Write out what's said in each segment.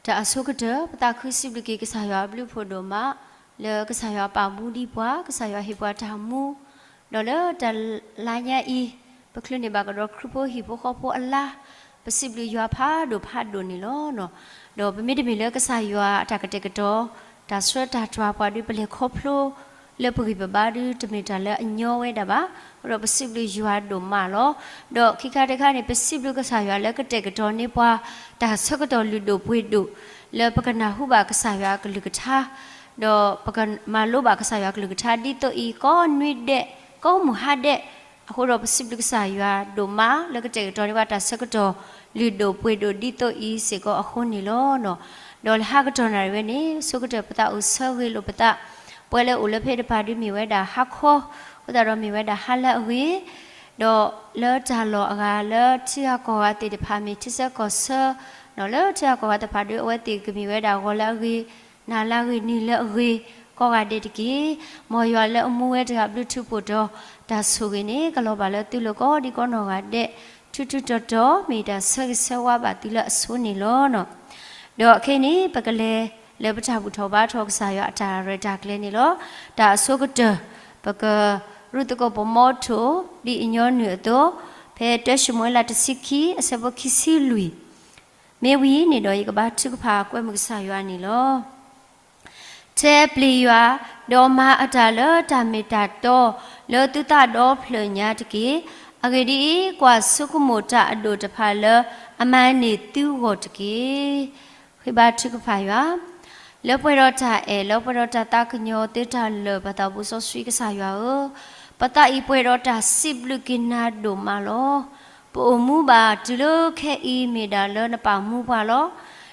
တၢ်အဆိကတၢၢ် ပသးခုစံးဘျုးက့ၤကစၢ်ယွၤအဘျုးအဖှိၣ်ဒိၣ်မး လၢကစၢ်ယွၤပာ်မူဒံးပှၤ, ကစၢ်ယွၤဟ့ၣ်ပှၤတၢ်မူ, ဒီးလၢတလါညါအံၤ ပချုးန့ၢ်ဘၣ်ကဒီးခရံာ်ဖိဟံၣ်ဖိဃီဖိအလါ, ပစံးဘျုးယွၤဖးဒိၣ်ဖးဒိၣ်န့ၣ်လီၤ. ဒီးပမ့တမ့ၢ်လၢကစၢ်ယွၤအတၢ်ကတဲာ်ကတီၤ တၢ်ဆှၢတၢ်တွၤပှၤဒီး ပလဲၤခီဖျိ လၢပဂံၢ်ပဘါဒီး တမ့ၢ်တၢ်လၢအညီဝဲဒၣ်ဘၣ်. အဃိဒီးပစံးဘျုးယွၤဒိၣ်မးလီၤ. ဒီးခံခါတခါန့ၣ် ပစံးဘျုးကစၢ်ယွၤလၢကတဲာ်ကတီၤန့ၢ်ပှၤ တၢ်ဆၢကတီၢ်လုၢ်ဒိၣ်ပှ့ၤဒိၣ် လၢပကနၢ်ဟူဘၣ်ကစၢ်ယွၤအကလုၢ်ကထါ, ဒီးပကမၤလိဘၣ်ကစၢ်ယွၤအကလုၢ်ကထါဒ်သိးအံၤ ကိးနွံဒဲး ကိးမုၢ်ဟါဒဲး, အဃိဒီးပစံးဘျုးကစၢ်ယွၤဒိၣ်မး လၢကတဲာ်ကတီၤန့ၢ်ပှၤတၢ်ဆၢကတီၢ်လုၢ်ဒိၣ်ပှ့ၤဒိၣ်ဒ်သိးအံၤစ့ၢ်ကီးအဃိန့ၣ်လီၤ. ဒီးလၢဟါကတီၢ်နၣ်ရံၣ်ဝဲန့ၣ် ဆိကတၢၢ်ပသးအိၣ်ဆၢဂ့ၤလိာ်ပသး, ပှၤလၢအိၣ်လၢဖဲတဖၣ်ဒုးမ့ၢ်ဝဲဒၣ်ဟါခီ, အဃိသတးဒီးမ့ၢ်ဝဲဒၣ်ဟါလၢအဂ့ၤ, ဒီးလၢတၢ်လီၢ်အဂၤလၢထံဂၤကီၢ်ဂၤသ့ၣ်တဖၣ်မ့ၢ်ထံဆၢကီၢ်ဆၢ, ဒီးလၢထံဂၤကီၢ်ဂၤတဖၣ်ဒီး အဝဲသ့ၣ်ကမ့ၢ်ဝဲဒၣ်ဂီၤလၢအဂ့ၤ, နၤလၢအဂ့ၤ, နံၤလၢအဂ့ၤ, ကိးဂၤဒဲးတက့ၢ်. မ်ယွၤလၢအမူဝဲတဂၤဘျုးထူးဖှိၣ်ဒီး တၢ်ဆိၣ်ဂ့ၤန့ၣ် ကလီၤဘၣ်လၢသုလိၤကိးဒံကိးနီၢ်ဂၤဒဲး, ထူးထူးတီၤတီၤ မ့ၢ်တၢ်ဆၢဂ့ၤဆၢဝါဘၣ်သုလၢအဆိန့ၣ်လီၤ. ဒီးခဲအံၤန့ၣ် ပကလဲၤလၢပတၢ်ဘူၣ်ထီၣ်ဘါထီၣ်ကစၢ်ယွၤအတၢ်ရဲၣ်တၢ်ကျဲၤန့ၣ်လီၤ. တၢ်အဆိကတၢၢ် ပကရူၢ်သကိးပမီထိၣ် ဒ်အညီနုၢ်အသိး, ဖဲတၢၡမူၤအ့လးတဆံခံ အဆၢဖိခံဆံလွံၢ်, မ့ၢ်ဝံၤန့ၣ်ဒီး ယကဘါထုကဖၣ်ကွဲမုာ်ကစၢ်ယွၤန့ၣ်လီၤ. ထဲပျံၤယွၤ, ဒီးမၤအတၢ်လၢတၢ်မ့ၢ်တၢ်တီ လၢသုသးဒီဖျၢၣ်ညါတက့ၢ်. အဂ့ၢ်ဒ်အံၤ, ကွၢ်ဆိကမိၣ်တၢ်အဒိၣ်တဖၣ်လၢအမၤန့ၢ်သုဂီၢ်တက့ၢ်. ဃ့ဘါထုကဖၣ်ယွၤ, လၢပှဲၤဒီးတၢ်အဲၣ်, လၢပှဲၤဒီးတၢ်သးကညီၤသုတၢ်လၢာ်ပသးပူၤစီဆှံကစၢ်ယွၤဧၢ, ပသးအံၤပှဲၤဒီးတၢ်စံးဘျုးက့ၤနၤဒိၣ်မးလီၤ. ပအိၣ်မူဘၣ်တုၤလၢခဲအံၤမ့ၢ်ဒၣ်လၢနပာ်မူပှၤလီၤ.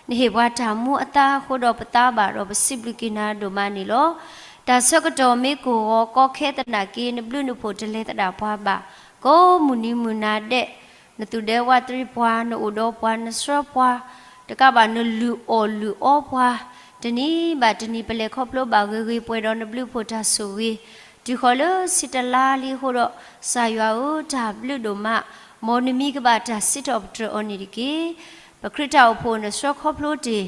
နဟ့ၣ်ပှၤတၢ်မူအသါအဃိဒီးပသးဘၣ်ဒီးပစံးဘျုးက့ၤနၤဒိၣ်မးန့ၣ်လီၤ. တၢ်ဆၢကတီၢ်မ့ၢ်ကိၢ်ဂီၤကီခဲသနာ်က့ နဘျုးနဖှိၣ်တလဲၤသဒၣ်ပှၤဘၣ်. ကိးမုၢ်နံၤမုၢ်နၤဒဲး နသူၣ်ဒဲဝးတရံးပှၤ, နအိၣ်ဒီးပှၤ, နဆှၢပှၤ, တကးဘၣ်နလုၢ်အီၣ်လုၢ်အီပှၤ, တနံၤဘၣ်တနံၤ ပလဲၤခီဖျိဘၣ်ဂ့ၤဂ့ၤပှဲၤဒီးနဘျုးဖှိၣ်တၢ်ဆိၣ်ဂ့ၤ, တုၤဃီၤလၢဆံတလါလံအဃိဒီး ကစၢ်ယွၤဧၢ တၢ်ဘျုးဒိၣ်မး, မ်နမံၤကဘၣ်တၢ်စံးထီၣ်ပတြၢၤအီၤန့ၣ်တက့ၢ်. ပခရံာ်တၢ်အိၣ်ဖှိၣ်နဆှၢခီဖျိတ့ၢ်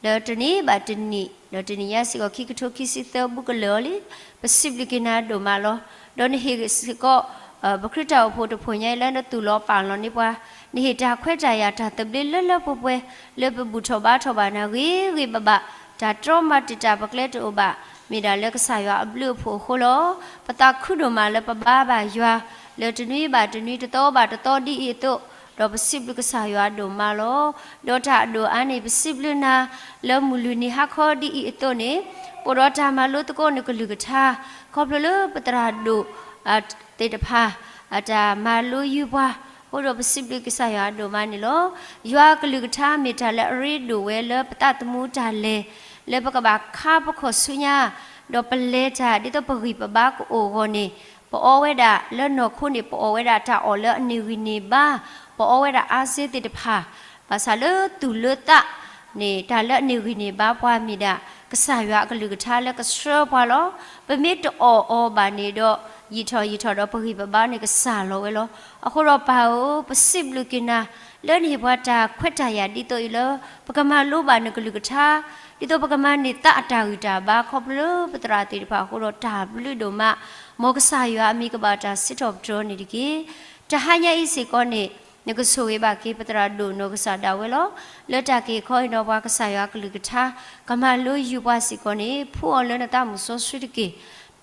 လၢတနံၤဘၣ်တနံၤ ဒီးတနံၤညါစ့ၢ်ကီး ခံကထိခံဆံသၢဘူးကလၢာ်အီၤလံ, ပစံးဘျုးက့ၤနၤဒိၣ်မးလီၤ. ဒီးနဟ့ၣ်စ့ၢ်ကီး ပခရံာ်တၢ်အိၣ်ဖှိၣ်တဖှိၣ်ညါအံၤ လၢနသူၣ်လီၤပာ်လီၤန့ၢ်ပှၤ, နဟ့ၣ်တၢ်ခွဲးတၢ်ယာ်တၢ်သဘျ့လၢလၢပှဲၤပှဲၤ လၢပဘူၣ်ထီၣ်ဘါထီၣ်ဘၣ်နၤဂ့ၤဂ့ၤဘၣ်ဘၣ်, တၢ်တြီမၤတံာ်တာ်ပကျဲတအိၣ်ဘၣ်, မ့ၢ်ဒၣ်လၢကစၢ်ယွၤအဘျုးအဖှိၣ်အဃိလီၤ. ပသးခုဒိၣ်မးလၢပဘါဘၣ်ယွၤ လၢတနွံဘၣ်တနွံ တသီဘၣ်တသီဒ်အံၤအသိး, ဒီးပစံးဘျုးကစၢ်ယွၤဒိၣ်မးလီၤ. ဒီးတၢ်အဒိၣ်အါန့ၣ် ပစံးဘျုးနၤ လၢမုၢ်လွံၢ်နံၤဟါခီဒ်အံၤအသိးန့ၣ်, ပအိၣ်ဒီးတၢ်မၤလိသကိးနကလုၢ်ကထါ, ခီဖျိလၢပသရၣ်ဒိၣ် သ့ၣ်တဖၣ် အတၢ်မၤလိယုၢ်ပှၤ, အဃိဒီးပစံးဘျုးကစၢ်ယွၤဒိၣ်မးန့ၣ်လီၤ. ယွၤအကလုၢ်ကထါမ့ၢ်တၢ်လၢအရ့ဒိၣ်ဝဲလၢပသးသမူတၢ်လဲၤ, လၢပကဘၣ်ခါပခီၣ်ဆူညါ, ဒီးပလဲၤတၢ်ဒ်သိးပဂံၢ်ပဘါကအိၣ်အဂီၢ်န့ၣ်, ပအီဝဲဒၣ်လၢနီၢ်ခိန့ၣ် ပအီဝဲဒၣ်တၢ်အီၣ်လၢအန့ၢ်ဂံၢ်န့ၢ်ဘါ, ပအီဝဲဒၣ်အါစ့သ့ၣ်တဖၣ်, ဘၣ်ဆၣ်လၢသူၣ်လၢသးန့ၣ် တၢ်လၢအန့ၢ်ဂံၢ်န့ၢ်ဘါပှၤမ့ၢ်ဒၣ် ကစၢ်ယွၤအကလုၢ်ကထါလၢကဆှၢပှၤလီၤ. ပမ့ၢ်တအီၣ်အီၤဘၣ်န့ၣ်ဒီး ယံာ်ထီၣ်ယံာ်ထီၣ်ဒီးပဂံၢ်ပဘါန့ၣ်ကစၢ်လီၤဝဲလီၤ. အဃိဒီးပၢ်ဧၢ, ပစံးဘျုးက့ၤနၤ လၢနဟ့ၣ်ပှၤတၢ်ခွဲးတၢ်ယာ်ဒ်သိးအံၤလၢ ပကမၤလိဘၣ်နကလုၢ်ကထါ, ဒ်သိးပကမၤန့ၢ်သးအတၢ်ဂံၢ်တၢ်ဘါ ခီဖျိလၢပသရၣ်သ့ၣ်တဖၣ်အဃိဒီးတၢ်ဘျုးဒိၣ်မး, မ်ကစၢ်ယွၤအမံၤကဘၣ်တၢ်စံးထီၣ်ပတြၢၤန့ၣ်တက့ၢ်. တဟါညါအံၤစ့ၢ်ကီးန့ၣ် နကဆိၣ်ဂ့ၤဘၣ်က့ၤပသရၣ်ဒိၣ်နီၢ်ကစၢ်ဒၣ်ဝဲလီၤ. လၢတၢ်က့ၤခီအံၤဒီးပှၤကစၢ်ယွၤအကလုၢ်ကထါ ကမၤလိယုၢ်ပှၤစ့ၢ်ကီးန့ၣ် ဖှူအီၤလၢနသးမုၢ်စီဆှံတက့ၢ်.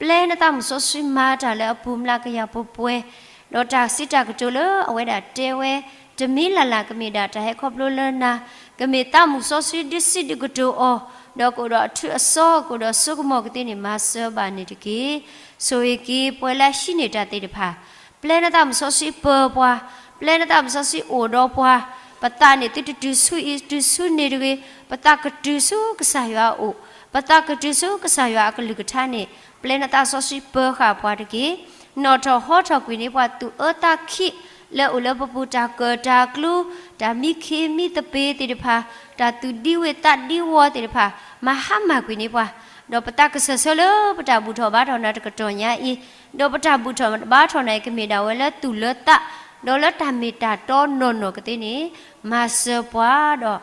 ပျဲနသးမုၢ်စီဆှံမၤတၢ်လၢအပူၤမျးကယၤပှဲၤပှဲၤ, ဒီးတၢ်စံးတၢ်ကတိၤလၢအဝဲဒၣ်တဲဝဲ တမံၤလၢ်လၢ်ကမ့ၢ်ဒၣ်တၢ်ဟဲခီဖျိလၢနၤ, ကမ့ၢ်သးမုၢ်စီဆှံဒုးစံးဒုးကတိၤအီၤ, ဒီးကအိၣ်ဒီးအထူးအစီ ကအိၣ်ဒီးစိကမီၤကသ့န့ၣ် မၤစၢၤဘၣ်န့ၣ်တက့ၢ်. ဆိၣ်ဂ့ၤက့ၤပှၤလၢအဟံးန့ၢ်တၢ်သ့ၣ်တဖၣ်, ပျဲနသးမုၢ်စီဆှံပၢၤပှၤ, ပျဲနသးမုၢ်စီဆှံအိၣ်ဒီးပှၤ, ပသးန့ၣ်သုတတုၤဆူအံၤ တုၤဆူန့ၣ်တဂ့ၤ, ပသးကတုၤဆူကစၢ်ယွၤအအိၣ်, ပသးကတုၤဆူကစၢ်ယွၤအကလုၢ်ကထါန့ၣ် ပျဲနသးစီဆှံပၢၤဃာ်ပှၤတက့ၢ်. နီၣ်ထီၣ်ဟီထီၣ်ကွံာ်န့ၢ်ပှၤသူၣ်အၢသးခံ လၢအိၣ်လၢပပူၤ တၢ်ကၢၣ်တၢ်ကျူ, တၢ်မံခ့မံသပ့ၤသ့ၣ်တဖၣ်, တၢ်သူၣ်ဒံဝ့ၢ်သးဒံဝီသ့ၣ်တဖၣ်, မၤဟါမၢ်ကွံာ်န့ၢ်ပှၤ, ဒီးပသးကစၢၢ်ဆၢလၢပတၢ်ဘူၣ်ထီၣ်ဘါထီၣ်နၤတကတီၢ်ညါအံၤ, ဒီးပတၢ်ဘူၣ်ထီၣ်ဘါထီၣ်နၤအံၤ ကမ့ၢ်ဒၣ်ဝဲလၢသူၣ်လၢသး ဒီးလၢတၢ်မ့ၢ်တၢ်တီနီၢ်နီၢ်ကသ့န့ၣ် မၤစၢၤပှၤဒီး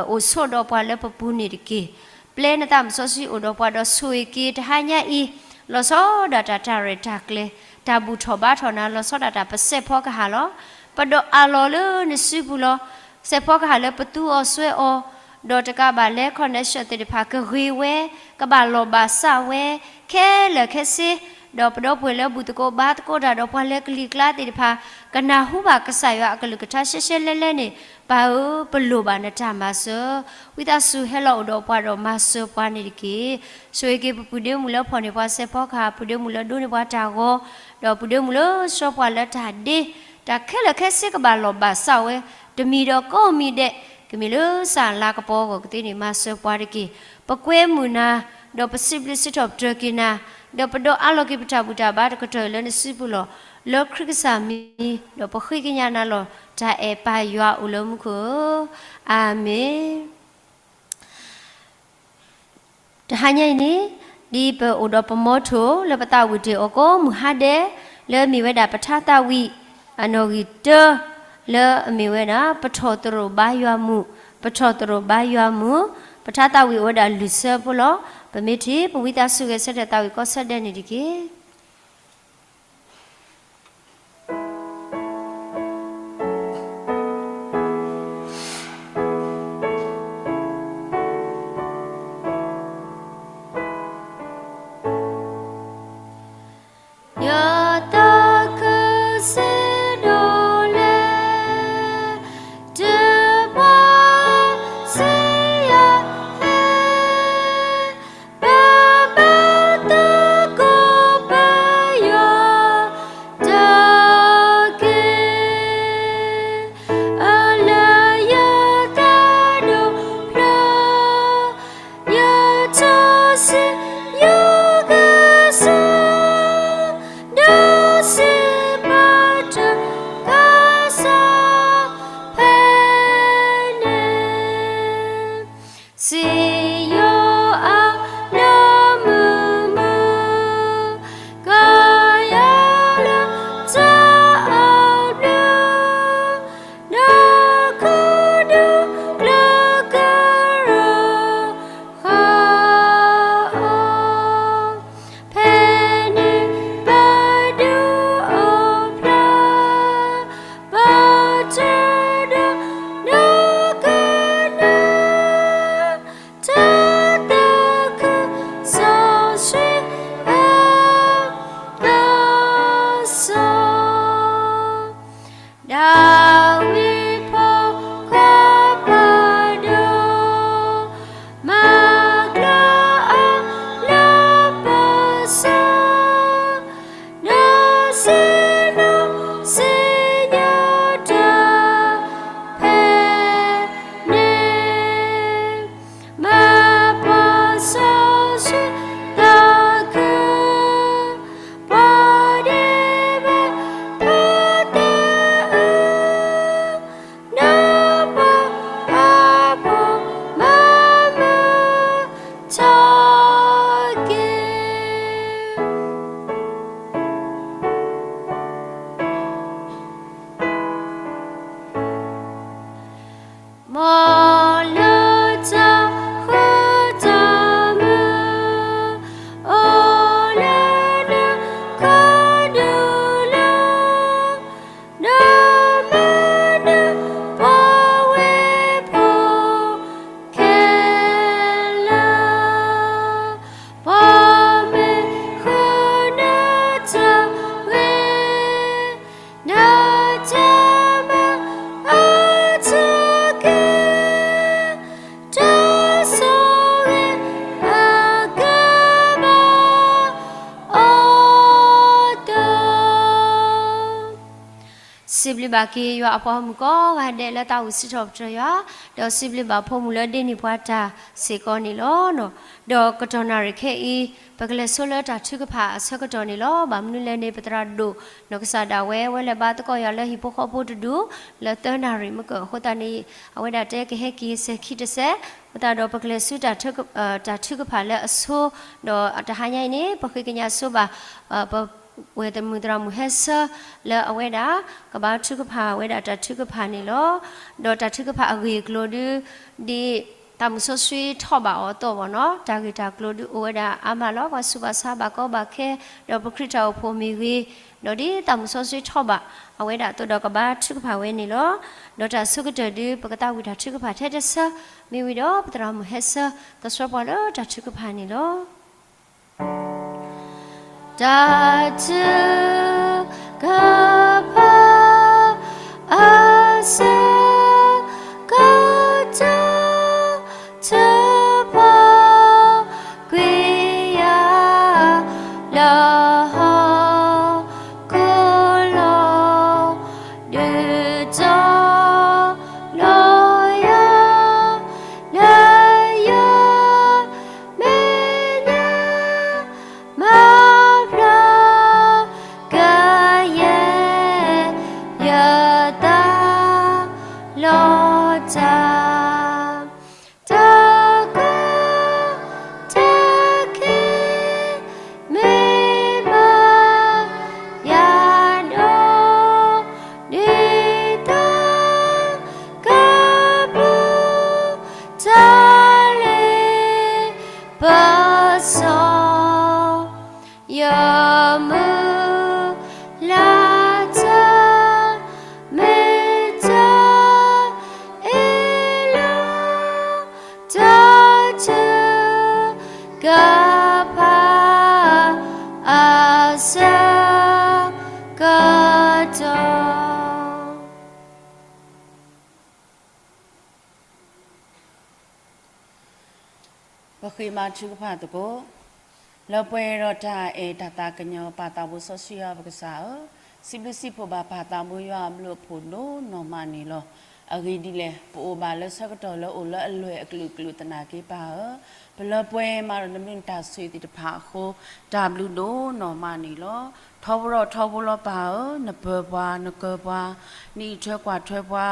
အိၣ်ဆိးဒီးပှၤလၢပပူၤန့ၣ်တက့ၢ်. ပျဲနသးမုၣ်စီဆှံအိၣ်ဒီးပှၤဒီးဆိၣ်ဂ့ၤက့ၤတဟါညါအံၤ, လီၤဆီဒၣ်တၢ်တၢ်ရဲၣ်တၢ်ကျဲၤ, တၢ်ဘူၣ်ထီၣ်ဘါထီၣ်နၤ, လီၤဆီဒၣ်တၢ်ပစဲးဖီကဟၣ်လီၤ. ပဒိးအးလီၤလၢနစုပူၤလီၤ. စဲးဖီကဟၣ်လၢပသူအီၤစွဲအီၤ, ဒီးတကးဘၣ်လၢ connection သ့ၣ်တဖၣ် ကဂ့ၤဝဲ, ကဘၣ်လီၢ်ဘၣ်စးဝဲ, ခဲလၢာ်ခဲဆ့, ဒီးပဒီပုၢ်ဝဲၢ်လၢဘူၣ်သကိးဘါသကိးတၢ်ဒီးပှၤလၢကလံၤကျါသ့ၣ်တဖၣ် ကနၢ်ဟူဘၣ်ကစၢ်ယွၤအကလုၢ်ကထါရှဲရှဲလဲလဲန့ၣ်, ပၢ်ဧၢ, ပလိၣ်ဘၣ်နတၢ်မၤစၢၤ, ဝံသးစူၤဟဲလီၤအိၣ်ဒီးပှၤဒီးမၤစၢၤပှၤန့ၣ်တက့ၢ်. ဆိၣ်ဂ့ၤက့ၤပပုၢ်ဒ့မုၣ်လၢဖီၣ်န့ၢ်ပှၤစဲးဖီကဟၣ်, ပုၢ်ဒ့မုၣ်လၢဒိးန့ၢ်ပှၤတၢ်ဂီၤ, ဒီးပုၢ်ဒ့မုၣ်လၢဆှၢပှၤလၢတၢ်ဒ့, တၢ်ခဲလၢာ်ခဲဆ့ကဘၣ်လီၢ်ဘၣ်စးဝဲ, တမံၤဒီးကိးမံၤဒဲး, ကမ့ၢ်လၢစၢ်လၤကပီၤအဂီၢ်ကသ့န့ၣ် မၤစၢၤပှၤတက့ၢ်. ပကွဲမုာ်နၤ, ဒီးပစံးဘျုးစံးထီၣ်ပတြၢၤက့ၤနၤ, ဒီးပဒိးအးလီၤက့ၤပတၢ်ဘူၣ်တၢ်ဘါတကတီၢ်လၢနစုပူၤလီၤ. လၢခရံာ်ကစၢ်မံၤ, ဒီးပဃ့ကညးနၤလီၤ. တၢ်အဲၣ်ပၢ်ယွၤအိၣ်လၢမူခိၣ်ဧၢ, အၤမ့ၣ်. တဟါညါအံၤန့ၣ်, ဒ်ပအိၣ်ဒီးပမီထိၣ်လၢပသးဝံၣ်တ့ၢ်အီၤကိးမုၢ်ဟါဒဲး, လၢအမ့ၢ်ဝဲဒၣ်ပထါသးဝံၣ်အနီၣ်ဂံၢ်တၢ, လၢအမ့ၢ်ဝဲဒၣ် ပထီၣ်သရိာ်ဘါယွၤမုၢ်, ပထီၣ်သရိာ်ဘါယွၤမုၢ်, ပထါသးဝံၣ်အိၣ်ဝဲဒၣ်လွံၢ်ဆၢဖိလီၤ. ပမ့ၢ်ထံၣ် ပဝံသးစူၤဂဲၤဆၢထၢၣ်သးဝံၣ်ကိးဆၢဒဲးန့ၣ်တက့ၢ်. ယသးခုစံးဒိၣ်လဲၣ်, တဘျီစံယဟဲ ပဘၣ်သကိးပယီၤတၢ်က့ၤ, အလၢယသးဒိၣ်ဖျါ, ယထီၣ်စံယိၤကစၢ်, ဒီးစံးဘျုးတၢ်ကစၢ်ဖဲန့ၣ်. စံယိၤအလၢမုာ်မုာ်, ကယၤလၢတၢ်အဘျုး, ဒီးခိၣ်ဒူၣ်ကျၢၤကရၢဃာ်အီၤ, ဖဲန့ၣ်ပဒုးအိၣ်ဖျါ, ပတၢ်ဒီး ဒီကနၣ်တၢ်သးခုစီဆှံအကစီၣ်, ဒၤဝံးဖိခွါပၢ်ဒီး မၤကျၢၤအီၤလၢပစီ ဒီးစံးဘျုးစံးညါတၢ်ဖဲန့ၣ်, မၤပှၤစီဆှံသးခု, ပှၤဒဲးဘးဖိသၢအု, ဒီးပှၤအဖိမၤမုာ်ထီၣ်က့ၤ. မ်လၢတၢ်ဃူတၢ်မုာ် အိၣ်လၢနခီဒုၣ်လၢ နမၤနၢၤပှၤဝဲၢ်ဖိခဲလၢာ်, ပှၤမ့ၢ်ဃုနတၢ်ဂ့ၤ, နတၢ်မၤအါထီၣ်က့ၤ, တၢ်ဆိၣ်ဂ့ၤအကဘၣ်အိၣ်ဒီး စံးဘျုးဘၣ်က့ၤယွၤအပှၤဂီၢ်မုၢ်ကိးဂၤဒဲးလၢသးဝံၣ်စံးထီၣ်ပတြၢၤယွၤ, ဒီးစံးဘျုးဘၣ်ဖိမုၣ်လၢဒ့န့ၢ်ပှၤတၢ်စ့ၢ်ကီးန့ၣ်လီၤ. ဒီးကတီၢ်နၣ်ရံၣ်ခဲအံၤ ပကလဲၤဆိလၢတၢ်ထုကဖၣ်အဆၢကတီၢ်န့ၣ်လီၤ. ဘၣ်မနုၤလဲၣ်န့ၣ် ပသရၣ်ဒိၣ်နီၢ်ကစၢ်ဒၣ်ဝဲ ဝဲလဲၤဘါသကိးယွၤလၢဟံၣ်ဖိဃီဖိတဒူၣ် လၢသၢနၣ်ရံၣ်မ့ၢ်ကၢၢ်အဃိသတးန့ၣ် အဝဲဒၣ်တဲကဟဲက့ၤစဲၤခံတစဲး, အဃိသတးဒီးပကလဲၤဆူ တၢ်ထုကဖၣ်လၢအဆိ, ဒီးတဟါညါအံၤန့ၣ် ပဃ့ကညးဆိဘၣ် ပ ဝဲၤတမုာ်သရၣ်မုၣ်ဟဲဆၢ လၢအဝဲဒၣ် ကဘါထုကဖၣ်ဝဲဒၣ်တၢ်ထုကဖၣ်န့ၣ်လီၤ. ဒီးတၢ်ထုကဖၣ်အဂ့ၢ်အကျိၤဒု ဒ်သးမုၣ်စီဆှံထီၣ်ဘၣ်အီၤအသိးဘၣ်နီၤ, တၢ်ဂ့ၢ်တၢ်ကျိၤဒုအိၣ်ဝဲဒၣ်အါမးလီၤ. ပှၤဆူးဘၣ်ဆါဘၣ်ကီဘၣ်ခဲ, ဒီးပခရံာ်တၢ်အိၣ်ဖှိၣ်မ့ၢ်ဂ့ၤ, ဒီးဒ်သးမုၣ်စီဆှံထီၣ်ဘၣ်အဝဲဒၣ်အသိးဒီးကဘါထုကဖၣ်ဝဲန့ၣ်လီၤ. ဒီးတၢ်ဆိကတၢၢ်ဒု ပကသးဝံၣ်တၢ်ထုကဖၣ်ထဲတဆၢ, မ့ၢ်ဝံၤဒီးပသရၣ်မုၣ်ဟဲဆၢ ကဆှၢပှၤလၢတၢ်ထုကဖၣ်န့ၣ်လီၤ. တၢ်ထုကဖၣ် အဆၢကတီၢ် ထုကဖၣ်ကွံာ်ယၤ လၢဟီၣ်ခိၣ်လီၤ ဒုးတီၤလီၤယၤ လၢယမဲာ်ညါ မၤဖျါကယဲၢ် ယသးလီၤတၢ် တၢ်ကီတၢ်ခဲ မ့ၢ်မၤယၤဒီး ဒ်သိးကပူၤ တၢ်လ့ပစီ ယမုၢ်လၢ်တၢ် မ့ၢ်တၢ်အ့ၣ်လိာ် တၢ်ထုကဖၣ် အဆၢကတီၢ် ပဃ့ဘါထုကဖၣ်သကိး, လၢပှဲၤဒီးတၢ်အဲၣ်တၢ်သးကညီၤ ပၢ်သးဘိစီဆှံယွၤပကစၢ်ဧၢ, စံးဘျုးစံးဖှိၣ်ဘၣ်ပၢ်သးဘိယွၤအဘျုးအဖှိၣ်ဒိၣ်နီၢ်မးန့ၣ်လီၤ. အဂ့ၢ်ဒ်လဲၣ်, ပအိၣ်ဘၣ်လၢဆၢကတီၢ်လၢအိၣ်လၢအလွဲၢ်အကလုာ်ကလုာ်သနာ်က့ပၢ်ဧၢ, ပလၢပှဲၤမးဒီးနဘျုးနတၢ်ဆိၣ်ဂ့ၤသ့ၣ်တဖၣ်အဃိ, တၢ်ဘျုးဒိၣ်နီၢ်မးန့ၣ်လီၤ. ထီဘိထီဘိလီၤပၢ်ဧၢ, နပၢၤပှၤ နကၢၤပှၤ, နအံးထွဲကွၢ်ထွဲပှၤ,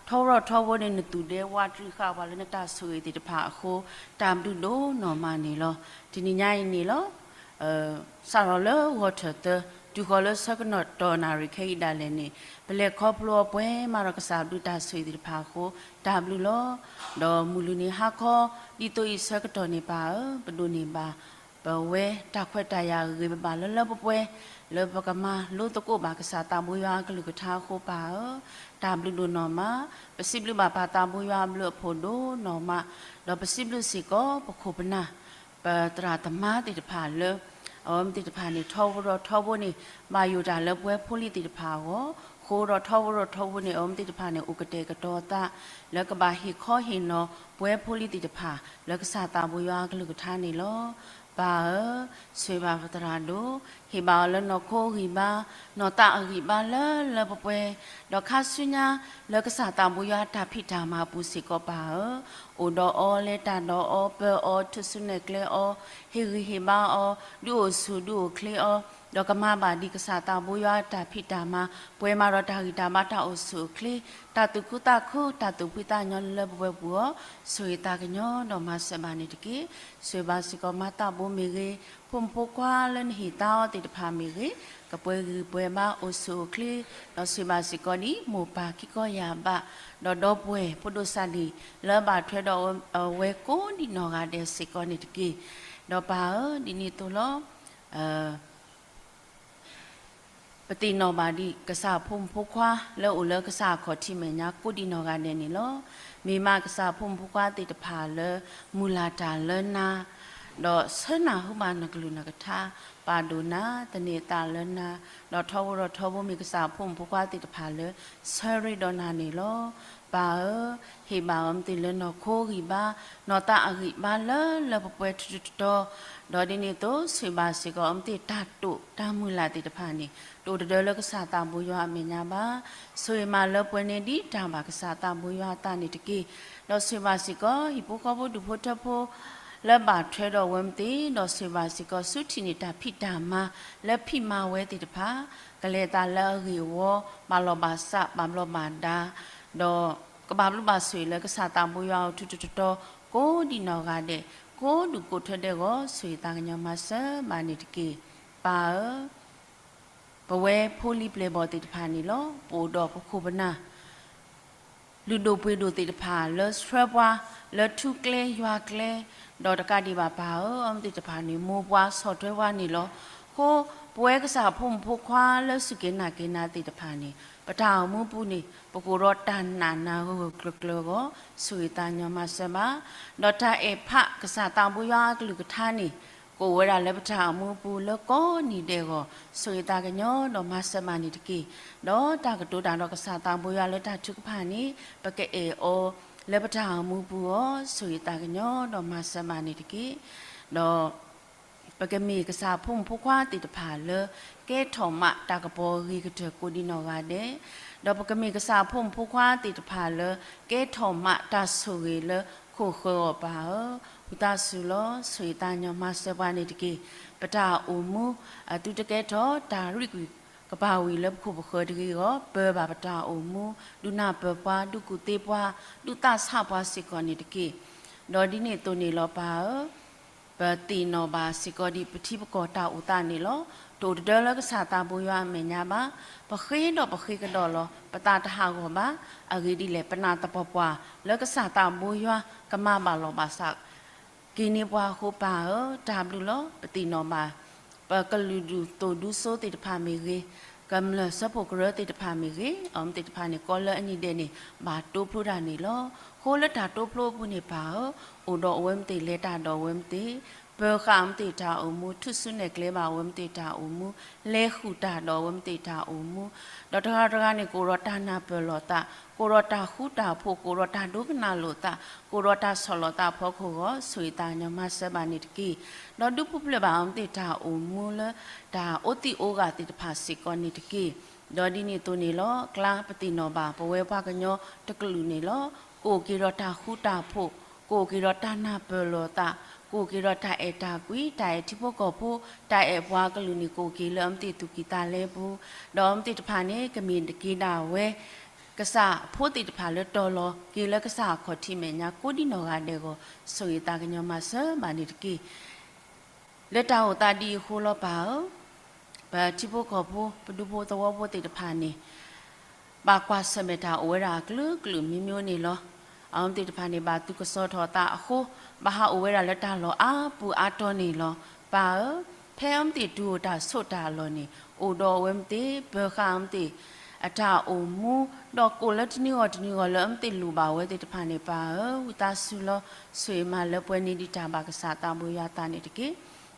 ထီဘိထီဘိန့ၣ် နသူၣ်ဒဲဝးတရံးဃာ်ပှၤလၢနတၢ်ဆိၣ်ဂ့ၤသ့ၣ်တဖၣ်အဃိ, တၢ်ဘျုးဒိၣ်နီၢ်မးန့ၣ်လီၤ. တနံၤညါအံၤန့ၣ်လီၤ စးထီၣ်လၢဂီၤထၢၣ်သၢ တုၤဃီၤလၢဆၢကတီၢ်နၣ်ရံၣ်ခဲအံၤဒၣ်လဲာ်န့ၣ်, ပလဲၤခီဖျိအီၤပှဲၤမးဒီးကစၢ်ဘျုးတၢ်ဆိၣ်ဂ့ၤသ့ၣ်တဖၣ်အဃိ, တၢ်ဘျုးလီၤ. ဒီးမုၢ်လုၢ်နံၤဟါခီဒ်သိးအံၤဆၢကတီၢ်န့ၣ်ပၢ်ဧၢ, ပဒိးန့ၢ်ဘၣ် ပဝဲတၢ်ခွဲးတၢ်ယာ်ဂ့ၤဂ့ၤဘၣ်ဘၣ်လၢလၢပှဲၤပှဲၤ လၢပကမၤလိသကိးဘၣ်ကစၢ်သးဘိယွၤအကလုၢ်ကထါအဃိပၢ်ဧၢ, တၢ်ဘျုးဒိၣ်နီၢ်မး, ပစံးဘျုးဘၣ်ပၢ်သးဘိယွၤအဘျုးအဖှိၣ်ဒိၣ်နီၢ်မး, ဒီးပစံးဘျုးစ့ၢ်ကီးပခိၣ်ပနၢ် ပသရၣ်သမါသ့ၣ်တဖၣ်လၢ အဝဲသ့ၣ်တဖၣ်န့ၣ် ထီဘိဒီးထီဘိန့ၣ် ဘၣ်ယိၣ်တၢ်လၢပဝဲဖိလံၤသ့ၣ်တဖၣ်အဂီၢ်, ဃိဒီးထီဘိဒီးထီဘိန့ၣ် အဝဲသ့ၣ်တဖၣ်န့ၣ် အိၣ်ကတဲာ်ကတီၤသး လၢကဘၣ်ဟ့ၣ်ခီဟ့ၣ်နီၤ ပဝဲဖိလံၤသ့ၣ်တဖၣ် လၢကစၢ်သးဘိယွၤအကလုၢ်ကထါန့ၣ်လီၤ. ပၢ်ဧၢ, ဆိၣ်ဂ့ၤဘၣ်ပသရၣ်ဒိၣ်, ဟ့ၣ်ဘၣ်အီၤလၢနီၢ်ခိအဂံၢ်ဘါ, နီၢ်သးအဂံၢ်ဘါလၢလၢပှဲၤပှဲၤ, ဒီးခါဆူညါ လၢကစၢ်သးဘိယွၤအတၢ်ဖံးတၢ်မၤအပူၤစ့ၢ်ကီးပၢ်ဧၢ, အိၣ်ဒီးအီၤ လဲၤတၢ်ဒီးအီၤ ပၢၤအီၤ ထုးစုနဲၣ်ကျဲအီၤ, ဟ့ၣ်ဂံၢ်ဟ့ၣ်ဘါအီၤ, ဒုးအိၣ်ဆူၣ်ဒုးအိၣ်ချ့အီၤ, ဒီးကမၤဘၣ်ဒ်ကစၢ်သးဘိယွၤအတၢ်ဖံးတၢ်မၤ, ပှဲၤမးဒီးတၢ်ဂံၢ်တၢ်ဘါတၢ်အိၣ်ဆူၣ်အိၣ်ချ့, တၢ်သူၣ်ခုသးခု တၢ်သူၣ်ဖှံသးညီလၢလၢပှဲၤပှဲၤပူၤအီၤ, ဆိၣ်ဂ့ၤသးကညီၤဒီးမၤစၢၤဘၣ်န့ၣ်တက့ၢ်. ဆိၣ်ဂ့ၤဘၣ်စ့ၢ်ကီးမၤသးဘိမ့ၢ်ဂ့ၤ, ဖိမုၣ်ဖိခွါလၢနဟ့ၣ်သါအီၤသ့ၣ်တဖၣ်မ့ၢ်ဂ့ၤ, ကပှဲၤဂံၢ်ပှဲၤဘါအိၣ်ဆူၣ်အိၣ်ချ့, ဒီးဆိၣ်ဂ့ၤဘၣ်စ့ၢ်ကီးဒ်မိၢ်ပၢ်ခံကီၢ်ယာ်ဘၣ်, ဒီးဒီပုၢ်ဝဲၢ်ဖိဒိၣ်စၢ်လံၤ လၢအဘၣ်ထွဲဒီးအဝဲကိးဒံးနီၢ်ဂၤဒဲးစ့ၢ်ကီးန့ၣ်တက့ၢ်. ဒီးပၢ်ဧၢ, ဒ်န့ၣ်အသိးလီၤ. ပသ့ၣ်နီၣ်ဘၣ်ဒ်ကစၢ်ဖိမုၣ်ဖိခွါလၢအိၣ်လၢကစၢ်အခီၣ်ထံးမဲာ်ညါကိးဒံးနီၢ်ဂၤဒဲးန့ၣ်လီၤ. မ့ၢ်မးကစၢ်ဖိမုၣ်ဖိခွါသ့ၣ်တဖၣ်လၢ မုၢ်လၢ်တၢ်လၢနၤ, ဒီးဆၢနၢ်ဟူဘၣ်နကလုၢ်နကထါ, ပာ်ဒိၣ်နၤ, သန့ၤသးလၢနၤ, ဒီးထီဘိဒီးထီဘိမ့ၢ်ကစၢ်ဖိမုၣ်ဖိခွါသ့ၣ်တဖၣ်လၢ ဆၢရ့ဒီးနၤန့ၣ်လီၤ. ပၢ်ဧၢ, ဟ့ၣ်ဘၣ်အီၤမ့ၢ်သ့ၣ်လၢနီၢ်ခိဂံၢ်ဘါ, နီၢ်သးအဂံၢ်ဘါလၢလၢပှဲၤပှဲၤထူထူတီတီ, ဒီးဒ်န့ၣ်အသိး ဆိၣ်ဂ့ၤဘၣ်စ့ၢ်ကီးအီၤမ့ၢ်သ့ၣ်တၢ်တိာ်တၢ်မုၢ်လၢ်သ့ၣ်တဖၣ်န့ၣ် တအိၣ်တဒၢလၢကစၢ်သးဘိယွၤအမဲာ်ညါဘၣ်. ဆိၣ်ဂ့ၤမးလၢပှဲၤန့ၢ်ဒံးတၢ်ဘၣ်ကစၢ်သးဘိယွၤအသးန့ၣ်တက့ၢ်. ဒီးဆိၣ်ဂ့ၤဘၣ်စ့ၢ်ကီး ဟံၣ်ဖိဃီဖိဒူၣ်ဖိထၢဖိ လၢဘၣ်ထွဲဒီးအဝဲမ့ၢ်သ့ၣ်, ဒီးဆိၣ်ဂ့ၤဘၣ်စ့ၢ်ကီး ဆူထံၣ်န့ၢ်တၢ်ဖံးတၢ်မၤ လၢဖံးမၤဝဲသ့ၣ်တဖၣ်, ကလဲၤအသးလၢအဂ့ၢ်အဝီ, ဘၣ်လီၢ်ဘၣ်စး ဘၣ်ဘျီးဘၣ်ဒါ, ဒီးကဘၣ်ဘျုးဘၣ်ဆိၣ်ဂ့ၤလၢကစၢ်သးဘိယွၤအအိၣ်ထူထူတီတီ ကိးဒံးနီၢ်ဂၤဒဲး, ကိးဒူၣ်ကိးထွဲဒဲးအဂီၢ် ဆိၣ်ဂ့ၤသးကညီၤမၤစၢၤဘၣ်န့ၣ်တက့ၢ်. ပၢ်ဧၢ ပဝဲဖိလံၤပျဲၢ်ဘီၣ်သ့ၣ်တဖၣ်န့ၣ်လီၤ. ပအိၣ်ဒီးပခိၣ်ပနၢ် လုၢ်ဒိၣ်ပှ့ၤဒိၣ်သ့ၣ်တဖၣ်လၢဆှၢပှၤလၢထူကျဲယွၤကျဲ, ဒီးတကးဒံးဘၣ်ပၢ်ဧၢ, အဝဲသ့ၣ်တဖၣ်န့ၣ် မိၢ်ပှၢ်ဆီၣ်ထွဲပှၤန့ၣ်လီၤ. အဃိ ပဝဲကစၢ်အဖိမုၣ်ဖိခွါလၢစူၢ်က့ၤနာ်က့ၤနၤသ့ၣ်တဖၣ်န့ၣ် ပတၢ်အိၣ်မူပူၤန့ၣ် ပကအိၣ်ဒီးတၢ်နာ်နၤဂၢၢ်ဂၢၢ်ကျၢၤကျၢၤအဂီၢ် ဆိၣ်ဂ့ၤသးကညီၤမၤစၢၤဘၣ်, ဒီးတၢ်အဲၣ်ဖးကစၢ်သးဘိယွၤအကလုၢ်ကထါန့ၣ် ကအိၣ်ဝဲဒၣ်လၢပတၢ်အိၣ်မူပူၤလၢကိးနံၤဒဲးအဂီၢ် ဆိၣ်ဂ့ၤသးကညီၤဒီးမၤစၢၤဘၣ်န့ၣ်တက့ၢ်. ဒီးတၢ်ကတိၤတၢ်ဒီးကစၢ်သးဘိယွၤလၢတၢ်ထုကဖၣ်န့ၣ် ပကအဲၣ်အီၤလၢပတၢ်အိၣ်မူပူၤအဂီၢ် ဆိၣ်ဂ့ၤသးကညီၤဒီးမၤစၢၤဘၣ်န့ၣ်တက့ၢ်. ဒီး ပကမ့ၢ်ကစၢ်အဖိမုၣ်ဖိခွါသ့ၣ်တဖၣ်လၢ ကဲထီၣ်မးတၢ်ကပီၤအဂ့ၤကတၢၢ်ကိးဒံနီၢ်ဂၤဒဲး, ဒီးပကမ့ၢ်ကစၢ်အဖိမုၣ်ဖိခွါသ့ၣ်တဖၣ်လၢ ကဲထီၣ်မးတၢ်ဆိၣ်ဂ့ၤလၢခိၣ်ဃၢၤအီၤပၢ်ဧၢ, ဝံသးစူၤလီၤ ဆိၣ်ဂ့ၤသးကညီၤမၤစၢၤပှၤန့ၣ်တက့ၢ်. ပတၢ်အိၣ်မူ သုတကဲထီၣ်တၢ်ရံၣ်ကွံာ်ကပၤဝံၤလၢပခိၣ်ပဃၢၤတဂ့ၤအဂီၢ် ပၢဘၣ်ပတၢ်အိၣ်မူ ဒုးနၢ်ပၢၢ်ပှၤ ဒုးကူၣ်သ့ပှၤ ဒုးသးဆးပှၤစ့ၢ်ကီးန့ၣ်တက့ၢ်. ဒီးဒ်န့ၣ်အသိးန့ၣ်လီၤပၢ်ဧၢ ပသ့ၣ်နီၣ်ဘၣ်စ့ၢ်ကီးဒ်ပထံပကီၢ်တၢ်အိၣ်သးန့ၣ်လီၤ. တအိၣ်တဒၢလၢကစၢ်သးဘိယွၤအမဲာ်ညါဘၣ်. ပဃ့ဒီးပဃ့ကဒီးလီၤ. ပသးတဟးဂီၤဘၣ်. အဂ့ၢ်ဒ်လဲၣ် ပနၢ်သပှၢ်ပှၢ်လၢကစၢ်သးဘိယွၤကမၤဘၣ်လီၤဘၣ်စး က့ၤန့ၢ်ပှၤအဃိပၢ်ဧၢ, တၢ်ဘျုးလီၤ. ပသ့ၣ်နီၣ်ဘၣ် ပကလုာ်ဒူၣ်သိၣ်ဒူသိသ့ၣ်တဖၣ်မ့ၢ်ဂ့ၤ, ကမျၢၢ်စၢဖှိၣ်ကရၢသ့ၣ်တဖၣ်မ့ၢ်ဂ့ၤ, အဝဲသ့ၣ်တဖၣ်န့ၣ် ကိးလၢအနံၣ်ဒဲးန့ၣ် ဘၣ်တိဖျိတၢ်န့ၣ်လီၤ. အဃိလၢတၢ်တိဖျိအပူၤန့ၣ်ပၢ်ဧၢ, အိၣ်ဒီးအဝဲသ့ၣ် လဲၤတၢ်ဒီးအဝဲသ့ၣ်, ပၢၤဃာ်အဝဲသ့ၣ်တၢ်အိၣ်မူ, ထုးစုနဲၣ်ကျဲဘၣ်အဝဲသ့ၣ်တၢ်အိၣ်မူ, လဲၤဃုာ်တၢ်ဒီးအဝဲသ့ၣ်တၢ်အိၣ်မူ, ဒီးတဂၤတဂၤန့ၣ် ကအိၣ်ဒီးတၢ်နၢ်ပၢၢ်လိာ်သး, ကအိၣ်ဒီးတၢ်ဃူတၢ်ဖိး, ကအိၣ်ဒီးတၢ်ဒိကနၣ်လိာ်သး, ကအိၣ်ဒီးတၢ်ဆီၣ်လီၤသးအဖီခိၣ်အဂီၢ် ဆိၣ်ဂ့ၤသးကညီၤမၤစၢၤဘၣ်န့ၣ်တက့ၢ်. ဒီးဒုးပူၤဖျဲးဘၣ်အဝဲသ့ၣ်တၢ်အိၣ်မူလၢ တၢ်အိၣ်သံၣ်အိၣ်ဂၢ်သ့ၣ်တဖၣ်စ့ၢ်ကီးန့ၣ်တက့ၢ်. ဒီးဒ်န့ၣ်အသိးန့ၣ်လီၤ. အကျါပသ့ၣ်နီၣ်ဘၣ် ပဝဲပှၤကညီတကလုာ်န့ၣ်လီၤ. ကအိၣ်က့ၤဒီးတၢ်ဃူတၢ်ဖိး, ကအိၣ်က့ၤဒီးတၢ်နၢ်ပၢၢ်လိာ်သး, ကအိၣ်က့ၤဒီးတၢ်အဲၣ်တၢ်ကွံ, တၢ်အဲၣ်ထံဖိကီၢ်ဖိ, တၢ်အဲၣ်ပှၤကလုာ်န့ၣ် ကအိၣ်က့ၤလၢအဝဲသ့ၣ်သူၣ်ကံၢ်သးလဲပူၤ, ဒီးအဝဲသ့ၣ်တဖၣ်န့ၣ် ကမ့ၢ်က့ၤဒၣ်ဝဲ ကစၢ်အဖိသ့ၣ်တဖၣ်လၢတီၤလီၤက့ၤလၢကစၢ်အခီၣ်ထံးမဲာ်ညါ ကိးဒံနီၢ်ဂၤဒဲးအဂီၢ် ဆိၣ်ဂ့ၤသးကညီၤမၤစၢၤဘၣ်န့ၣ်တက့ၢ်. လၢတၢ်အိၣ်သးဒ်အံၤအဃိလီၤပၢ်ဧၢ, ပထံဖိကီၢ်ဖိ ပဒူဖိသဝီဖိသ့ၣ်တဖၣ်န့ၣ် ဘၣ်ကွၢ်ဆၢၣ်မဲာ်တၢ်အိၣ်ဝဲဒၣ်အကလုာ်ကလုာ်မံၤမံၤန့ၣ်လီၤ. အဝဲသ့ၣ်တဖၣ်န့ၣ် ဘၣ်သူၣ်ကစီၣ်ထီၣ်အသးအဃိ ဘၣ်ဟးအိၣ်ဝဲဒၣ်လၢတၢ်လီၢ်အါပူၤအါတီၤန့ၣ်လီၤ. ပၢ်ဧၢ, ဖဲအဝဲသ့ၣ်တုၤအိၣ်တၢ်ဆိးတၢ်လီၢ်န့ၣ် အိၣ်ဒီးအဝဲသ့ၣ် ပၢၤဃာ်အဝဲသ့ၣ် အတၢ်အိၣ်မူ, ဒီးကိးလၢတနံၤဂီၢ်တနံၤဂီၢ်လၢအဝဲသ့ၣ်လိၣ်ဘၣ်ဝဲသ့ၣ်တဖၣ်န့ၣ် ပၢ်ဧၢ, ဝံသးစူၤလီၤ ဆိၣ်ဂ့ၤမၤလၢပှဲၤန့ၢ်ဒံးတၢ်ဘၣ်ကစၢ်သးဘိယွၤအသးန့ၣ်တက့ၢ်.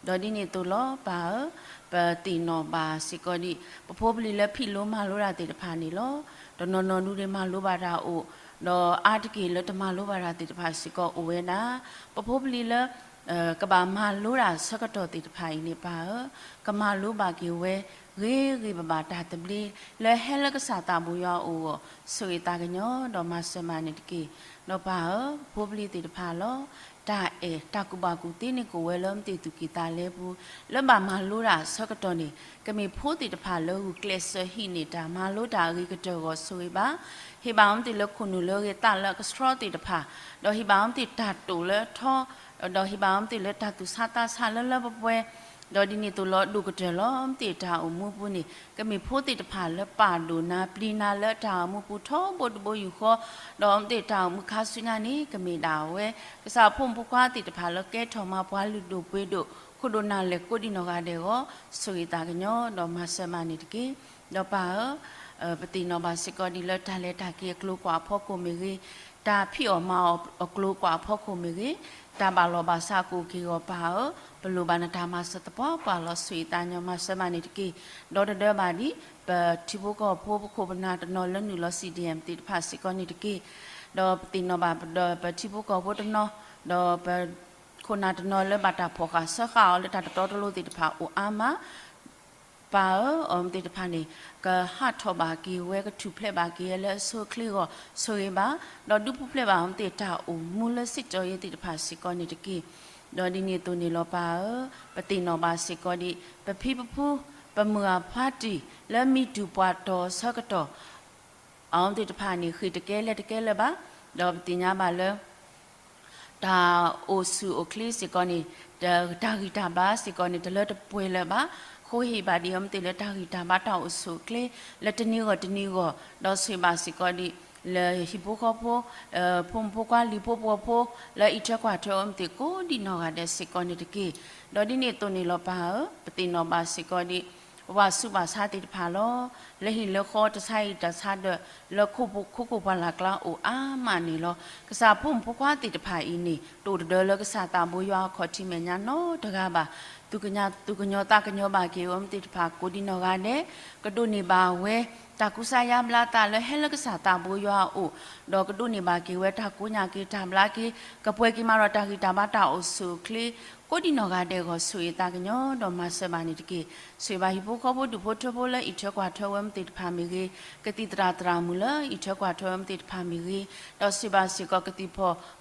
ဒီးဒ်န့ၣ်အသိးလီၤပၢ်ဧၢ, ပသ့ၣ်နီၣ်ဘၣ်စ့ၢ်ကီးဒ် ပဖိပလံၤလၢဖံးလိမၤလိတၢ်သ့ၣ်တဖၣ်န့ၣ်လီၤ. တနီၤနီၤဒုးဒံးမၤလိဘၣ်တၢ်အိၣ်, ဒီးအါတက့ၢ်လၢတမၤလိဘၣ်တၢ်သ့ၣ်တဖၣ်စ့ၢ်ကီးအိၣ်ဝဲဒၣ် ပဖိပလံၤလၢ ကဘၣ်မၤလိတၢ်ဆၢကတီၢ်သ့ၣ်တဖၣ်အံၤန့ၣ် ပၢ်ဧၢ, ကမၤလိဘၣ်က့ၤဝဲ ဂ့ၤဂ့ၤဘၣ်ဘၣ်တၢ်သဘျ့ လၢဟဲလၢကစၢ်သးဘိယွၤအအိၣ်အဂီၢ် ဆိၣ်ဂ့ၤသးကညီၤဒီးမၤစၢၤမၤန့ၣ်တက့ၢ်. ဒီးပၢ်ဧၢ, ပဖိပလံၤသ့ၣ်တဖၣ်လီၤ. တၢ်အဲၣ်တၢ်ကူၣ်ဘၣ်ကူၣ်သ့န့ၣ်ကအိၣ်ဝဲလၢအဝဲသ့ၣ်သူၣ်ကံၢ်သးလဲပူၤ, လၢဘၣ်မၤလိတၢ်ဆၢကတီၢ်န့ၣ် ကမ့ၢ်ဖိသ့ၣ်တဖၣ်လၢဂုာ်ကျဲးစၢးဟံးန့ၢ်တၢ်မၤလိတၢ်အဂ့ၤကတၢၢ်အဂီၢ် ဆိၣ်ဂ့ၤဘၣ် ဟ့ၣ်ဘၣ်အဝဲသ့ၣ်လၢခိၣ်နူာ်လၢအဂ့ၤသးလၢအကဆှီသ့ၣ်တဖၣ်, ဒီးဟ့ၣ်ဘၣ်အဝဲသ့ၣ်တၢ်တိာ်လၢအထီ, ဒီးဟ့ၣ်ဘၣ်အဝဲသ့ၣ်လၢတၢ်သူၣ်ဆါသးဆါလၢလၢပှဲၤပှဲၤ, ဒီးဒ်န့ၣ်အသိးလီၤ ဒိၣ်ကတၢၢ်လီၤ အဝဲသ့ၣ်တၢ်အိၣ်မူပူၤန့ၣ် ကမ့ၢ်ဖိသ့ၣ်တဖၣ်လၢပာ်ဒိၣ်နၤပျံၤနၤလၢတၢ်အိၣ်မူပူၤထီဘိတဘိယူၢ်ဃီ, ဒီးအဝဲသ့ၣ်တၢ်အိၣ်မူခါဆူညါန့ၣ် ကမ့ၢ်ဒၣ်ဝဲ ကစၢ်ဖိမုၣ်ဖိခွါသ့ၣ်တဖၣ်လၢကဲထီၣ်မးပှၤလုၢ်ဒိၣ်ပှ့ၤဒိၣ် ခိၣ်ဒိၣ်နၢ်လဲၢ်ကိးဒံနီၢ်ဂၤဒဲးအဂီၢ် ဆိၣ်ဂ့ၤသးကညီၤဒီးမၤစၢၤမၤန့ၣ်တက့ၢ်. ဒီးပၢ်ဧၢ, ပသ့ၣ်နီၣ်ဘၣ်စ့ၢ်ကီးဒ်လၢတၢ်လဲၤတၢ်က့ၤအကျိၤကွာ်အဖီခိၣ်မ့ၢ်ဂ့ၤ, တၢ်ဖံးအီၣ်မၤအီၣ်အကျိၤကွာ်အဖီခိၣ်မ့ၢ်ဂ့ၤ, တၢ်ဘၣ်လီၤဘၣ်စးကအိၣ်က့ၤအဂီၢ်ပၢ်ဧၢ, ပလိၣ်ဘၣ်နတၢ်မၤစၢၤသပှၢ်ပှၢ်လီၤ ဆိၣ်ဂ့ၤသးကညီၤမၤစၢၤမၤန့ၣ်တက့ၢ်. ဒီးတဒၢဘၣ်ဒ် ပထံဖိကီၢ်ဖိပခိၣ်ပနၢ်တနီၤလၢနုာ်လီၤ စံၣ်ဒံၣ်အဲၣ်သ့ၣ်တဖၣ်စ့ၢ်ကီးန့ၣ်တက့ၢ်. ဒီးပသ့ၣ်နီၣ်ဘၣ်ဒီးပထံဖိကီၢ်ဖိတနီၤ, ဒီးပခိၣ်နၢ်တနီၤလၢဘၣ်တၢ်ဖီၣ်ဃာ်စၢဃာ်အီၤလၢတၢ်တတီတလိၤသ့ၣ်တဖၣ်အိၣ်အါမး ပၢ်ဧၢ, အဝဲသ့ၣ်တဖၣ်န့ၣ် ကဟးထီၣ်ဘၣ်က့ၤဝဲ ကထူၣ်ဖျဲးဘၣ်က့ၤဝဲလၢအဆိအချ့အဂီၢ် ဆိၣ်ဂ့ၤဘၣ်, ဒီးဒုးပူၤဖျဲးဘၣ်အဝဲသ့ၣ်တၢ်အိၣ်မူလၢစံးကၠီယ့သ့ၣ်တဖၣ်စ့ၢ်ကီးန့ၣ်တက့ၢ်. ဒီးဒ်န့ၣ်အသိးန့ၣ်လီၤပၢ်ဧၢ, ပသ့ၣ်နီၣ်ဘၣ်စ့ၢ်ကီးဒ် ပဖံပဖု ပမုၢ်ဂၢ်ဖါတံၢ်လၢမံတူၢ်ပှၤတီၤဆၢကတီၢ် အဝဲသ့ၣ်တဖၣ်န့ၣ် ဃ့ၢ်တကဲလဲၤတကဲလၢၤဘၣ်, ဒီးပသ့ၣ်ညါဘၣ်လၢ တၢ်အိၣ်ဆူၣ်အိၣ်ချ့စ့ၢ်ကီးန့ၣ် တၢ်ဂံၢ်တၢ်ဘါစ့ၢ်ကီးန့ၣ် တလၢတပှဲၤလၢၤဘၣ်. ကိးဟ့ၣ်ဘၣ်ဒံးအီၤမ့ၢ်သ့ၣ်လၢတၢ်ဂံၢ်တၢ်ဘါတၢ်အိၣ်ဆူၣ်အိၣ်ချ့ လၢတနံၤဂီၢ်တနံၤဂီၢ်, ဒီးဆိၣ်ဂ့ၤဘၣ်စ့ၢ်ကီးဒံး လၢဟံၣ်ဖိဃီဖိ ဖိမုၣ်ဖိခွါလံၤဖိပှီၤဖိ လၢအံးထွဲကွၢ်ထွဲအီၤမ့ၢ်သ့ၣ်ကိးဒံနီၢ်ဂၤဒဲးစ့ၢ်ကီးန့ၣ်တက့ၢ်. ဒီးဒ်န့ၣ်အသိးန့ၣ်လီၤပၢ်ဧၢ, ပသ့ၣ်နီၣ်ဘၣ်စ့ၢ်ကီးဒံး ပှၤဆူးပှၤဆါသ့ၣ်တဖၣ်လီၤ. လၢဟံၣ်လၢဃီတဆါအံၤတၢ်ဆါဒီး လၢခိခိၣ်ပှၢ်လၢ်ကျါအိၣ်အါမးန့ၣ်လီၤ. ကစၢ်ဖိမုၣ်ဖိခွါသ့ၣ်တဖၣ်အံၤန့ၣ် တအိၣ်တဒၢလၢကစၢ်သးဘိယွၤအခီၣ်ထံးမဲာ်ညါနီတဂၤဘၣ်. သူၣ်ကညီၤသူၣ်ကညီၤသးကညီၤဘၣ်က့ၤအီၤမ့ၢ်သ့ၣ်တဖၣ်ကိးဒံနီၢ်ဂၤဒဲး, ကဒိးန့ၢ်ဘၣ်ဝဲ တၢ်ကူစါယါဘျါသးလၢဟဲလၢကစၢ်သးဘိယွၤအအိၣ်, ဒီးကဒိးန့ၢ်ဘၣ်က့ၤဝဲတၢ်ကိးညၣ်က့ၤတၢ်ဘျါက့ၤ, ကပှဲၤက့ၤမးဒီးတၢ်ဂံၢ်တၢ်ဘါတၢ်အိၣ်ဆူၣ်အိၣ်ချ့ ကိးဒံနီၢ်ဂၤဒဲးအဂီၢ် ဆိၣ်ဂ့ၤသးကညီၤဒီးမၤစၢၤဘၣ်န့ၣ်တက့ၢ်. ဆိၣ်ဂ့ၤဘၣ်ဟံၣ်ဖိဃီဖိဒူၣ်ဖိထၢဖိလၢအံးထွဲကွၢ်ထွဲဝဲမ့ၢ်သ့ၣ်တဖၣ်မ့ၢ်ဂ့ၤ, ကသံၣ်သရၣ်သရၣ်မုၣ်လၢအံးထွဲကွၢ်ထွဲဝဲမ့ၢ်သ့ၣ်တဖၣ်မ့ၢ်ဂ့ၤ, ဒီးဆိၣ်ဂ့ၤဘၣ်စ့ၢ်ကီး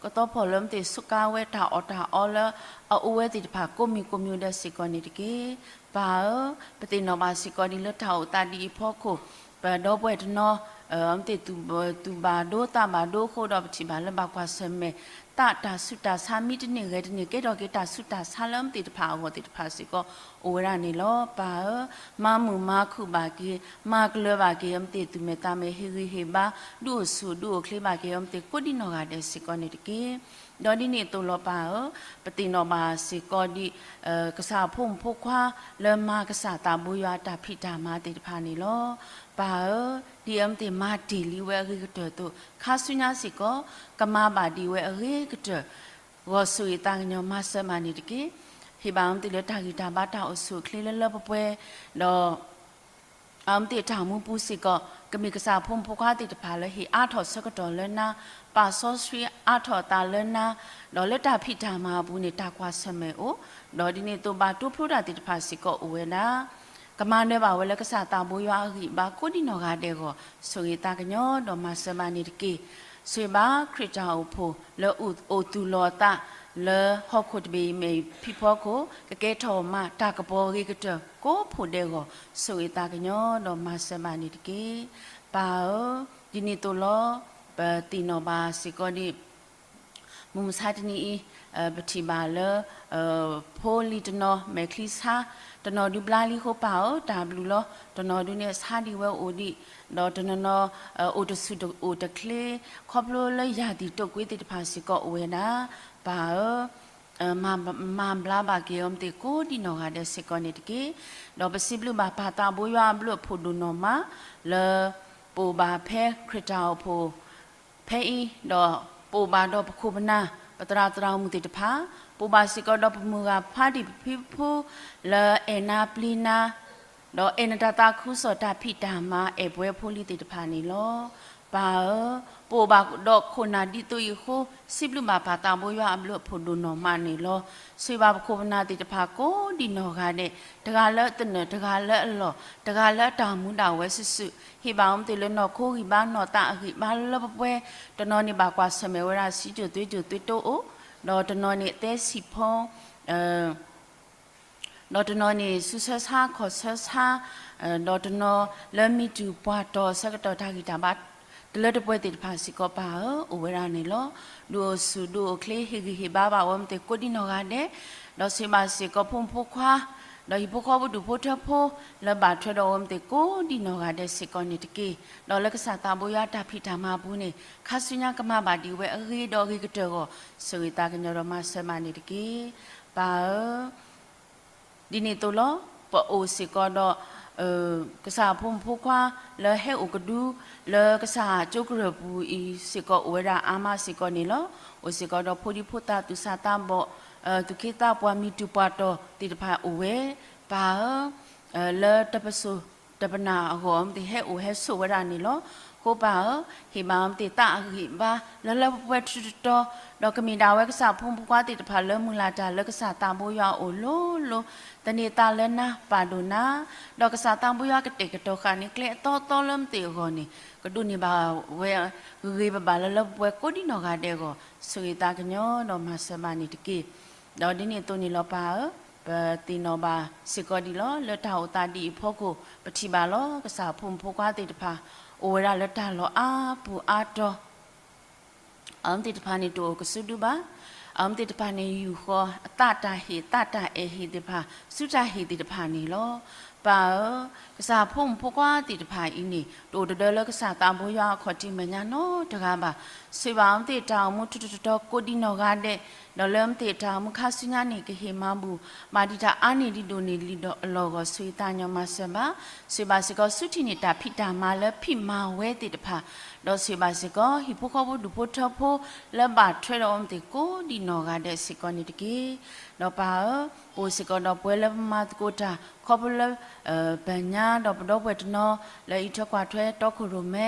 ကသံၣ်ဖီၣ်ကသီဖီၣ်လၢမ့ၢ်သ့ၣ်စူးကါဝဲတၢ်အီၣ်တၢ်အီလၢအအိၣ်ဝဲသ့ၣ်တဖၣ်ကိးမံၤကိးမံၤဒဲးစ့ၢ်ကီးန့ၣ်တက့ၢ်. ပၢ်ဧၢ, ပသ့ၣ်နီၣ်ဘၣ်စ့ၢ်ကီးဒံးလၢတၢ်အိၣ်သးဒ်အံၤအဖီခိၣ်, ပဒီပုၢ်ဝဲၢ်တနီၤ မ့ၢ်သ့ၣ်သူၣ်ဘၣ်ဒိသးဘၣ်ဒိအဃိဒီး ပထံၣ်ဘၣ်လၢဘၣ်ကွၢ်ဆၢၣ်မဲာ် သးတၢ်ဆူးတၢ်ဆါမံတန့ၢ်ဂဲၤတန့ၢ် ကဲထီၣ်က့ၤတၢ်ဆူးတၢ်ဆါလၢမ့ၢ်သ့ၣ်တဖၣ်အဂီၢ်သ့ၣ်တဖၣ်စ့ၢ်ကီး အိၣ်ဝဲဒၣ်န့ၣ်လီၤ. ပၢ်ဧၢ, မၤမုာ်မၤခုၣ်ဘၣ်က့ၤ, မၤကလၢၤဘၣ်က့ၤ မ့ၢ်သ့ၣ်သူၣ်မဲာ်သးမဲာ် ဟ့ၣ်ဂံၢ်ဟ့ၣ်ဘါ, ဒုးအိၣ်ဆူၣ်ဒုးအိၣ်ချ့ဘၣ်က့ၤ မ့ၢ်သ့ၣ်ကိးဒံနီၢ်ဂၤဒဲးစ့ၢ်ကီးန့ၣ်တက့ၢ်. ဒီးဒ်န့ၣ်အသိးလီၤပၢ်ဧၢ, ပသ့ၣ်နီၣ်ဘၣ်စ့ၢ်ကီးဒံး ကစၢ်ဖိမုၣ်ဖိခွါ လၢမၤကစၢ်သးဘိယွၤအတၢ်ဖံးတၢ်မၤသ့ၣ်တဖၣ်န့ၣ်လီၤ. ပၢ်ဧၢ, ဒ်အမ့ၢ်သ့ၣ်မၤတ့ၢ်လံဝဲအဂ့ၤကတၢၢ်အသိး ခါဆူညါစ့ၢ်ကီး ကမၤဘၣ်ဒံးဝဲအဂ့ၤကတၢၢ် ဂီၤဆိၣ်ဂ့ၤသးကညီၤမၤစၢၤမၤန့ၣ်တက့ၢ်. ဟ့ၣ်ဘၣ်အမ့ၢ်သ့ၣ်လၢတၢ်ဂံၢ်တၢ်ဘါတၢ်အိၣ်ဆူၣ်အိၣ်ချ့လၢလၢပှဲၤပှဲၤ, ဒီး အမ့ၢ်သ့ၣ်တၢ်မူပူၤစ့ၢ်ကီး ကမ့ၢ်ကစၢ်ဖိမုၣ်ဖိခွါသ့ၣ်တဖၣ်လၢဟ့ၣ်အါထီၣ်ဆၢကတီၢ်လၢနၤ, ပာ်စီဆှံအါထီၣ်အသးလၢနၤ, ဒီးလၢတၢ်ဖံးတၢ်မၤအပူၤန့ၣ် တၢ်ကွၢ်ဆၢၣ်မဲာ်အိၣ်, ဒီးဒ်န့ၣ်အသိးဘၣ်တိဖျိတၢ်သ့ၣ်တဖၣ်စ့ၢ်ကီးအိၣ်ဝဲဒၣ် ကမၤနၢၤဘၣ်ဝဲလၢကစၢ်သးဘိယွၤအဂံၢ်အဘါကိးဒံနီၢ်ဂၤဒဲးအဂီၢ် ဆိၣ်ဂ့ၤသးကညီၤဒီးမၤစၢၤမၤန့ၣ်တက့ၢ်. ဆိၣ်ဂ့ၤဘၣ်ခရံာ်တၢ်အိၣ်ဖှိၣ်လၢအအိၣ်သူၣ်လီၤအသး လၢဟီၣ်ခိၣ်တဘ့ၣ်အံၤမဲာ်ဖံးဖီခိၣ် ကကဲထီၣ်မးတၢ်ကပီၤအဂ့ၤကတၢၢ်ကိးဖှိၣ်ဒဲးအဂီၢ် ဆိၣ်ဂ့ၤသးကညီၤဒီးမၤစၢၤမၤန့ၣ်တက့ၢ်. ပၢ်ဧၢ, ဒ်န့ၣ်အသိးလီၤ. ပသ့ၣ်နီၣ်ဘၣ်စ့ၢ်ကီးဒံး မုၢ်မဆါတနံၤအံၤ ပထံၣ်ဘၣ်လၢ ဖိလံၤတနီၤ မဲာ်ချံဆါ တနီၤဒုးဘျါလံအဃိ ပၢ်ဧၢ တၢ်ဘျုးလီၤ. တနီၤဒုးန့ၣ်ဆါဒံးဝဲအိၣ်ဒံး, ဒီးတနီၤနီၤ အိၣ်တဆူၣ်အိၣ်တချ့ ခီဖျိလၢယၤသံၣ်တိာ်ကွံသ့ၣ်တဖၣ်စ့ၢ်ကီးအိၣ်ဝဲဒၣ်. ပၢ်ဧၢ မၤဘျါဘၣ်က့ၤအီၤမ့ၢ်သ့ၣ်ကိးဒံနီၢ်ဂၤဒဲးစ့ၢ်ကီးန့ၣ်တက့ၢ်. ဒီးပစံးဘျုးဘၣ်ပၢ်သးဘိယွၤအဘျုးအဖှိၣ်ဒိၣ်နီၢ်မး လၢ ပအိၣ်ဘၣ်ဖဲခရံာ်တၢ်အိၣ်ဖှိၣ် ဖဲအံၤ, ဒီးပအိၣ်ဘၣ်ဒီးပခိၣ်ပနၢ် ပသရၣ်သရၣ်မုၣ်သ့ၣ်တဖၣ်, ပအိၣ်ဘၣ်စ့ၢ်ကီးဒီးပမုၢ်ဂၤဖါတံၢ်ပဖံပဖု လၢအဲၣ်နၤပျံၤနၤ ဒီးအဲၣ်နတၢ်သးခုကစီၣ်တၢ်ဖံးတၢ်မၤ အဲၣ်ပဝဲဖိလံၤသ့ၣ်တဖၣ်န့ၣ်လီၤ. ပၢ်ဧၢ, ပအိၣ်ဘၣ်ဒီးခိၣ်နၢ်ဒ်သိးအံၤအဃိ စံးဘျုးဘၣ်ပၢ်သးဘိယွၤအဘျုးအဖှိၣ်ဒိၣ်နီၢ်မးန့ၣ်လီၤ. ဆိၣ်ဂ့ၤဘၣ်ပခိၣ်ပနၢ်သ့ၣ်တဖၣ်ကိးဒံနီၢ်ဂၤဒဲး, တဂၤလၢသနၢၣ်, တဂၤလၢအလီၢ်, တဂၤလၢအတၢ်မူဒၣ်ဝဲစုာ်စုာ်, ဟ့ၣ်ဘၣ်အီၤမ့ၢ်သ့ၣ်လၢနီၢ်ခိဂံၢ်ဘါနီၢ်သးအဂံၢ်ဘါလၢပှဲၤပှဲၤ, တနီၤန့ၣ်ဘၣ်ကွၢ်ဆၢၣ်မဲာ်ဝဲဒၣ် စံးစိၤသွ့စိၤသွ့တိအိၣ်, ဒီးတနီၤန့ၣ်သဲစံၣ်ဖီ ဒီးတနီၤန့ၣ် ဆူၣ်ဆၢဆါခီၣ်ဆၢဆါ, ဒီးတနီၤလၢမံတူၢ်ပှၢ်တီၢ်ဆၢကတီၢ်တၢ်ဂံၢ်တၢ်ဘါ တလၢတပှဲၤသ့ၣ်တဖၣ်စ့ၢ်ကီးပၢ်ဧၢ အိၣ်ဝဲဒၣ်န့ၣ်လီၤ. ဒုးအိၣ်ဆူၣ်ဒုးအိၣ်ချ့ ဟ့ၣ်ဂံၢ်ဟ့ၣ်ဘါဘၣ်ဝဲမ့ၢ်သ့ၣ်ကိးဒံနီၢ်ဂၤဒဲး, ဒီးဆိၣ်ဂ့ၤဘၣ်စ့ၢ်ကီးဖိမုၣ်ဖိခွါ, ဒီးဟံၣ်ဖိဃီဖိဒူၣ်ဖိထၢဖိ လၢဘၣ်ထွဲဒီးဝဲမ့ၢ်သ့ၣ်ကိးဒံနီၢ်ဂၤဒဲးစ့ၢ်ကီးန့ၣ်တက့ၢ်. ဒီးလၢကစၢ်သးဘိယွၤတၢ်ဖံးတၢ်မၤအပူၤန့ၣ် ခါဆူညါကမၤဘၣ်ဒံးဝဲအဂ့ၤဒီးအဂ့ၤကတၢၢ်အဂီၢ် ဆိၣ်ဂ့ၤသးကညီၤဒီးမၤစၢၤမၤန့ၣ်တက့ၢ်. ပၢ်ဧၢ ဒ်န့ၣ်အသိးလီၤ. ပအိၣ်စ့ၢ်ကီးဒီး ကစၢ်ဖိမုၣ်ဖိခွါ လၢဟဲအိၣ်ကဒု လၢကစၢ်ကၠိကရၢၢ်ပူၤအံၤစ့ၢ်ကီးအိၣ်ဝဲဒၣ်အါမးစ့ၢ်ကီးန့ၣ်လီၤ. အိၣ်စ့ၢ်ကီးဒီးဖိဒံဖိသၣ်သူၣ်စၢ်သးဘီၣ် သူၣ်က့သးပှၢ်မံတူၢ်ပှၢ်တီၢ်သ့ၣ်တဖၣ်အိၣ်ဝဲ ပၢ်ဧၢ လၢတပစိာ်တပနၢ်အဂီၢ် မ့ၢ်သ့ၣ်ဟဲအိၣ်ဟဲဆိးဝဲဒၣ်န့ၣ်လီၤ. အဃိပၢ်ဧၢ ဟ့ၣ်ဘၣ်မ့ၢ်သ့ၣ်သးအဂံၢ်ဘါ လၢလၢပှဲၤပှဲၤထူတတီၤ, ဒီးကမ့ၢ်ဒၣ်ဝဲကစၢ်ဖိမုၣ်ဖိခွါသ့ၣ်တဖၣ်လၢမုၢ်လၢ်တၢ်လၢကစၢ်သးဘိယွၤအအိၣ်လိၤလိၤ, သန့ၤသးလၢနၤ ပာ်ဒိၣ်နၤ, ဒီးကစၢ်သးဘိယွၤကတဲာ်ကတီၤဃာ်န့ၢ်ကျဲအသီသီလၢမ့ၢ်သ့ၣ်အဂီၢ်န့ၣ် ကဒိးန့ၢ်ဘၣ်ဝဲဂ့ၤဂ့ၤဘၣ်ဘၣ်လၢလၢပှဲၤပှဲၤကိးဒံနီၢ်ဂၤဒဲးအဂီၢ် ဆိၣ်ဂ့ၤသးကညီၤဒီးမၤစၢၤဘၣ်န့ၣ်တက့ၢ်. ဒီးဒ်န့ၣ်အသိးန့ၣ်လီၤပၢ်ဧၢ, ပသ့ၣ်နီၣ်ဘၣ်စ့ၢ်ကီးဒံးလီၤ. လၢတၢ်အိၣ်သးဒ်အံၤအဖီခိၣ် ပထံၣ်ဘၣ်လီၤ. ကစၢ်ဖိမုၣ်ဖိခွါသ့ၣ်တဖၣ် အိၣ်ဝဲဒၣ်လၢတၢ်လီၢ်အါပူၤအါတီၤ အဝဲသ့ၣ်တဖၣ်န့ၣ်တအိၣ်ကစုဒုဘၣ်. အဝဲသ့ၣ်တဖၣ်န့ၣ် ယူာ်ဃီၤအသးတၢ်ဟ့ၣ် သးတၢ်အဲၣ်ဟ့ၣ်သ့ၣ်တဖၣ် ဆူတၢ်ဟ့ၣ်သ့ၣ်တဖၣ်န့ၣ်လီၤ. ပၢ်ဧၢ, ကစၢ်ဖိမုၣ်ဖိခွါသ့ၣ်တဖၣ်အံၤန့ၣ် တအိၣ်တဒၢလၢကစၢ်သးဘိယွၤအခီၣ်ထံးမဲာ်ညါနီတဂၤဘၣ်. ဆိၣ်ဂ့ၤဘၣ်အဝဲသ့ၣ်တၢ်အိၣ်မူထူထူတီတီကိးဒံနီၢ်ဂၤဒဲး, ဒီးလၢအဝဲသ့ၣ်တၢ်အိၣ်မူခါဆူညါန့ၣ် ကဟ့ၣ်မၤဘူၣ် ဘၣ်ဒံးတၢ်အါန့ၢ်ဒံးဒိၣ်န့ၢ်လံဒီးအလီၢ်ဂီၢ် ဆိၣ်ဂ့ၤသးကညီၤမၤစၢၤဘၣ်. ဆိၣ်ဂ့ၤဘၣ်စ့ၢ်ကီး ဆူထံၣ်န့ၢ်တၢ်ဖံးတၢ်မၤလၢဖံးမၤဝဲသ့ၣ်တဖၣ်, ဒီးဆိၣ်ဂ့ၤဘၣ်စ့ၢ်ကီး ဟံၣ်ဖိဃီဖိဒူၣ်ဖိထၢဖိ လၢဘၣ်ထွဲဒီးအဝဲသ့ၣ်ကိးဒံနီၢ်ဂၤဒဲးစ့ၢ်ကီးန့ၣ်တက့ၢ်. ဒီးပၢ်ဧၢ, ပအိၣ်စ့ၢ်ကီးဒီးပဝဲလၢပမၤသကိးတၢ် ခီဖျိလၢ ပညါဒီးပဒီပုၢ်ဝဲၢ်တနီၤ လၢအံးထွဲကွၢ်ထွဲတီခိၣ်ရိၣ်မဲ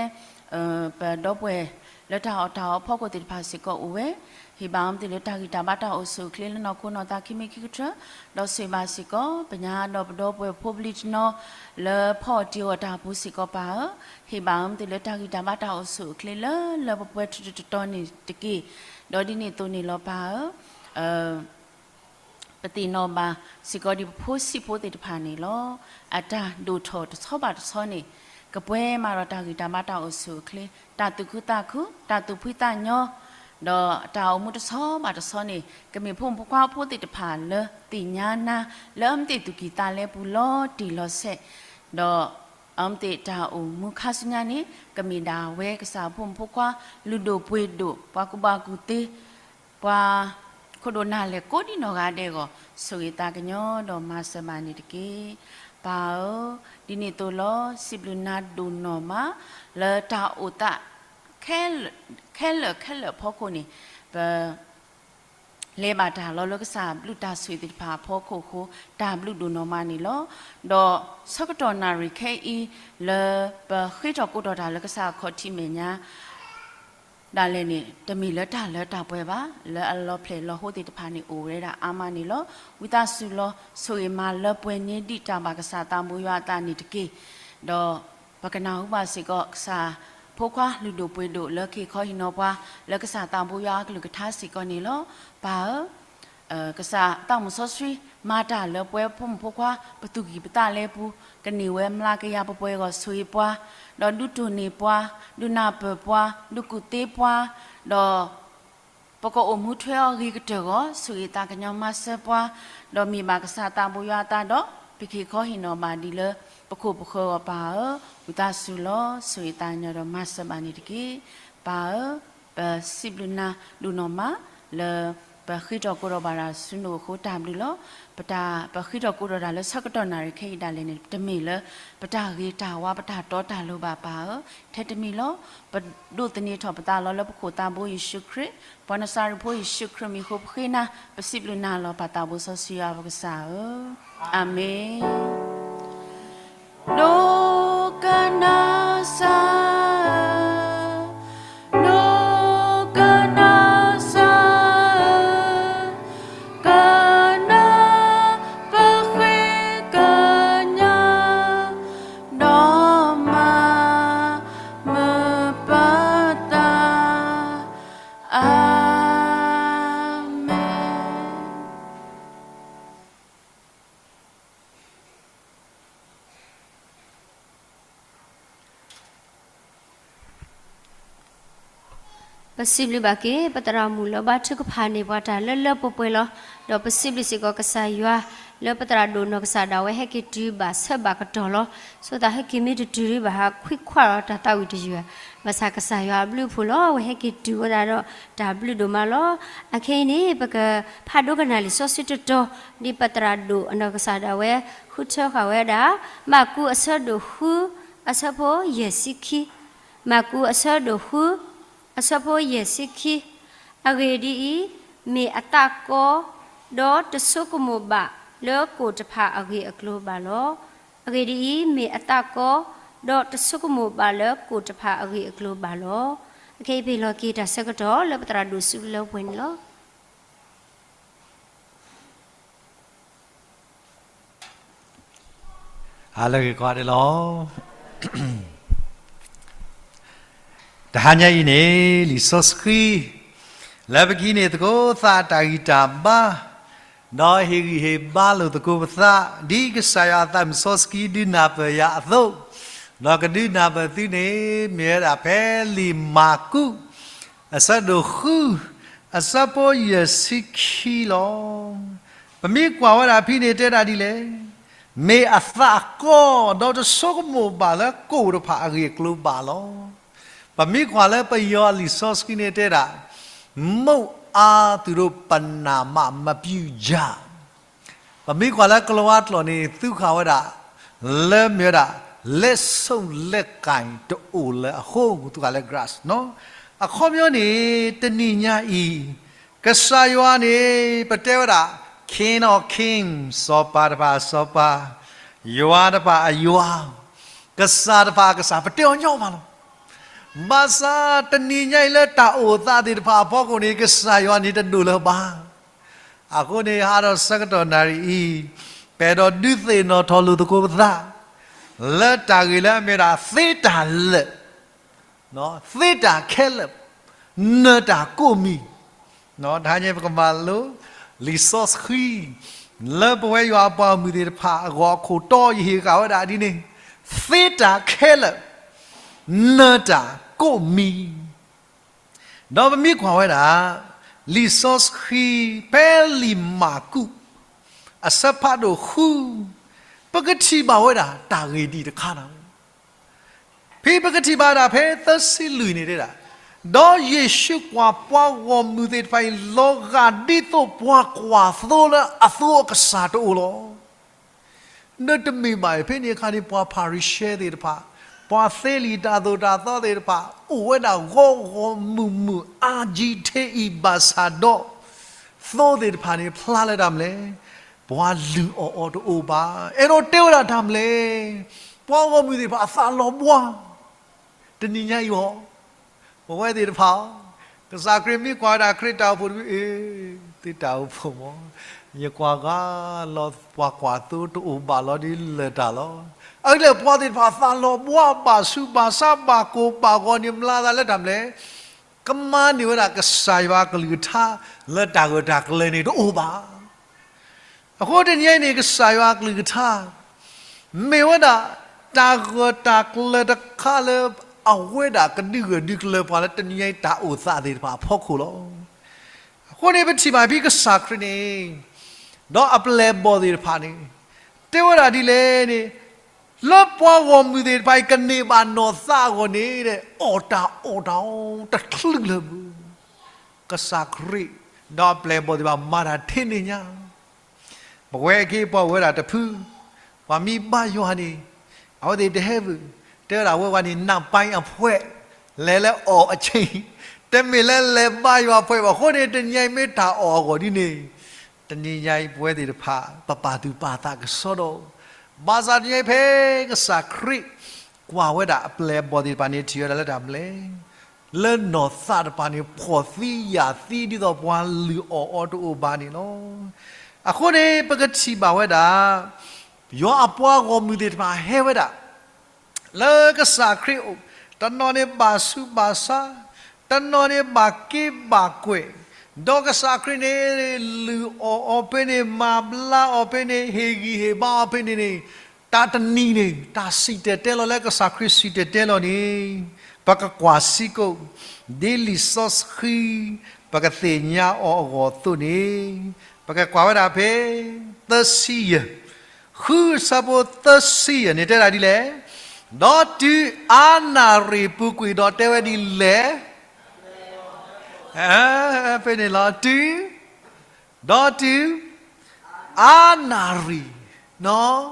ပဒီပုၢ်ဝဲၢ်လၢတၢ်အီၣ်တၢ်အီအဖီခိၣ်သ့ၣ်တဖၣ်စ့ၢ်ကီးအိၣ်ဝဲ, ဟ့ၣ်ဘၣ်အဝဲသ့ၣ်လၢတၢ်ဂံၢ်တၢ်ဘါတၢ်အိၣ်ဆူၣ်အိၣ်ချ့လၢနီၢ်ခိနီၢ်သးခံမံၤခံကတၢၢ်, ဒီးဆိၣ်ဂ့ၤဘၣ်စ့ၢ်ကီး ပညါဒီးပဒီပုၢ်ဝဲၢ်ဖိပလံၤတနီၤ လၢဖီအီၣ်တံၢ်အီၣ်တၢ်အပူၤစ့ၢ်ကီးပၢ်ဧၢ, ဟ့ၣ်ဘၣ်အဝဲသ့ၣ်လၢတၢ်ဂံၢ်တၢ်ဘါတၢ်အိၣ်ဆူၣ်အိၣ်ချ့လၢလၢပှဲၤပှဲၤထီထီတီတီန့ၣ်တက့ၢ်. ဒီးဒ်န့ၣ်အသိးန့ၣ်လီၤပၢ်ဧၢ ပသ့ၣ်နီၣ်ဘၣ်စ့ၢ်ကီးဒံးပဖိဆံးဖိသ့ၣ်တဖၣ်န့ၣ်လီၤ. အတၢ်ဒိၣ်ထီၣ်တဆီဘၣ်တဆီန့ၣ် ကပှဲၤမးဒီးတၢ်ဂံၢ်တၢ်ဘါတၢ်အိၣ်ဆူၣ်အိၣ်ချ့, တၢ်သူၣ်ခုသးခု, တၢ်သူၣ်ဖှံသးညီ, ဒီးတၢ်အိၣ်မူတဆီဘၣ်တဆီန့ၣ် ကမ့ၢ်ဖိမုၣ်ဖိခွါဖိသ့ၣ်တဖၣ်လၢသ့ၣ်ညါနၤ လၢအဝဲသ့ၣ်သူၣ်ကံၢ်သးလဲပူၤလီၤတံၢ်လီၤဆဲး, ဒီးအဝဲသ့ၣ်တၢ်အိၣ်မူခါဆူညါန့ၣ် ကမ့ၢ်ဒၣ်ဝဲကစၢ်ဖိမုၣ်ဖိခွါ လုၢ်ဒိၣ်ပှ့ၤဒိၣ် ပှၤကူၣ်ဘၣ်ကူၣ်သ့ ပှၤခိၣ်ဒိၣ်နၢ်လဲၢ်ကိးဒံနီၢ်ဂၤဒဲးအဂီၢ် ဆိၣ်ဂ့ၤသးကညီၤဒီးမၤစၢၤဘၣ်န့ၣ်တက့ၢ်. ပၢ်ဧၢ, ဒ်န့ၣ်အသိးလီၤ စံးဘျုးနၤဒိၣ်နီၢ်မး လၢတၢ်အိၣ်သး ခဲလၢာ်ခဲလၢာ်အဖီခိၣ်န့ၣ် ပ လဲၤဘၣ်တၢ်လီၤလၢကစၢ်ဘျုးတၢ်ဆိၣ်ဂ့ၤသ့ၣ်တဖၣ်အဖီခိၣ်အဃိ တၢ်ဘျုးဒိၣ်နီၢ်မးန့ၣ်လီၤ. ဒီးဆၢကတီၢ်နၣ်ရံၣ်ခဲအံၤ လၢပဃ့ထီၣ်ကိးထီၣ်တၢ်လၢကစၢ်အခီၣ်ထံးမဲာ်ညါ ဒၣ်လဲာ်န့ၣ် တမ့ၢ်လၢတၢ်လၢတၢ်ပှဲၤဘၣ်, လၢအလီၤဖျဲၣ်လီၤဟိသ့ၣ်တဖၣ်န့ၣ် အိၣ်ဝဲဒၣ်အါမးန့ၣ်လီၤ. ဝံသးစူၤလီၤ ဆိၣ်ဂ့ၤမၤလၢပှဲၤန့ၢ်ဒံးတၢ်ဘၣ်ကစၢ်သးဘိယွၤအသးန့ၣ်တက့ၢ်. ဒီးပကနၢ်ဟူဘၣ်စ့ၢ်ကီး ကစၢ်ဖိခွါလုၢ်ဒိၣ်ပှ့ၤဒိၣ်လၢကဟ့ၣ်ခီဟ့ၣ်နီၤပှၤ လၢကစၢ်သးဘိယွၤအကလုၢ်ကထါစ့ၢ်ကီးန့ၣ်လီၤ. ပၢ်ဧၢ ကစၢ်သးမုၢ်စီဆှံ မၤတၢ်လၢပဝဲဖိမုၣ်ဖိခွါ ပသူၣ်ကံၢ်ပသးလဲပူၤ ကန့ၢ်ဝဲမျးကယၤပှဲၤပှဲၤအဂီၢ် ဆိၣ်ဂ့ၤပှၤ, ဒီးဒုးတိၢ်န့ၢ်ပှၤ, ဒုးနၢ်ပၢၢ်ပှၤ, ဒုးကူၣ်သ့ပှၤ, ဒီး ပကအိၣ်မူထွဲအီၤဂ့ၤကတၢၢ်အဂီၢ် ဆိၣ်ဂ့ၤသးကညီၤမၤစၢၤပှၤ, ဒီးမ့ၢ်ဘၣ်ကစၢ်သးဘိယွၤအသးဒီး ပကဟ့ၣ်ခီဟ့ၣ်နီၤဘၣ်ဒ်လၢပခိၣ်ပဃၢၤအဂီၢ်ပၢ်ဧၢ, ဝံသးစူၤလီၤ ဆိၣ်ဂ့ၤသးကညီၤဒီးမၤစၢၤဘၣ်န့ၣ်တက့ၢ်. ပၢ်ဧၢ, ပစံးဘျုးနၤဒိၣ်နီၢ်မး လၢပဃ့ထီၣ်ကိးထီၣ်ဘၣ်တၢ်ဆူနအိၣ်အဃိတၢ်ဘျုးလီၤ. ပတၢ် ပဃ့ထီၣ်ကိးထီၣ်တၢ်လၢဆၢကတီၢ်နၣ်ရံၣ်ခဲအံၤဒၣ်လဲာ်န့ၣ် တမ့ၢ်လၢပတၢ်ဂ့ၤတၢ်ဝါပတၢ်တီတၢ်လိၤဘၣ်ပၢ်ဧၢ, ထဲတမံၤလီၤ ပဒိးသန့ၤထီၣ်ပသးလီၤလၢပခိၣ်သးဘိယ့ၣ်ၡူးခရံာ်, ပှၤနၤစၤရ့းဖိယ့ၣ်ၡူးခရံာ်မံၤအဃိပဃ့နၤ, ပစံးဘျုးနၤလီၤ ပၢ်သးဘိစီဆှံယွၤပကစၢ်ဧၢ, အၤမ့ၣ်. ဒိကနၣ်စၢ် ဒိကနၣ်စၢ်, ကနၢ်ပဃ့ကညး ဒီးမၤမုာ်ပသး, အၤမ့ၣ်. ပစံးဘျုးဘၣ်က့ၤ ပသရၣ်မုၣ်လၢဘါထုကဖၣ်န့ၢ်ပှၤတၢ်လၢလၢပှဲၤပှဲၤလီၤ. ဒီးပစံးဘျုးစ့ၢ်ကီးကစၢ်ယွၤ လၢပသရၣ်ဒိၣ်နီၢ်ကစၢ်ဒၣ်ဝဲဟဲက့ၤတုၤဘၣ်ဆၢဘၣ်ကတီၢ်လီၤ. ဆိသးဟဲက့ၤမ့ၢ်တတုၤဒံးဘၣ်ဟးခွံခွါလီၤတၢ်သးဝံၣ်တယုၢ်ဧါ. ဘၣ်ဆၣ်ကစၢ်ယွၤအဘျုးအဖှိၣ်လီၤ အဝဲဟဲက့ၤတုၤဝဲဒၣ်ဒီးတၢ်ဘျုးဒိၣ်မးလီၤ. အခဲအံၤန့ၣ် ပကဖးဒိကနၣ်လံာ်စီဆှံတတီၤ ဒ်ပသရၣ်ဒိၣ်အနီၢ်ကစၢ်ဒၣ်ဝဲ ဃုထၢဃာ်ဝဲဒၣ် မၢ်ကူးအဆၢဒိၣ်ဃု အဆၢဖိယဲၢ်ဆံခံ, မၢ်ကူးအဆၢဒိၣ်ဃု အဆၢဖိယဲၢ်ဆံခံ, အဂ့ၢ်ဒ်အံၤ, မ့ၢ်အသးကီ ဒီးတဆိကမိၣ်ဘၣ်လၢကိၣ်တဖၣ်အဂ့ၢ်အကျိၤဘၣ်လီၤ. အဂ့ၢ်ဒ်အံၤ, မ့ၢ်အသးကီ ဒီးတဆိကမိၣ်ဘၣ်လၢကိၣ်တဖၣ်အဂ့ၢ်အကျိၤဘၣ်လီၤ. အခဲအံၤပဟ့ၣ်လီၤက့ၤတၢ်ဆၢကတီၢ်လၢပသရၣ်ဒိၣ်စုလၢပှဲၤန့ၣ်လီၤ. ဟါလၢအဂ့ၤကိးဂၤဒဲးလီၤ. တဟါညါအံၤန့ၣ် လံာ်စီဆှံ လၢပကဟံးန့ၢ်သကိးသးတၢ်ဂံၢ်တၢ်ဘါ, ဒီးဟ့ၣ်ဂံၢ်ဟ့ၣ်ဘါလိာ်သကိးပသး, ဒ်ကစၢ်ယွၤအသးမုၢ်စီဆှံဒုးနၢ်ပၢၢ်ယၤအသိး, ဒီးကဒုးနၢ်ပၢၢ်သုန့ၣ် မ့ၢ်ဝဲဒၣ်ဖဲလံာ်မၢ်ကူး အဆၢဒိၣ်ဃု အဆၢဖိယဲၢ်ဆံခံလီၤ. ပမ့ၢ်ကွၢ်ဝဲဒၣ်ဖဲန့ၣ်တဲဒၣ်ဒ်လဲၣ်, မ့ၢ်အသးအကီၢ် ဒီးတဆိကမိၣ်ဘၣ်လၢကိၣ်တဖၣ်အဂ့ၢ်အကျိၤဘၣ်လီၤ. ပမ့ၢ်ကွၢ်လၢပယီၤအလံာ်စီဆှံန့ၣ်တဲဒၣ်, မုၢ်အါသူတို့ပနာမှမပြုကြ. ပမ့ၢ်ကွၢ်လၢကလံးဝါကျိာ်န့ၣ် သူဃာ်ဝဲဒၣ် လၢမ့ၢ်ဝဲဒၣ် လက်ဆုပ်လက်ကိုင် တအိၣ်လၢအဃိ သူဃာ်လၢ grass နီၤ. အခီပညီန့ၣ် တနံၤညါအံၤ ကစၢ်ယွၤန့ၣ် ပတဲဝဲဒၣ် King of King, စီၤပၤတဖၣ်အစီၤပၤ, ယွၤတဖၣ်အယွၤ, ကစၢ်တဖၣ်အကစၢ် ပတဲအီၤညီဘၣ်လီၤ. ဘၣ်ဆၣ်တနံၤညါအံၤလၢတၢ်အိၣ်သးသ့ၣ်တဖၣ်အဖီခိၣ်န့ၣ် ကစၢ်ယွၤန့ၣ်တဒိၣ်လၢၤဘၣ်. အဃိန့ၣ် ဟါဒီးဆၢကတီၢ်နၣ်ရံၣ်အံၤ ပအဲၣ်ဒိးဒုးသ့ၣ်နီၣ်ထီၣ်လိာ်သကိးပသး လၢတၢ်ဂ့ၢ်လၢအမ့ၢ်ဒၣ် သ့တၢ်လၢာ်, သ့တၢ်ခဲလၢာ်, နၢၤတၢ်ကိးမံၤ, တဟါညါပကမၤလိ လံာ်စီဆှံ လၢပဝဲယွၤအပှၤဂီၢ်မုၢ်သ့ၣ်တဖၣ်အဂီၢ်အခိၣ်တီ ယဟ့ၣ်ဃာ်ဝဲဒၣ်ဒ်န့ၣ်, သ့တၢ်ခဲလၢာ်, နၢၤတၢ်ကိးမံၤ ဒီးပမ့ၢ်ကွၢ်ဝဲဒၣ် လံာ်စီဆှံ ဖဲလံာ်မၢ်ကူး အဆၢဖးဒိၣ်ဃု, ပကထံၣ်ဘၣ်ဝဲဒၣ်တၢ်ဂ့ၢ်ဒ်အံၤတခါန့ၣ်, ဖဲပကထံၣ်ဘၣ်ဒၣ်ဖဲသၢဆံလွံၢ်န့ၣ်တဲဒၣ်, ဒီးယ့ၣ်ၡူးကွၢ်ပှၤဂီၢ်မုၢ်သ့ၣ်တဖၣ်အံၤ လီၤဂာ်ဒ်သိးပှၤကွၢ်သိလၢအသိအကစၢ်တအိၣ်လီၤ. ဒီးတမ့ၢ်ဘၣ်အံၤ ဖဲန့ၣ်အခါန့ၣ် ပှၤဖၤရံၤၡဲသ့ၣ်တဖၣ်, ပှၤသ့လံာ်တၢ်သိၣ်တၢ်သီသ့ၣ်တဖၣ် အိၣ်ဝဲဒၣ်ဂီၢ်ဂီၢ်မုၢ်မုၢ် အါကံထဲအံၤဘၣ်ဆၣ်ဒီး သိသ့ၣ်တဖၣ်န့ၣ် ဖျါလၢတၢ်မနုၤလဲၣ်, ပှၤလုၢ်အီၣ်အီၤတအိၣ်ဘၣ်. အဲၣ်ဒိးတဲဝဲဒၣ်တၢ်မနုၤလဲၣ်, ပှၤဂီၢ်မုၢ်သ့ၣ်တဖၣ်အသးလီၤဘှါ တနံၤညါအံၤအီၤ, ပဝဲသ့ၣ်တဖၣ်အီၤ, ကစၢ်ခရံာ်မ့ၢ်ကွၢ်ဝဲဒၣ်ခရံာ်တၢ်အိၣ်ဖှိၣ်တဖုအံၤ, သုတၢ်အိၣ်ဖှိၣ်မ့ၢ်, ယကွၢ်ဂၤလီၤ ပှၤကွၢ်သိတအိၣ်ဘၣ်လီၤဒ်လၢာ်တၢ်လီၤ. အဂ့ၢ်ဒ်လဲၣ် ပှၤသ့ၣ်တဖၣ်သးလီၤဘှါ ဘၣ်ဆူးဘၣ်ဆါ ဘၣ်ကိၢ်ဘၣ်ဂီၤန့ၣ် မၤသးလၢတၢ်မနုၤလဲၣ်, ကမၤန့ၢ်ဝဲဒၣ်ကစၢ်ယွၤအကလုၢ်ကထါ လၢတၢ်ဂၢၢ်တၢ်ကျၢၤန့ၣ်တအိၣ်ဘၣ်. အဃိတနံၤအံၤန့ၣ် ကစၢ်ယွၤအကလုၢ်ကထါ မ့ၢ်ဝဲဒၣ် တၢ်ဂၢၢ်တၢ်ကျၢၤတခါလၢ အဝဲဒၣ်ကဒုးဂၢၢ်ဒုးကျၢၤပှၤလၢတနံၤအံၤတၢ်အိၣ်သးသ့ၣ်တဖၣ်အဖီခိၣ်လီၤ. အဃိန့ၣ် ပထံၣ်ဘၣ်ဖဲကစၢ်ခရံာ်န့ၣ် ဒီးအပျဲၢ်အဘီၣ်သ့ၣ်တဖၣ်န့ၣ် တဲဝဲဒၣ်ဒ်လဲၣ်န့ၣ်, လၢပှၤဂီၢ်မုၢ်သ့ၣ်တဖၣ်အံၤ ကန့ၢ်ဘၣ်နီၢ်သးအဂီၢ်န့ၣ် အီၣ်တၢ်အီၣ်တၢ်အီတချုးလၢၤဘၣ်. ကစၢ်ခရံာ် ဒီးအပျဲၢ်အဘီၣ်သ့ၣ်တဖၣ်မၤတၢ်ထဲန့ၣ်ညါ ပဝဲက့ၤပှၤဝဲဒၣ်တဖု, ပှၤမ့ၢ်ဘါယွၤန့ၣ် အဝဲသ့ၣ်တဟဲဘၣ်, တဲဝဲဒၣ်ဝဲဝဲန့ၣ် နောက်ပိုင်းအဖွဲ့, လဲၤလၢအီၣ်အဆၢ, တမ့ၢ်လၢလဲၤဘါယွၤအဖွဲ့ဘၣ်. အဃိန့ၣ် တနံၤညါအံၤမ့ၢ်တၢ်အီၣ်အဂီၢ်ဒ်န့ၣ်, တနံၤညါအံၤပဝဲသ့ၣ်တဖၣ် ပပာ်သူၣ်ပာ်သးကစီဒီ, ဘၣ်ဆၣ်တနံၤညါအံၤဖဲကစၢ်ခရံာ် ကွၢ်ဝဲဒၣ်အပျဲၢ်အဘီၣ်သ့ၣ်တဖၣ်န့ၣ် ထံၣ်ဝဲဒၣ်လၢတၢ်မနုၤလဲၣ် လၢနီၢ်သးတဖၣ်န့ၣ် ဖှီၣ်သံယာ်သံဒ်သိးပှၤလုၢ်အီၣ်အီတအိၣ်ဘၣ်န့ၣ်လီၤ. အဃိန့ၣ် ပကထံၣ်ဘၣ်ဝဲဒၣ် ယွၤအပှၤဂီၢ်မုၢ်သ့ၣ်တဖၣ်ဟဲဝဲဒၣ် လၢကစၢ်ခရံာ်အအိၣ်, တနီၤန့ၣ်ဘၣ်ဆူးဘၣ်ဆါ, တနီၤန့ၣ်ဘၣ်က့ဘၣ်ကွဲၢ်, ဒီးကစၢ်ခရံာ်န့ၣ် လုၢ်အီၣ်အီၤဖဲန့ၣ်, မၤဘျါအီၤဖဲန့ၣ်, ဟ့ၣ်ဂံၢ်ဟ့ၣ်ဘါအီၤဖဲန့ၣ်န့ၣ်, တၢ်တနံၤန့ၣ် တၢ်စံၣ်တဲၤတဲလီၤလၢကစၢ်ခရံာ်စံၣ်တဲၤတဲလီၤန့ၣ်, ပကကွၢ်စ့ၢ်ကီး ဒ်လံာ်စီဆှံ ပကသ့ၣ်ညါအီၤအဂီၢ်အသိးန့ၣ်, ပကကွၢ်ဝဲဒၣ်ဖဲ သၢဆံယဲၢ်, ဃုအဆၢဖိသၢဆံယဲၢ်န့ၣ်တဲဒၣ်ဒ်လဲၣ်, ဒီးတုၤအါနၣ်ရံၣ်ပူၤကွံာ်ဒီးတဲဝဲဒ်လဲၣ်, ဖဲန့ၣ်လီၤ တုၤ, ဒီးတုၤ, အါနၣ်ရံၣ်,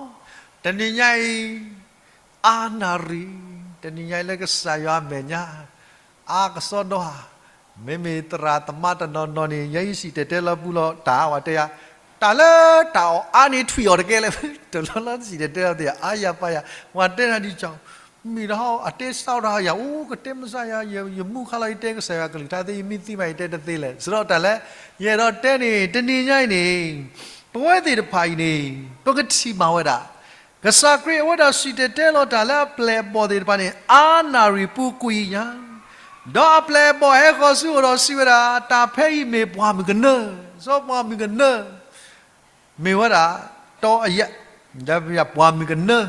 တနံၤညါအံၤ, အါနၣ်ရံၣ်, တနံၤညါအံၤလၢကစၢ်ယွၤအမဲာ်ညါ အါကစီဒီဧါ, မ့မ့ၢ်သရၣ်သမါတနီၤနီၤန့ၣ် ယဲယစံၣ်တဲၤတဲလီၤပူၤလီၤတၢ် ဝဲတဲယၤ, တၢ်လၢတၢ်အီၣ်အါန့ၣ်ထွံၣ်အီၤတကဲလၢၤ, တလီၢ်လီၤစံၣ်တဲၤတဲလီၤသ့ၣ် အါယၤပာ်ယၤ, ဝဲတဲနၤဒ်ကီး, မ့ၢ်ဒီးအတဲစးထီၣ်ယၤ အိၣ်ကတဲမစါယၤ ယမူခါလီၤ ယတဲကစၢ်ယွၤကလုၢ်ကထါသ့ ယမ့ၢ်သံမး ယတဲတသ့လၢၤ. စးထီၣ်တၢ်လၢ ယအဲၣ်ဒိးတဲန့ၣ် တနံၤညါအံၤန့ၣ် ပဝဲသ့ၣ်တဖၣ်အံၤန့ၣ် ပကထံၣ်ဘၣ်ဝဲဒၣ် ကစၢ်ခရံာ်အဝဲဒၣ်စံၣ်တဲၤတဲလီၤတၢ်လၢအပျဲၢ်အဘီၣ်သ့ၣ်တဖၣ်န့ၣ် အါနၣ်ရံၣ်ပူၤကွံာ်ညါ, ဒီးအပျဲၢ်အဘီၣ်ဟဲဃီၤဆူအအိၣ်ဒီးစံးဝဲဒၣ် တၢ်ဖဲအံၤမ့ၢ်ပှၢ်မုၢ်ကနၢ, စီၤပှၢ်မုၢ်ကနၢ မ့ၢ်ဝဲဒၣ် တီအယၣ်, ဒီးပှၢ်မုၢ်ကနၢ,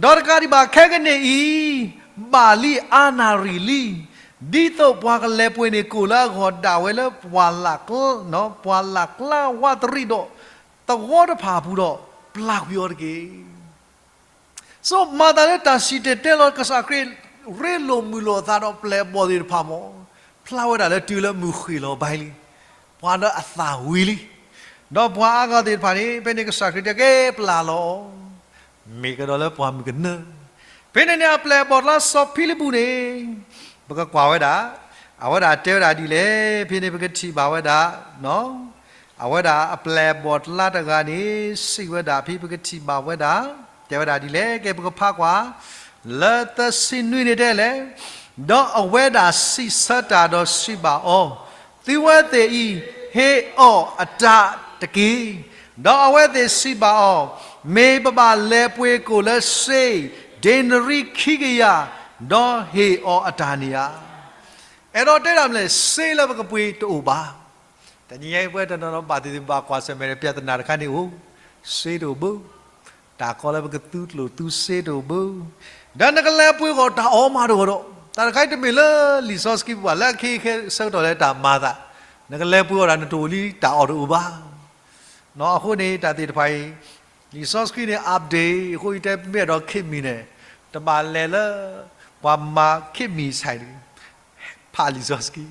ဒီးတကးဒံးဘၣ်ခဲကနံၣ်အံၤ ဘၣ်လံအါနၣ်ရံၣ်လံ, ဒ်သိးပှၤကလဲၤပှ့ၤန့ၢ်ကိၣ်လၢအဂီၢ်ဒၣ်ဝဲလၢပှၢ်လၢ်ကျါ, ပှၢ်လၢ်ကျါဝးတရံးဒီး သဝီတဖၣ်အပူၤဒီး ပျၢ်ကွံာ်အီၤတက့ၢ်. စီၤမၤသၤလၢတၢ်စံၣ်တဲၤတဲလီၤကစၢ်ခရံာ် ရ့လိာ်မုာ်လိာ်အသးဒီးပျဲၢ်အဘီၣ်သ့ၣ်တဖၣ်မ့ၢ် ဖျါဝဲဒၣ်လၢတုၤလၢမုၢ်ဃ့ၢ်လီၤဘၣ်လံ, ပှၤလၢအသၣ်ဝံၤလံ, ဒီးပှၤအါဂၤသ့ၣ်တဖၣ်န့ၣ် ဖဲန့ၣ်ကစၢ်ခရံာ်တဲကဲပျၢ်လီၤ မ့ၢ်ကဒီးလၢပှၢ်မုၢ်ကနၢ, ဖဲန့ၣ်န့ၣ် အပျဲၢ်အဘီၣ်တလါစီၤဖံလံးပူးန့ၣ် ပကကွၢ်ဝဲဒၣ်, အဝဲဒၣ်တဲဝဲဒၣ်ဒ်လဲၣ်, ဖဲန့ၣ်ပကထံၣ်ဘၣ်ဝဲဒၣ်, အဝဲဒၣ်အပျဲၢ်အဘီၣ်တလါတဂၤန့ၣ် စံးဝဲဒၣ်ဖဲပကထံၣ်ဘၣ်ဝဲဒၣ်, တဲဝဲဒၣ်ဒ်လဲၣ်, ကဲပကဖးကွၢ်, လၢသၢဆံနွံန့ၣ်တဲလဲၣ်, ဒီးအဝဲဒၣ်စံးဆၢတၢ်ဒီးစံးဘၣ်အီၤ, သုဝဲသ့ၣ်အံၤ ဟ့ၣ်အီၤအတၢ်တက့ၢ်. ဒီးအဝဲသ့ၣ်စံးဘၣ်အီၤ, မ့ၢ်ပဘၣ်လဲၤပှ့ၤကိၣ်လၢစ့ ဒ့နရံၣ်ခံကယၤ, ဒီးဟ့ၣ်အီၤအတၢ်န့ၣ်ဧါ. အဲၣ်ဒိးတဲဒၣ်မနုၤလဲၣ်, စ့လၢပကပှ့ၤတအိၣ်ဘၣ်. တနံၤညါအံၤပဝဲတနီၤနီၤဘၣ်သ့ၣ်သ့ၣ်ဘၣ်ကွၢ်ဆၢၣ်မဲာ်ဒီး ပြဿနာတခါန့ၣ်အိၣ်, စ့တအိၣ်ဘၣ်, တၢ်ကီလၢပကသူကျိၣ်သူစ့တအိၣ်ဘၣ်, ဒီးနကလဲၤပှ့ၤဂီၢ်တၢ်အီၣ်မးတအိၣ်ဒီး, တၢ်တခါအံၤတမ့ၢ်လၢလံာ်စီဆှံပူၤဘၣ်, လၢအခဲအံၤခဲဆၢကတီၢ်လၢတၢ်မၤအသး, နကလဲၤပှ့ၤအီၣ်ဒၣ် နတအိၣ်လံတၢ်အီၣ်တအိၣ်ဘၣ်. အဃိန့ၣ် တၢ်သ့ၣ်တဖၣ်အံၤ လံာ်စီဆှံန့ၣ် update အဃိ ယတဲမ့ၢ်အဲၣ်ဒိးခ့မံၤန့ၣ်, တဘၣ်လဲၤလၢ ပှၤမၤခ့မံၤဆဲးတဂ့ၤ, ဖးလံာ်စီဆှံ,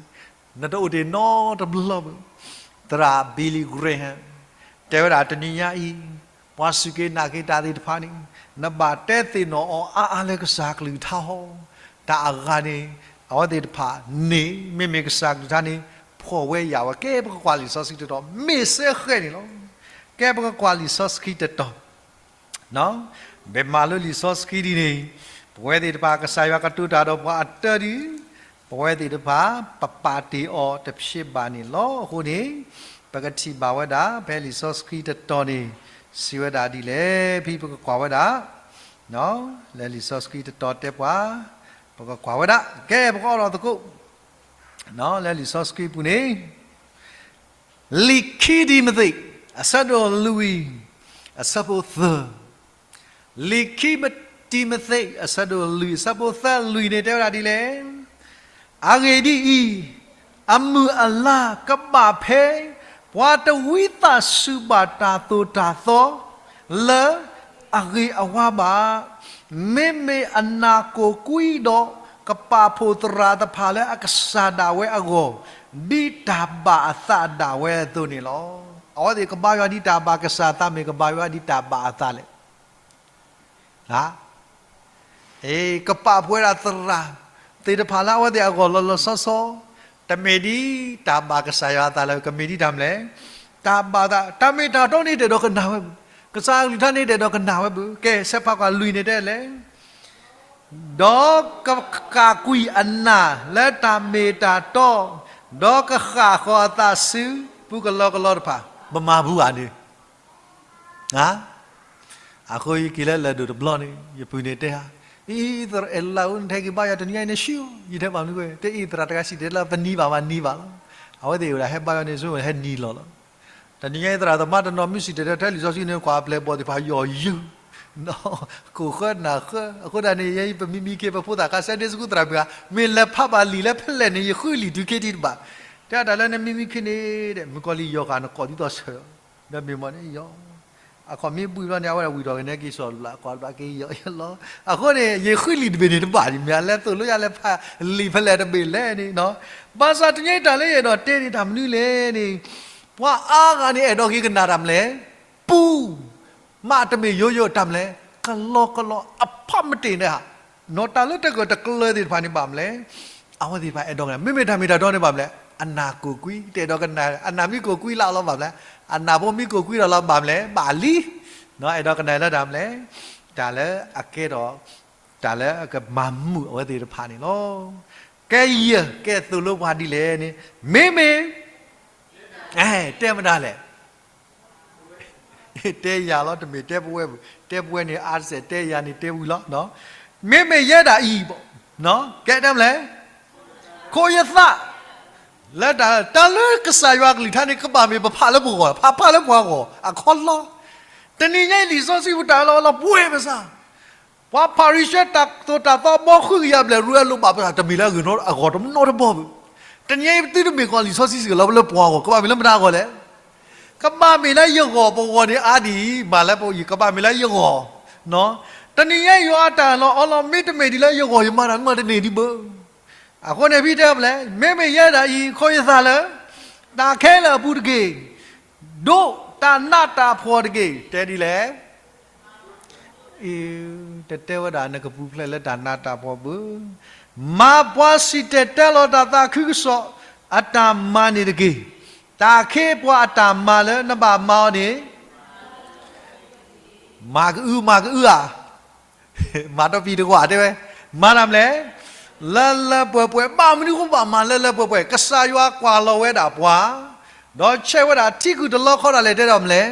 နတအိၣ်တ့ၢ်နီတဘျီဘၣ်. သရၣ် Billy Graham တဲဝဲဒၣ်တနံၤညါအံၤ, ပှၤစူၢ်က့ၤနာ်က့ၤတၢ်သ့ၣ်တဖၣ်န့ၣ်, နဘၣ်တဲသ့ၣ်နီၣ်အီၤအါအါလၢကစၢ်ကလုၢ်ကထါအီၤ, တၢ်အဂၤန့ၣ်, အဝဲသ့ၣ်တဖၣ်န့ၣ် မ့မ့ၢ်ကစၢ်ကလုၢ်ကထါန့ၣ် ဖှီၣ်ဝဲယာ်ဝဲ, ကဲပကကွၢ်လံာ်စီဆှံတတီၤ မ့ၢ်စ့ၢ်ကီးန့ၣ်လီၤ. ကဲပကကွၢ်လံာ်စီဆှံတတီၤ ပမၤလိလံာ်စီဆှံဒ်န့ၣ်, ပဝဲသ့ၣ်တဖၣ်ကစၢ်ယွၤကတိၤတၢ်ဒီးပှၤအတၢဒု, ပဝဲသ့ၣ်တဖၣ် ပပာ်တ့ၢ်အီၤတဖျ့ဘၣ်န့ၣ်လီၤ. အဃိန့ၣ်, ပကထံၣ်ဘၣ်ဝဲဒၣ် ဖဲလံာ်စီဆှံတတီၤန့ၣ် စံးဝဲဒၣ်ဒ်လဲၣ်, ဖဲပကကွၢ်ဝဲဒၣ်, လၢလံာ်စီဆှံတတီၤတဲပှၤ, ပကကွၢ်ဝဲဒၣ်, ကဲပကအီၣ်ဒီးသကိး, လၢလံာ်စီဆှံပူၤန့ၣ် လံာ်ခံတံၤမသ့း အဆၢဒိၣ်လွံၢ် အဆၢဖိသၢ, လံာ်ခံတံၤမသ့း အဆၢဒိၣ်လွံၢ် အဆၢဖိသၢလွံၢ်န့ၣ် တဲဝဲဒၣ်ဒ်လဲၣ်, အဂ့ၢ်ဒ်အံၤ, အမုၢ်အလါကဘၣ်ဖဲ ပှၤတဝံသးစူၤဘၣ်တၢ်သိၣ်တၢ်သီ လၢအဂ့ၤအဝါဘၣ်. မ့မ့ၢ်အနၢ်ကိၢ်ကွံဒီး ကပာ်ဖှိၣ်သရၣ်တဖၣ်လၢအကစၢ်ဒၣ်ဝဲအဂီၢ်, ဒ်တၢ်ဘၣ်အသးဒၣ်ဝဲအသိးန့ၣ်လီၤ. အဝဲသ့ၣ်ကဘါယွၤဒ်တၢ်ဘၣ်ကစၢ်အသး မ့ၢ်ကဘါယွၤဒ်တၢ်ဘၣ်အသးလဲၣ်. ကပာ်ဖှိၣ်ဝဲဒၣ်သရၣ်သ့ၣ်တဖၣ်လၢအဝဲသ့ၣ်အဂီၢ်လီၤလီၤဆီဆီ, တမ့ၢ်ဒ်တၢ်ဘၣ်ကစၢ်ယွၤအသးလၢ ကမ့ၢ်ဒ်တၢ်မနုၤလဲၣ်, တၢ်ဘၣ်သး, တၢ်မ့ၢ်တၢ်တီန့ၣ်တအဲၣ်ဒိးကနၣ်ဝဲဘၣ်, ကစၢ်ကလုၢ်ကထါန့ၣ်တအဲၣ်ဒိးကနၣ်ဝဲဘၣ်. ကဲ ဆဲးဖးကွၢ်လွံၢ်န့ၣ်တဲလဲၣ်, ဒီးကဃၣ်ကွံာ်အနၢ်လၢတၢ်မ့ၢ်တၢ်တီ, ဒီးကဃၣ်ဃီၤအသးဆူပူၤကလီကလီတဖၣ်, ပမၤဘူဧါန့ၣ် အဃိယက့ၤလၢလၢၢ်ဒိၣ်တဘျီန့ၣ် ယပုၢ်န့ၣ်တဲဧါ, အံၤ သရၣ်အဲၣ်လးဧၢ နတဟဲက့ၤဘါယွၤတနံၤအံၤန့ၣ် ဆံး, ယတဲဘၣ်မနုၤဝဲ, တဲအံၤ သရၣ်တဂၤစံၣ်တဲၤတဲလၢပနံၤဘၣ်မးနံၤဘၣ်လီၤ. အဝဲသ့ၣ်ဝဲဒၣ်ဟဲဘါယွၤန့ၣ် ဆိဟဲနံၤလီၤလီၤ. တနံၤညါအံၤ သရၣ်သမါတနီၤမ့ၢ်စံၣ်တဲၤတဲထဲလံာ်စီဆှံန့ၣ် ကွၢ်အပျဲၢ်အဘီၣ်သ့ၣ်တဖၣ်ယီၢ်ယုၢ် ကိၢ်ဃၢနၢ်ဃၢ, အဃိဒၣ်န့ၣ် ယဲအံၤပမံမံခ့ ပဖိသၣ်ခါ Sunday School သရၣ်မုၣ်ဧါ, မ့ၢ်လဲၤဖးဘၣ်လံာ်လၢဖဲလဲၣ်န့ၣ် ယဃုလံာ်တုၤခံထံၣ်တဘၣ်. တဲတၢ်လၢနမံမံခ့န့ၣ် မုၣ်ကီၤလံၢ်ယီၤဃာ်နကိးဒ်သိးဆၢ, ဒီးမ့ၢ်မ့ၢ်န့ၣ်ယီၤ, အခီၣ်မ့ၢ်ဘှံးဘျီန့ၣ် အဝဲဒၣ်ဝံၣ်ထီၣ်ကနဲက့ၤစီၤတဘျီ ကွၢ်တဘျီက့ၤယီၤလီၤ. အဃိန့ၣ် ယဃုလံာ်တဘ့ၣ်န့ၣ်တဘၣ်ဒံး မ့ၢ်အလဲသိၣ်လိယၤလဲၤဖးလံာ်ဖဲလဲၣ်တဘ့ၣ်လဲၣ်န့ၣ်, ဘၣ်ဆၣ်တနံၤညါအံၤတၢ်လၢယအဲၣ်ဒိးတဲန့ၣ် တၢ်မနုၤလဲၣ်န့ၣ်, ပှၤအါဂၤန့ၣ် အဲၣ်ဒိးက့ၤကနၣ်တၢ်မနုၤလဲၣ်, ပူ မ့တမ့ၢ်ယိယိတၢ်မနုၤလဲၣ်, ကလီကလီအဖီမတ့ၢ်န့ၣ်ဧါ, နီၢ်တၢ်လၢတဂၢၢ်တကျၢၤသ့ၣ်တဖၣ်န့ၣ်ဘၣ်မနုၤလဲၣ်, အဝဲသ့ၣ်တဖၣ်အဲၣ်ဒိးကနၣ်, မ့မ့ၢ်တၢ်မ့ၢ်တၢ်တီန့ၣ်ဘၣ်မနုၤလဲၣ်, အနၢ်ကိၢ်ကွံ, တအဲၣ်ဒိးကနၣ်, အနၢ်မ့ၢ်ကိၢ်ကွံလၢ်လီၤဘၣ်မနုၤလဲၣ်, အနၢ်ဖိမ့ၢ်ကိၢ်ကွံဒီးလီၤဘၣ်မနုၤလဲၣ်, ဘၣ်လံ, အဲၣ်ဒိးကနၣ်လၢတၢ်မနုၤလဲၣ်, တၢ်လၢအကဲထီၣ်, တၢ်လၢအကမၤမုာ်အဝဲသ့ၣ်တဖၣ်န့ၣ်လီၤ. ကဲယဲၢ် ကဲသိၣ်လိပှၤဒ်လဲၣ်န့ၣ်, မ့မ့ၢ်, အဲ တဲမတၤလဲၣ် တဲယၤလီၤ, တမ့ၢ်တဲပဝဲဘၣ်, တဲပဝဲန့ၣ် အါတစဲး တဲယၤန့ၣ် တဲဝံၤလီၤ. မ့မ့ၢ်ယဲဒၣ်အံၤဘၣ်, ကဲတဲမလဲၣ်, ခိးယသး, လၢတၢ်, တၢ်လၢကစၢ်ယွၤကလုၢ်ကထါန့ၣ် ကဘၣ်မ့ၢ်ပဖးလၢပဂီၢ်, ဖးဖးလၢပှၤဂီၢ်, အခီလီၤ. တနံၤညါအံၤလံာ်စီဆှံပူၤတၢ်လီၤလီၤပှဲၤပစၢ် ပှၤဖၤရံၤၡဲတၢ်သိၣ်တၢ်သီဘီဃုကယၤဘျဲၣ်ရူၢ် အလိၣ်ဘၣ်ပသးတမ့ၢ်လၢအဂ့ၢ်နီတဘီဘၣ်. တနံၤအံၤသုတမ့ၢ်ကီးလံာ်စီဆှံစ့ၢ်ကီးလၢပှၤအဂီၢ်, ကဘၣ်မ့ၢ်လၢမတၤအဂီၢ်လဲၣ်. ကဘၣ်မ့ၢ်လၢယဂီၢ်, ပဂီၢ်န့ၣ်အါဒံး, မ့ၢ်လၢပဂီၢ်, ကဘၣ်မ့ၢ်လၢယဂီၢ်. တနံၤညါယွၤအတၢ်အၢၣ်လီၤအီလီၤ မ့တမ့ၢ်ဒ်လၢယဂီၢ် ယမၤတၢ်မၤတန့ၢ်ဒံးဘၣ်. အဃိန့ၣ်ဖဲတဲဘၣ်လဲၣ်, မ့မ့ၢ်ယဲဒၣ်အံၤ ခိးယသးလၢ တၢ်ခဲလၢာ်အပူၤတက့ၢ်. ဒိးတၢ်နးတၢ်ဖှီၣ်တက့ၢ်. တဲဒ်လဲၣ် တတဲဝဲဒၣ်နကပူၤဖျဲးလၢတၢ်နးတၢ်ဖှီၣ်ဘၣ်. မၤပှၤစံၣ်တဲၤတဲလီၤတၢ်သးခုကစီၣ်အတၢ်မၤန့ၣ်တက့ၢ်. တၢ်ခ့ပှၤအတၢ်မၤလၢနဘၣ်မၤအီၤန့ၣ် မၤကအု မၤကအုဧါ. မၤဒီးပံၤတကွၢ်တဲဝဲ, မၤတၢ်မနုၤလဲၣ်. လၢလၢပှဲၤပှဲၤ, ဘၣ်မနုၤဃိဘၣ်မၤလၢလၢပှဲၤပှဲၤ, ကစၢ်ယွၤကွၢ်လီၤဝဲဒၣ်ပှၤ, ဒီးဆဲးဝဲဒၣ်ထံကူၣ်တလီခီဒၣ်လဲာ် တဲဒၣ်မနုၤလဲၣ်.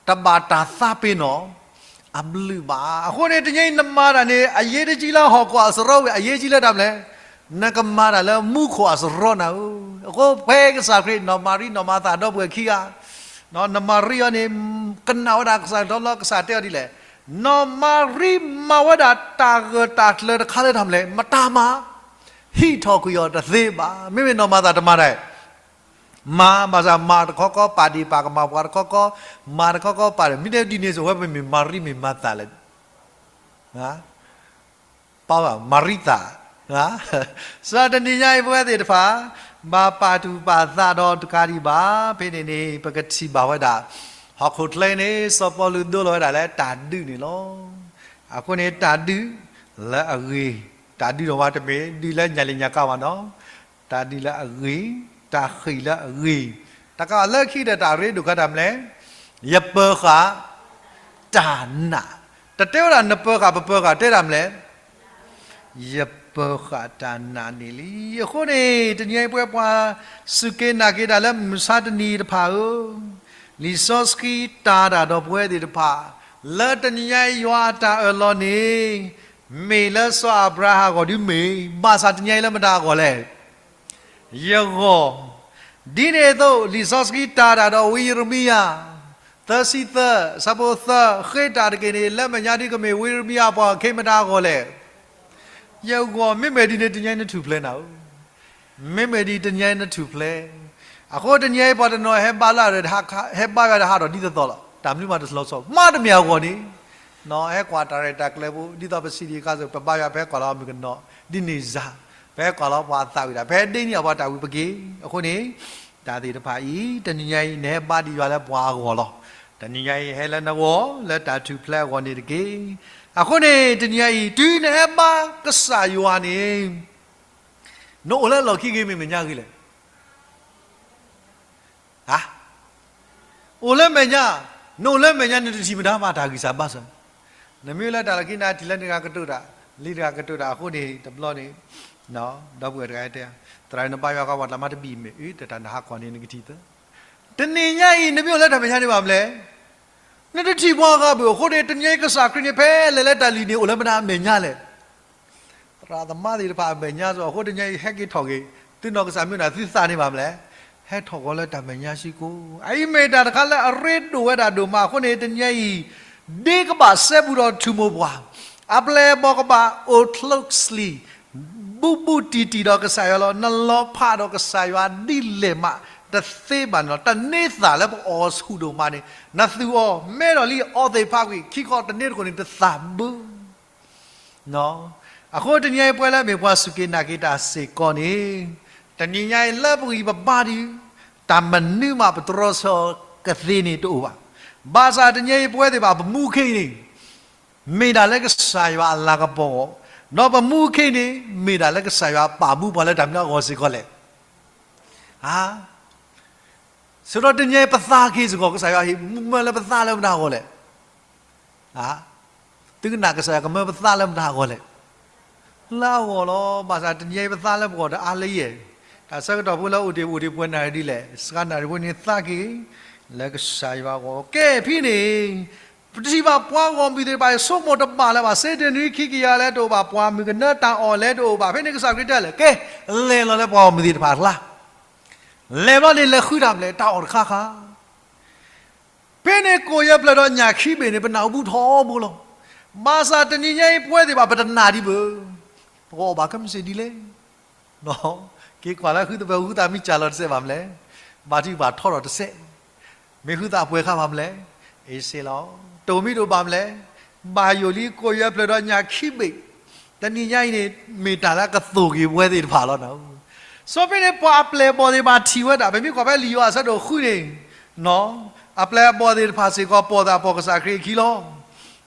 တဘၣ်တၢ်သးပ့ၤနီၣ်အဘျုးဘၣ်. အဃိန့ၣ် တနံၤအံၤနမၤတၢ်န့ၣ် အရေးတကြီးလၢဟီၣ်ခိၣ်အစရီဝံၤ အရေးကြီးလၢတၢ်မနုၤလဲၣ်. နကမၤတၢ်လၢမူခိၣ်အစရီနၤဧၢ. အဃိဖဲကစၢ်ခရံာ်နီၢ်မၤရံ နီၢ်မၤသၤဒီပုၢ်ဝဲၢ်ခံဂၤ, နီၢ်မၤရံအံၤန့ၣ် ကနၣ်ဝဲဒၣ်ကစၢ်တဘျီ ကစၢ်တဲအီၤဒ်လဲၣ်. နီၢ်မၤရံမၤဝဲဒၣ်တၢ်ဂၢၢ်တၢ်ကျၢၤတခါလၢတၢ်မနုၤလဲၣ်, မတၤမၤ ဟံးထီၣ်ကွံာ်အီၤတသ့ဘၣ်. မ့မ့ၢ်နီၢ်မၤသၤတမၤတၢ် မၤဘၣ်ဆၣ် မၤတခီခီပာ်ဒံးပာ်ကမၣ်ပှၤတခီခီ, မၤတခီခီပာ်ဒီး မ့ၢ်တဲဒ်န့ၣ်စ့ၢ် ဝဲပမ့ၢ်မၤရံမ့ၢ်မၤသၤလဲၣ်. ပၢ်မၤရံသး, စးတနံၤညါအံၤပဝဲသ့ၣ်တဖၣ် ဘၣ်ပာ်သူၣ်ပာ်သးဒီးတကးဒံးဘၣ်. ဖဲန့ၣ်န့ၣ် ပကထံၣ်ဘၣ်ဝဲဒၣ် ဟီၣ်ခိၣ်ချၢအံၤန့ၣ် စီၤပီလူးဒိလီၤဝဲဒၣ်လၢတၢ်ဒုးန့ၣ်လီၤ. အဃိန့ၣ် တၢ်ဒုးလၢအဂ့ၤ, တၢ်ဒုးဒီးဝဲတမ့ၢ်ဒုးလၢညါလံညါကါဘၣ်နီၤ. တၢ်ဒုးလၢအဂ့ၤ, တၢ်ဃံးလၢအဂ့ၤ, တကးလၢခံဒီးတၢ်ရ့ဒိၣ်ခါတၢ်မနုၤလဲၣ်, ယပၢၤဃာ်တၢ်နာ်, တတဲဝဲဒၣ်နပၢၤဃာ်ပပၢၤဃာ် တဲဒၣ်မနုၤလဲၣ်, ယပၢၤဃာ်တၢ်နာ်န့ၣ်လံ. အဃိန့ၣ် တနံၤအံၤပဝဲပှၤစူၢ်က့ၤနာ်က့ၤတၢ်လၢမုၢ်မဆါတနံၤတဖၣ်ဧၢ, လံာ်စီဆှံတၤတၢ်ဒီးပဝဲသ့ၣ်တဖၣ် လၢတနံၤအံၤယွၤအတၢ်အၢၣ်လီၤန့ၣ် မ့ၢ်လၢစီၤအၤဘြၤဟၣ်အဂီၢ်ဒုးမ့ၢ်, ဘၣ်ဆၣ်တနံၤအံၤလၢမတၤအဂီၢ်လဲၣ်. ယဂီၢ်, ဒ်န့ၣ်အသိး လံာ်စီဆှံတၤတၢ်ဒီးဝံယံးရမံယၤ သၢဆံသၢ အဆၢဖိသၢ ဃ့တၢ်တက့ၢ်န့ၣ် လၢမဲာ်ညါဒုးကမ့ၢ်ဝံယံးရမံယၤအပှၤအခ့မတၤအဂီၢ်လဲၣ်. ယဂီၢ်, မ့မ့ၢ်ဒ်န့ၣ်တနံၤအံၤနထူၣ်ဖျဲးနၤဧၢ. မ့မ့ၢ်ဒ်တနံၤအံၤနထူၣ်ဖျဲး, အဃိတနံၤအံၤပှၤတနီၤဟဲဘါလၢ်ဒီး ဟဲဘါယွၤဒီးဟးထီၣ်ဒ်သိးသိးလီၤ. တၢ်မနုၤမးတလီၤဆီ, မ့တမ့ၢ်အဂီၢ်န့ၣ် ဟဲကွၢ်တၢ်ရဲၣ်တၢ်ကျဲၤဖိ ဒ်သိးပစံးဒံးအခါစ့ၢ် ပဘါယွၤ ပဟဲကွၢ်လီၤမုၢ်ကနီၤ ဒ်န့ၣ်စ့ၢ်, ပဟဲကွၢ်လီၤပှၤအသးဝံၣ်ဒၣ် ပဟဲဒ့န့ၢ်အပှၤတၢ်ဝံၤပက့ၤ. အဃိန့ၣ် တၢ်သ့ၣ်တဖၣ်အံၤ တနံၤညါအံၤ နဟဲဘါဒံးယွၤလၢပှၤအဂီၢ်လီၤ. တနံၤညါအံၤ ဟဲလၢနဂီၢ် လၢတၢ်ထူၣ်ဖျဲးအဂီၢ်န့ၣ်တက့ၢ်. အဃိန့ၣ် တနံၤညါအံၤ တုၤနဟဲဘါကစၢ်ယွၤန့ၣ် နအိၣ်လၢလီၢ်ခံဂ့ၤ မ့ၢ်မဲာ်ညါဂ့ၤလဲၣ်. အိၣ်လၢမဲာ်ညါ, နအိၣ်လၢမဲာ်ညါ နတထံၣ်မတၤမးတၢ်ဂံၢ်စၢ်ဘါစၢ်. နမ့ၢ်လၢတၢ်လီၢ်ခံန့ၣ် ထံၣ်လၢတဂၤကတိၤတၢ်, လံတဂၤကတိၤတၢ်အဃိန့ၣ် တဘျီန့ၣ် ဒီပုၢ်ဝဲၢ်တဂၤတဲ သရၣ်နဘါယွၤဃီ ပှၤတၢ်မၤတဘံၣ်မ့ၢ်အၢ တၢ်နဟးကွၢ်န့ၣ် နကထံၣ်သၢ. တနံၤညါအံၤ နမ့ၢ်အိၣ်လၢတၢ်မဲာ်ညါန့ၣ်ဘၣ်မလဲၣ်. နတထံၣ်ပှၤဂၤဘၣ်. အဃိန့ၣ် တနံၤညါအံၤ ကစၢ်ခရံာ်န့ၣ် ဖဲလဲၤလၢတၢ်လံၤန့ၣ် အိၣ်လၢမတၤအမဲာ်ညါလဲၣ်. သရၣ်သမါသ့ၣ်တဖၣ်အမဲာ်ညါစ့ၢ်, အဃိတနံၤညါအံၤ ဟဲက့ၤထီၣ်က့ၤ, သုနီၢ်ကစၢ်မ့ၢ်နၤ သုသးန့ၣ်ဘၣ်မလဲၣ်, ဟဲထီၣ်က့ၤလၢတၢ်မဲာ်ညါစ့ၢ်ကီး. အအံၤမ့ၢ်တၢ်တခါလၢအရ့ဒိၣ်ဝဲဒၣ်ဒိၣ်မး. အဃိန့ၣ် တနံၤညါအံၤ ဒ့ကဘၣ်စဲဘူးဒီးထူၣ်မိၢ်ပှၢ်, အပျဲၢ်အဘီၣ်ကဘၣ်အိၣ်ချိၣ်စလံၣ်, ဘူးဘူးတံၢ်တံၢ်ဒီးကစၢ်ယွၤလီၤ. နလီၤဖးဒီးကစၢ်ယွၤဒ်လဲၣ်မး တသ့ဘၣ်န့ၣ်လီၤ. တန့သးလၢပအီၣ်ဆူၣ်ဒိၣ်မးန့ၣ် နသူၣ်အီၣ်မဲဒီးလံအီသ့ၣ်တဖၣ်ကွံာ် ခံခီတန့ၢ်တခိၣ်န့ၣ် တသးဘၣ် အဃိတနံၤညါအံၤ ပဝဲလၢအမ့ၢ်ပှၤစူၢ်က့ၤနာ်က့ၤတၢ်စ့ၢ်ကီးန့ၣ်, တနံၤညါအံၤလၢပဂံၢ်ပဘါဒီး တၢ်မနုၤမးပတြီဆၢကသ့န့ၣ်တအိၣ်ဘၣ်. ဘၣ်ဆၣ်တနံၤညါအံၤပဝဲသ့ၣ်တဖၣ် ပမူခ့အံၤန့ၣ် မ့ၢ်ဒၣ်လၢကစၢ်ယွၤအလၤကပီၤ, ဒီးပမူခ့န့ၣ် မ့ၢ်ဒၣ်လၢကစၢ်ယွၤပာ်ဘူးပှၤလၢတၢ်မနုၤအဂီၢ်စ့ၢ်ကီးလဲၣ်. အါ ဆၢကတီၢ်တနံၤညါအံၤ ပသးက့ၤစ့ၢ်ကီး ကစၢ်ယွၤဟ့ၣ်မၢလၢပသးလၢမတၤအဂီၢ်လဲၣ်. သုကနာ်ကစၢ်ယွၤကမၢပသးလၢမတၤအဂီၢ်လဲၣ်. လၢအဂီၢ်လီၤ. ဘၣ်ဆၣ်တနံၤညါအံၤပသးလၢပဂီၢ်တအါလၢယဲၢ်, တၢ်ဆၢကတီၢ်ဖိလၢအိၣ်တ့ၢ်အိၣ်တ့ၢ်ပှဲၤနၣ်ရံၣ်ဒ်လဲၣ်, စှၤနၣ်ရံၣ်ဖိန့ၣ်သးက့ၤ လၢကစၢ်ယွၤအဂီၢ်. ကဲဖဲန့ၣ် ပထံၣ်ဘၣ်ပှၤဂီၢ်မုၢ်သ့ၣ်တဖၣ်အံၤ ဆိကမိၣ်တဘၣ်လၢၤဘၣ်, စ့တနွံခံကယၤလၢတအိၣ်ဘၣ်, ပှၤမုၢ်ကနၢတၢ်အီၣ်လၢတအိၣ်ဘၣ်. ဖဲန့ၣ်ကစၢ်ခရံာ်တဲလဲၣ်, ကဲ လဲၤလီၤလၢပှၤဂီၢ်မုၢ်သ့ၣ်တဖၣ်အကျါ, လဲၤဘျီန့ၣ် လဲၤဃုတၢ်မနုၤလဲၣ်, တၢ်အီၣ်တခါခါ ဖဲန့ၣ်ကိၣ်ယဲၢ်ဖျၢၣ်ဒီးညၣ်ခံဘ့ၣ်န့ၣ် ပနၢ်ဟူဘူၣ်ထီဘိလီၤ. ဘၣ်ဆၣ်တနံၤညါအံၤပဝဲသ့ၣ်တဖၣ် ပတနာ်ဒံးဘၣ်. ပကအီၣ်ဘၣ်ခဲမုၢ်ဆ့ၣ်ဒ်လဲၣ်. က့ၤကွၢ်လၢဃုသပၢၤဃုသးမံစၢ်လီၤတစဲးဘၣ်မလဲၣ်. ဘါထုကဖၣ်ထီထီၣ်တစဲး, မ့ၢ်ဃုသးပှဲၤခါဘၣ်မလဲၣ်. အ့စ့လီၤ. တအိၣ်မံတအိၣ်ဘၣ်မလဲၣ်. ဘၣ်ယိၣ်လံကိၣ်ယဲၢ်ဖျၢၣ်ဒီးညၣ်ခံဘ့ၣ်, တနံၤညါအံၤန့ၣ် မ့ၢ်တၢ်လၢအကသိၣ်က့ၤပဝဲသ့ၣ်တဖၣ်လီၤ. စီဖဲန့ၣ် ပှၤအပျဲၢ်အဘီၣ်သ့ၣ်တဖၣ်ထံၣ်ဝဲဒၣ်, ပမ့ၢ်ကွၢ်ဖဲလံာ်ယိၤဟၣ်အဆၢဒိၣ်ဃုန့ၣ်, အပျဲၢ်အဘီၣ်သ့ၣ်တဖၣ်စ့ၢ်ကီး ပိာ်သးပိာ်ကစၢ်ခရံာ်အခံလီၤ.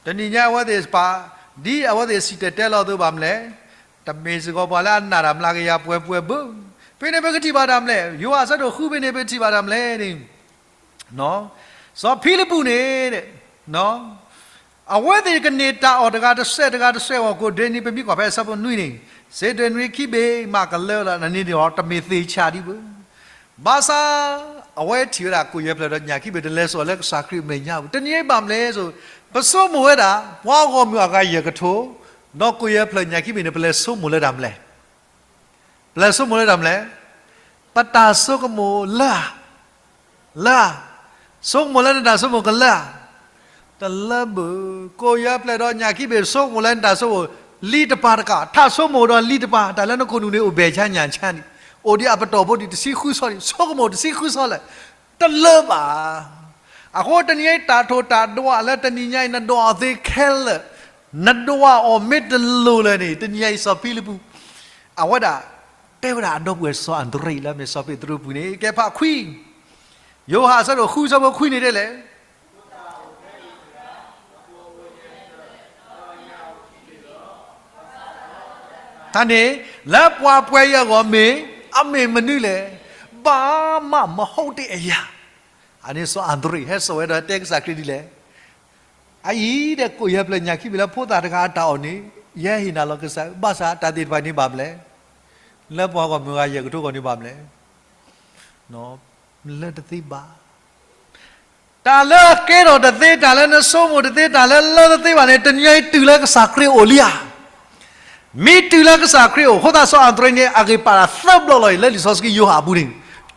တနံၤညါအဝဲသ့ၣ်တဖၣ်, ဒ်အဝဲသ့ၣ်စံၣ်တဲၤတဲလီၤအသိးဘၣ်မလဲၣ်. တမ့ၢ်စ့ၢ်ကီးပှၤလၢအနာ်တၢ်မျးကယၤပှဲၤပှဲၤဘၣ်. ဖဲန့ၣ်ပကထံၣ်ဘၣ်တၢ်မလဲၣ်, ယိၤဟၣ်အဆၢဒိၣ်ဃုဖဲန့ၣ် ပထံၣ်ဘၣ်တၢ်မလဲၣ်န့ၣ် စီၤဖံလံးပူးန့ၣ်, အဝဲသ့ၣ်ကန့ၢ်တၢ်အီၣ်တဂၤတစဲးတဂၤတစဲးအဂီၢ် ကိးဒ့နံၤ ပမ့ၢ်ကွၢ်ဖဲအဆၢဖိနွံန့ၣ်, စ့ဒ့နွံခံဘ့ၣ်မးကလၢလီၤန့ၣ်ဒီး တမ့ၢ်သ့ၣ်ဆၣ်ဒံးဘၣ်. ဘၣ်ဆၣ် အဝဲထံၣ်ဝဲဒၣ်ကိၣ်ယဲၢ်ဖျၢၣ်ဒီးညၣ်ခံဘ့ၣ် တလဲၤစိာ်လၢကစၢ်ခရံာ်မဲာ်ညါဘၣ်. တနံၤအံၤဘၣ်မလဲၣ်, ပဆိကမိၣ်ဝဲဒၣ် ပှၤဂီၢ်မုၢ်အဂၤယဲၢ်ကထိ, ဒီးကိၣ်ယဲၢ်ဖျၢၣ်ညၣ်ခံဘ့ၣ်န့ၣ် ပလဲၤဆိကမိၣ်လၢတၢ်မလဲၣ်. ပလဲၤဆိကမိၣ်လၢတၢ်မလဲၣ်. ပတၢ်ဆိကမိၣ်လၢ လၢ, ဆိကမိၣ်လၢနတၢ်ဆိကမိၣ်ကလၢဧါ. တလၢဘၣ်. ကိၣ်ယဲၢ်ဖျၢၣ်ဒီးညၣ်ခံဘ့ၣ် ဆိကမိၣ်လၢနတၢ်ဆိကမိၣ်, လံတပၤတကး, ထးဆိကမိၣ်ဒီးလံတပၤ, တၢ်လၢနခိၣ်နူာ်န့ၣ် အိၣ်ဘဲၣ်ဆါညၣ်ဆါန့ၣ်, အိၣ်ဒံးအပတီၢ်ဖိဒံးတဆံဃုဆီန့ၣ်, ဆိကမိၣ်တဆံဃုဆီလဲၣ်, တလၢဘၣ်. အဃိတနံၤညါအံၤ တၢ်ထိၣ်တၢ်ဒွးလၢတနံၤညါအံၤ နဒွးအီၤသ့ခဲလၢာ်, နဒွးအီၤမ့ၢ်တလိၤလၢၤန့ၣ်, တနံၤညါအံၤစီၤဖံလံးပူး အဝဲဒၣ် တဲဝဲဒၣ်အဒီပုၢ်ဝဲၢ်စီၤအၤဒရ့းလၢမ့ၢ်စီၤပ့းတရူးအပူၤန့ၣ်, ကဲဖးခွံ, ယိၤဟၣ်အဆၢဒိၣ်ဃု အဆၢဖိခွံန့ၣ်တဲလဲၣ်, တၢ်န့ၣ် လၢပှၤပှဲၤအံၤအဂီၢ်မ့ၢ်, အမ့ၢ်မနုၤလဲၣ်, ဘၣ်မးမဟီၣ်တ့ၢ်အယၤ, အန့ၣ်စီၤအၤဒရ့း ဟဲစိာ်ဝဲဒီးတဲကစၢ်ခရံာ်ဒ်လဲၣ်, အအံၤဒီး ကိၣ်ယဲၢ်ဖျၢၣ်ညၣ်ခံဘ့ၣ်လၢဖိသၣ်တဂၤအတၢ်အီၣ်န့ၣ်, ယဟဲဟ့ၣ်နၤလီၤကစၢ်ဧၢ, ဘၣ်ဆၣ်တၢ်သ့ၣ်တဖၣ်န့ၣ်ဘၣ်မလဲၣ်, လၢပှၤဂီၢ်မုၢ်အဂၤယဲၢ်ကထိအဂီၢ်န့ၣ်ဘၣ်မလဲၣ်, လၢတသ့ဘၣ်. တၢ်လၢအကဲထီၣ်တသ့, တၢ်လၢနဆိကမိၣ်တသ့, တၢ်လၢလၢတသ့ဘၣ်န့ၣ် တနံၤအံၤတုၤလၢကစၢ်ခရံာ်အိၣ်လံဧါ. မ့ၢ်တုၤလၢကစၢ်ခရံာ်အိၣ်, အဃိသတးစီၤအၤဒရ့းန့ၣ် အဂ့ၢ်ပာ်တၢ်သၢဘျီလီၤအံၤ လၢလံာ်စီဆှံယိၤဟၣ်အပူၤန့ၣ်,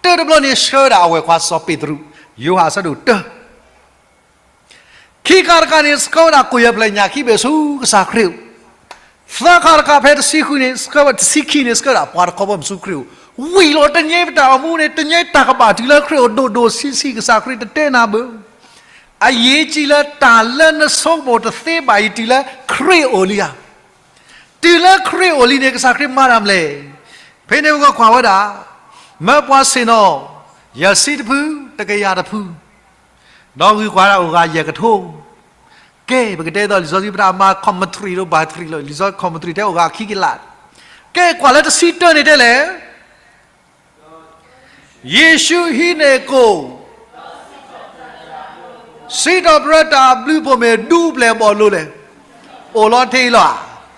တၢတဘျီန့ၣ် ဆှၢဝဲဒၣ်အဝဲၢ်ခွါစီၤပ့းတရူး, ယိၤဟၣ်အဆၢဒိၣ်တၢ ခံခါတခါန့ၣ် ဆှၢဝဲဒၣ်ကိၣ်ယဲၢ်ဖျၢၣ်ညၣ်ခံဘ့ၣ်ဆူကစၢ်ခရံာ်အိၣ်, သၢခါတခါဖဲတဆံဃုန့ၣ် ဆှၢဝဲ, တဆံခံန့ၣ် ဆှၢဝဲဒၣ်ပှၤတခီဘီမုၢ်ဆူခရံာ်အိၣ်, ဝံၤလီၤတနံၤအံၤပတၢ်အိၣ်မူန့ၣ် တနံၤအံၤတၢ်ကဘၣ်တုၤလၢခရံာ်အိၣ်ဒိၣ်ဒိၣ်ဆံးဆံး ကစၢ်ခရံာ်တတဲနၤဘၣ်. အရေးကြီးလၢတၢ်လၢနဆိကမိၣ်တသ့ဘၣ်အံၤ တုၤလၢခရံာ်အိၣ်လံဧါ. တုၤလၢခရံာ်အိၣ်လံန့ၣ် ကစၢ်ခရံာ်မၤတၢ်မလဲၣ်. ဖဲန့ၣ်ပကကွၢ်ဝဲဒၣ်, မၢပှၤဆ့ၣ်နီၤ, ယဲၢ်ဆံတဖု, တကယၤတဖု, ဒီးဂုၤကွၢ်ဒၣ်အိၣ်ဂၤယဲၢ်ကထိ, ကဲ ပကတဲသိးလံာ်စီဆှံပတၢ်မၤ commentary ဒီး ဘၣ်တရံးလီၤ, လံာ်စီဆှံ commentary တဲအိၣ်ဂၤခံကလး, ကဲကွၢ်လၢတဆံတၢန့ၣ်တဲလဲၣ် ယ့ၣ်ၡူးဟံးန့ၢ်ကိၣ်, စံးထီၣ်ပတြၢၤတၢ်အဘျုးအဖှိၣ်မ့ၢ်ဒူပျဲၢ်ဘီၣ်လိၤလဲၣ်. အိၣ်လီၤထဲအံၤလီၤဧါ,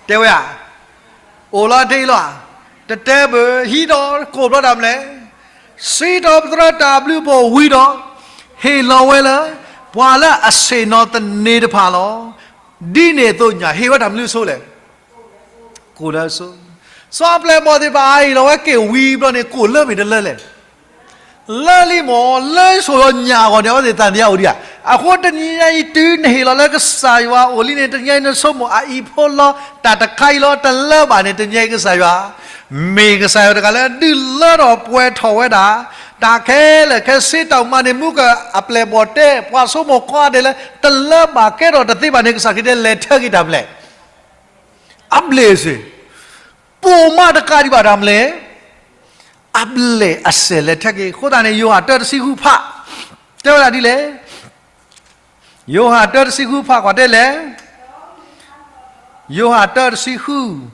တဲဝဲဧါ. အိၣ်လီၤထဲအံၤလီၤဧါ. တတဲဘၣ်, ဟံးဒီးကိၣ်ဘျီတၢ်မလဲၣ်. စံးထီၣ်ပတြၢၤတၢ်အဘျုးအဖှိၣ်ဝံၤဒီး, ဟ့ၣ်လီၤဝဲလၢ ပှၤလၢအဆ့ၣ်နီၤသန့ၤတဖၣ်လီၤ. ဒ်န့ၣ်အသိးညၣ်ဟ့ၣ်ဝဲတၢ်မနုၤဆိလဲၣ်. ကိၣ်လၢဆိ, စီၤအပျဲၢ်အဘီၣ်သ့ၣ်တဖၣ်အဟ့ၣ်လီၤဝဲက့ၣ်ဝံၤဘျီန့ၣ် ကိၣ်လၢမ့ၢ်တလၢလဲၣ်. လၢလံမ့ၢ်, လၢဆိၣ်လီၤညၣ်အဂီၢ်န့ၣ် အဝဲသ့ၣ်သံသယအိၣ်ဒံးဧါ. အဃိတနံၤညါအံၤ တုၤနဟ့ၣ်လီၤလၢကစၢ်ယွၤအအိၣ်လံန့ၣ် တနံၤညါအံၤနဆိကမိၣ်အအံၤဖိလီၤ, တၢ်တခါအံၤလီၤ တလၢဘၣ်န့ၣ် တနံၤညါအံၤကစၢ်ယွၤ မ့ၢ်ကစၢ်ယွၤတဂၤလၢဒုးလၢထီၣ်ပှဲၤထီၣ်ဝဲဒၣ် တၢ်ခဲလၢာ်ခဲဆ့ တၢ်မၤန့ၢ်မူက အပျဲၢ်အဘီၣ်တဲ ပှၤဆိကမိၣ်ကိးဂၤဒဲးလၢ တလၢဘၣ်ကဲထီၣ်တသ့ဘၣ်န့ၣ် ကစၢ်ခရံာ်တဲလဲၤထၢက့ၤတၢ်မလဲၣ်. အဘျဲၣ်စ့ၢ်, ပိာ်မၣ်တကးဒံးဘၣ်တၢ်မလဲၣ်. အဘျဲၣ်အစဲၤလဲၤထၢက့ၤ. အဃိသတးန့ၣ် ယိၤဟၣ်တၢတဆံဃုဖး, တဲဝဲဒၣ်ဒ်လဲၣ်. ယိၤဟၣ်တၢတဆံဃုဖးကွၢ်တဲလဲၣ်. ယိၤဟၣ်တၢတဆံဃု တၢ်မ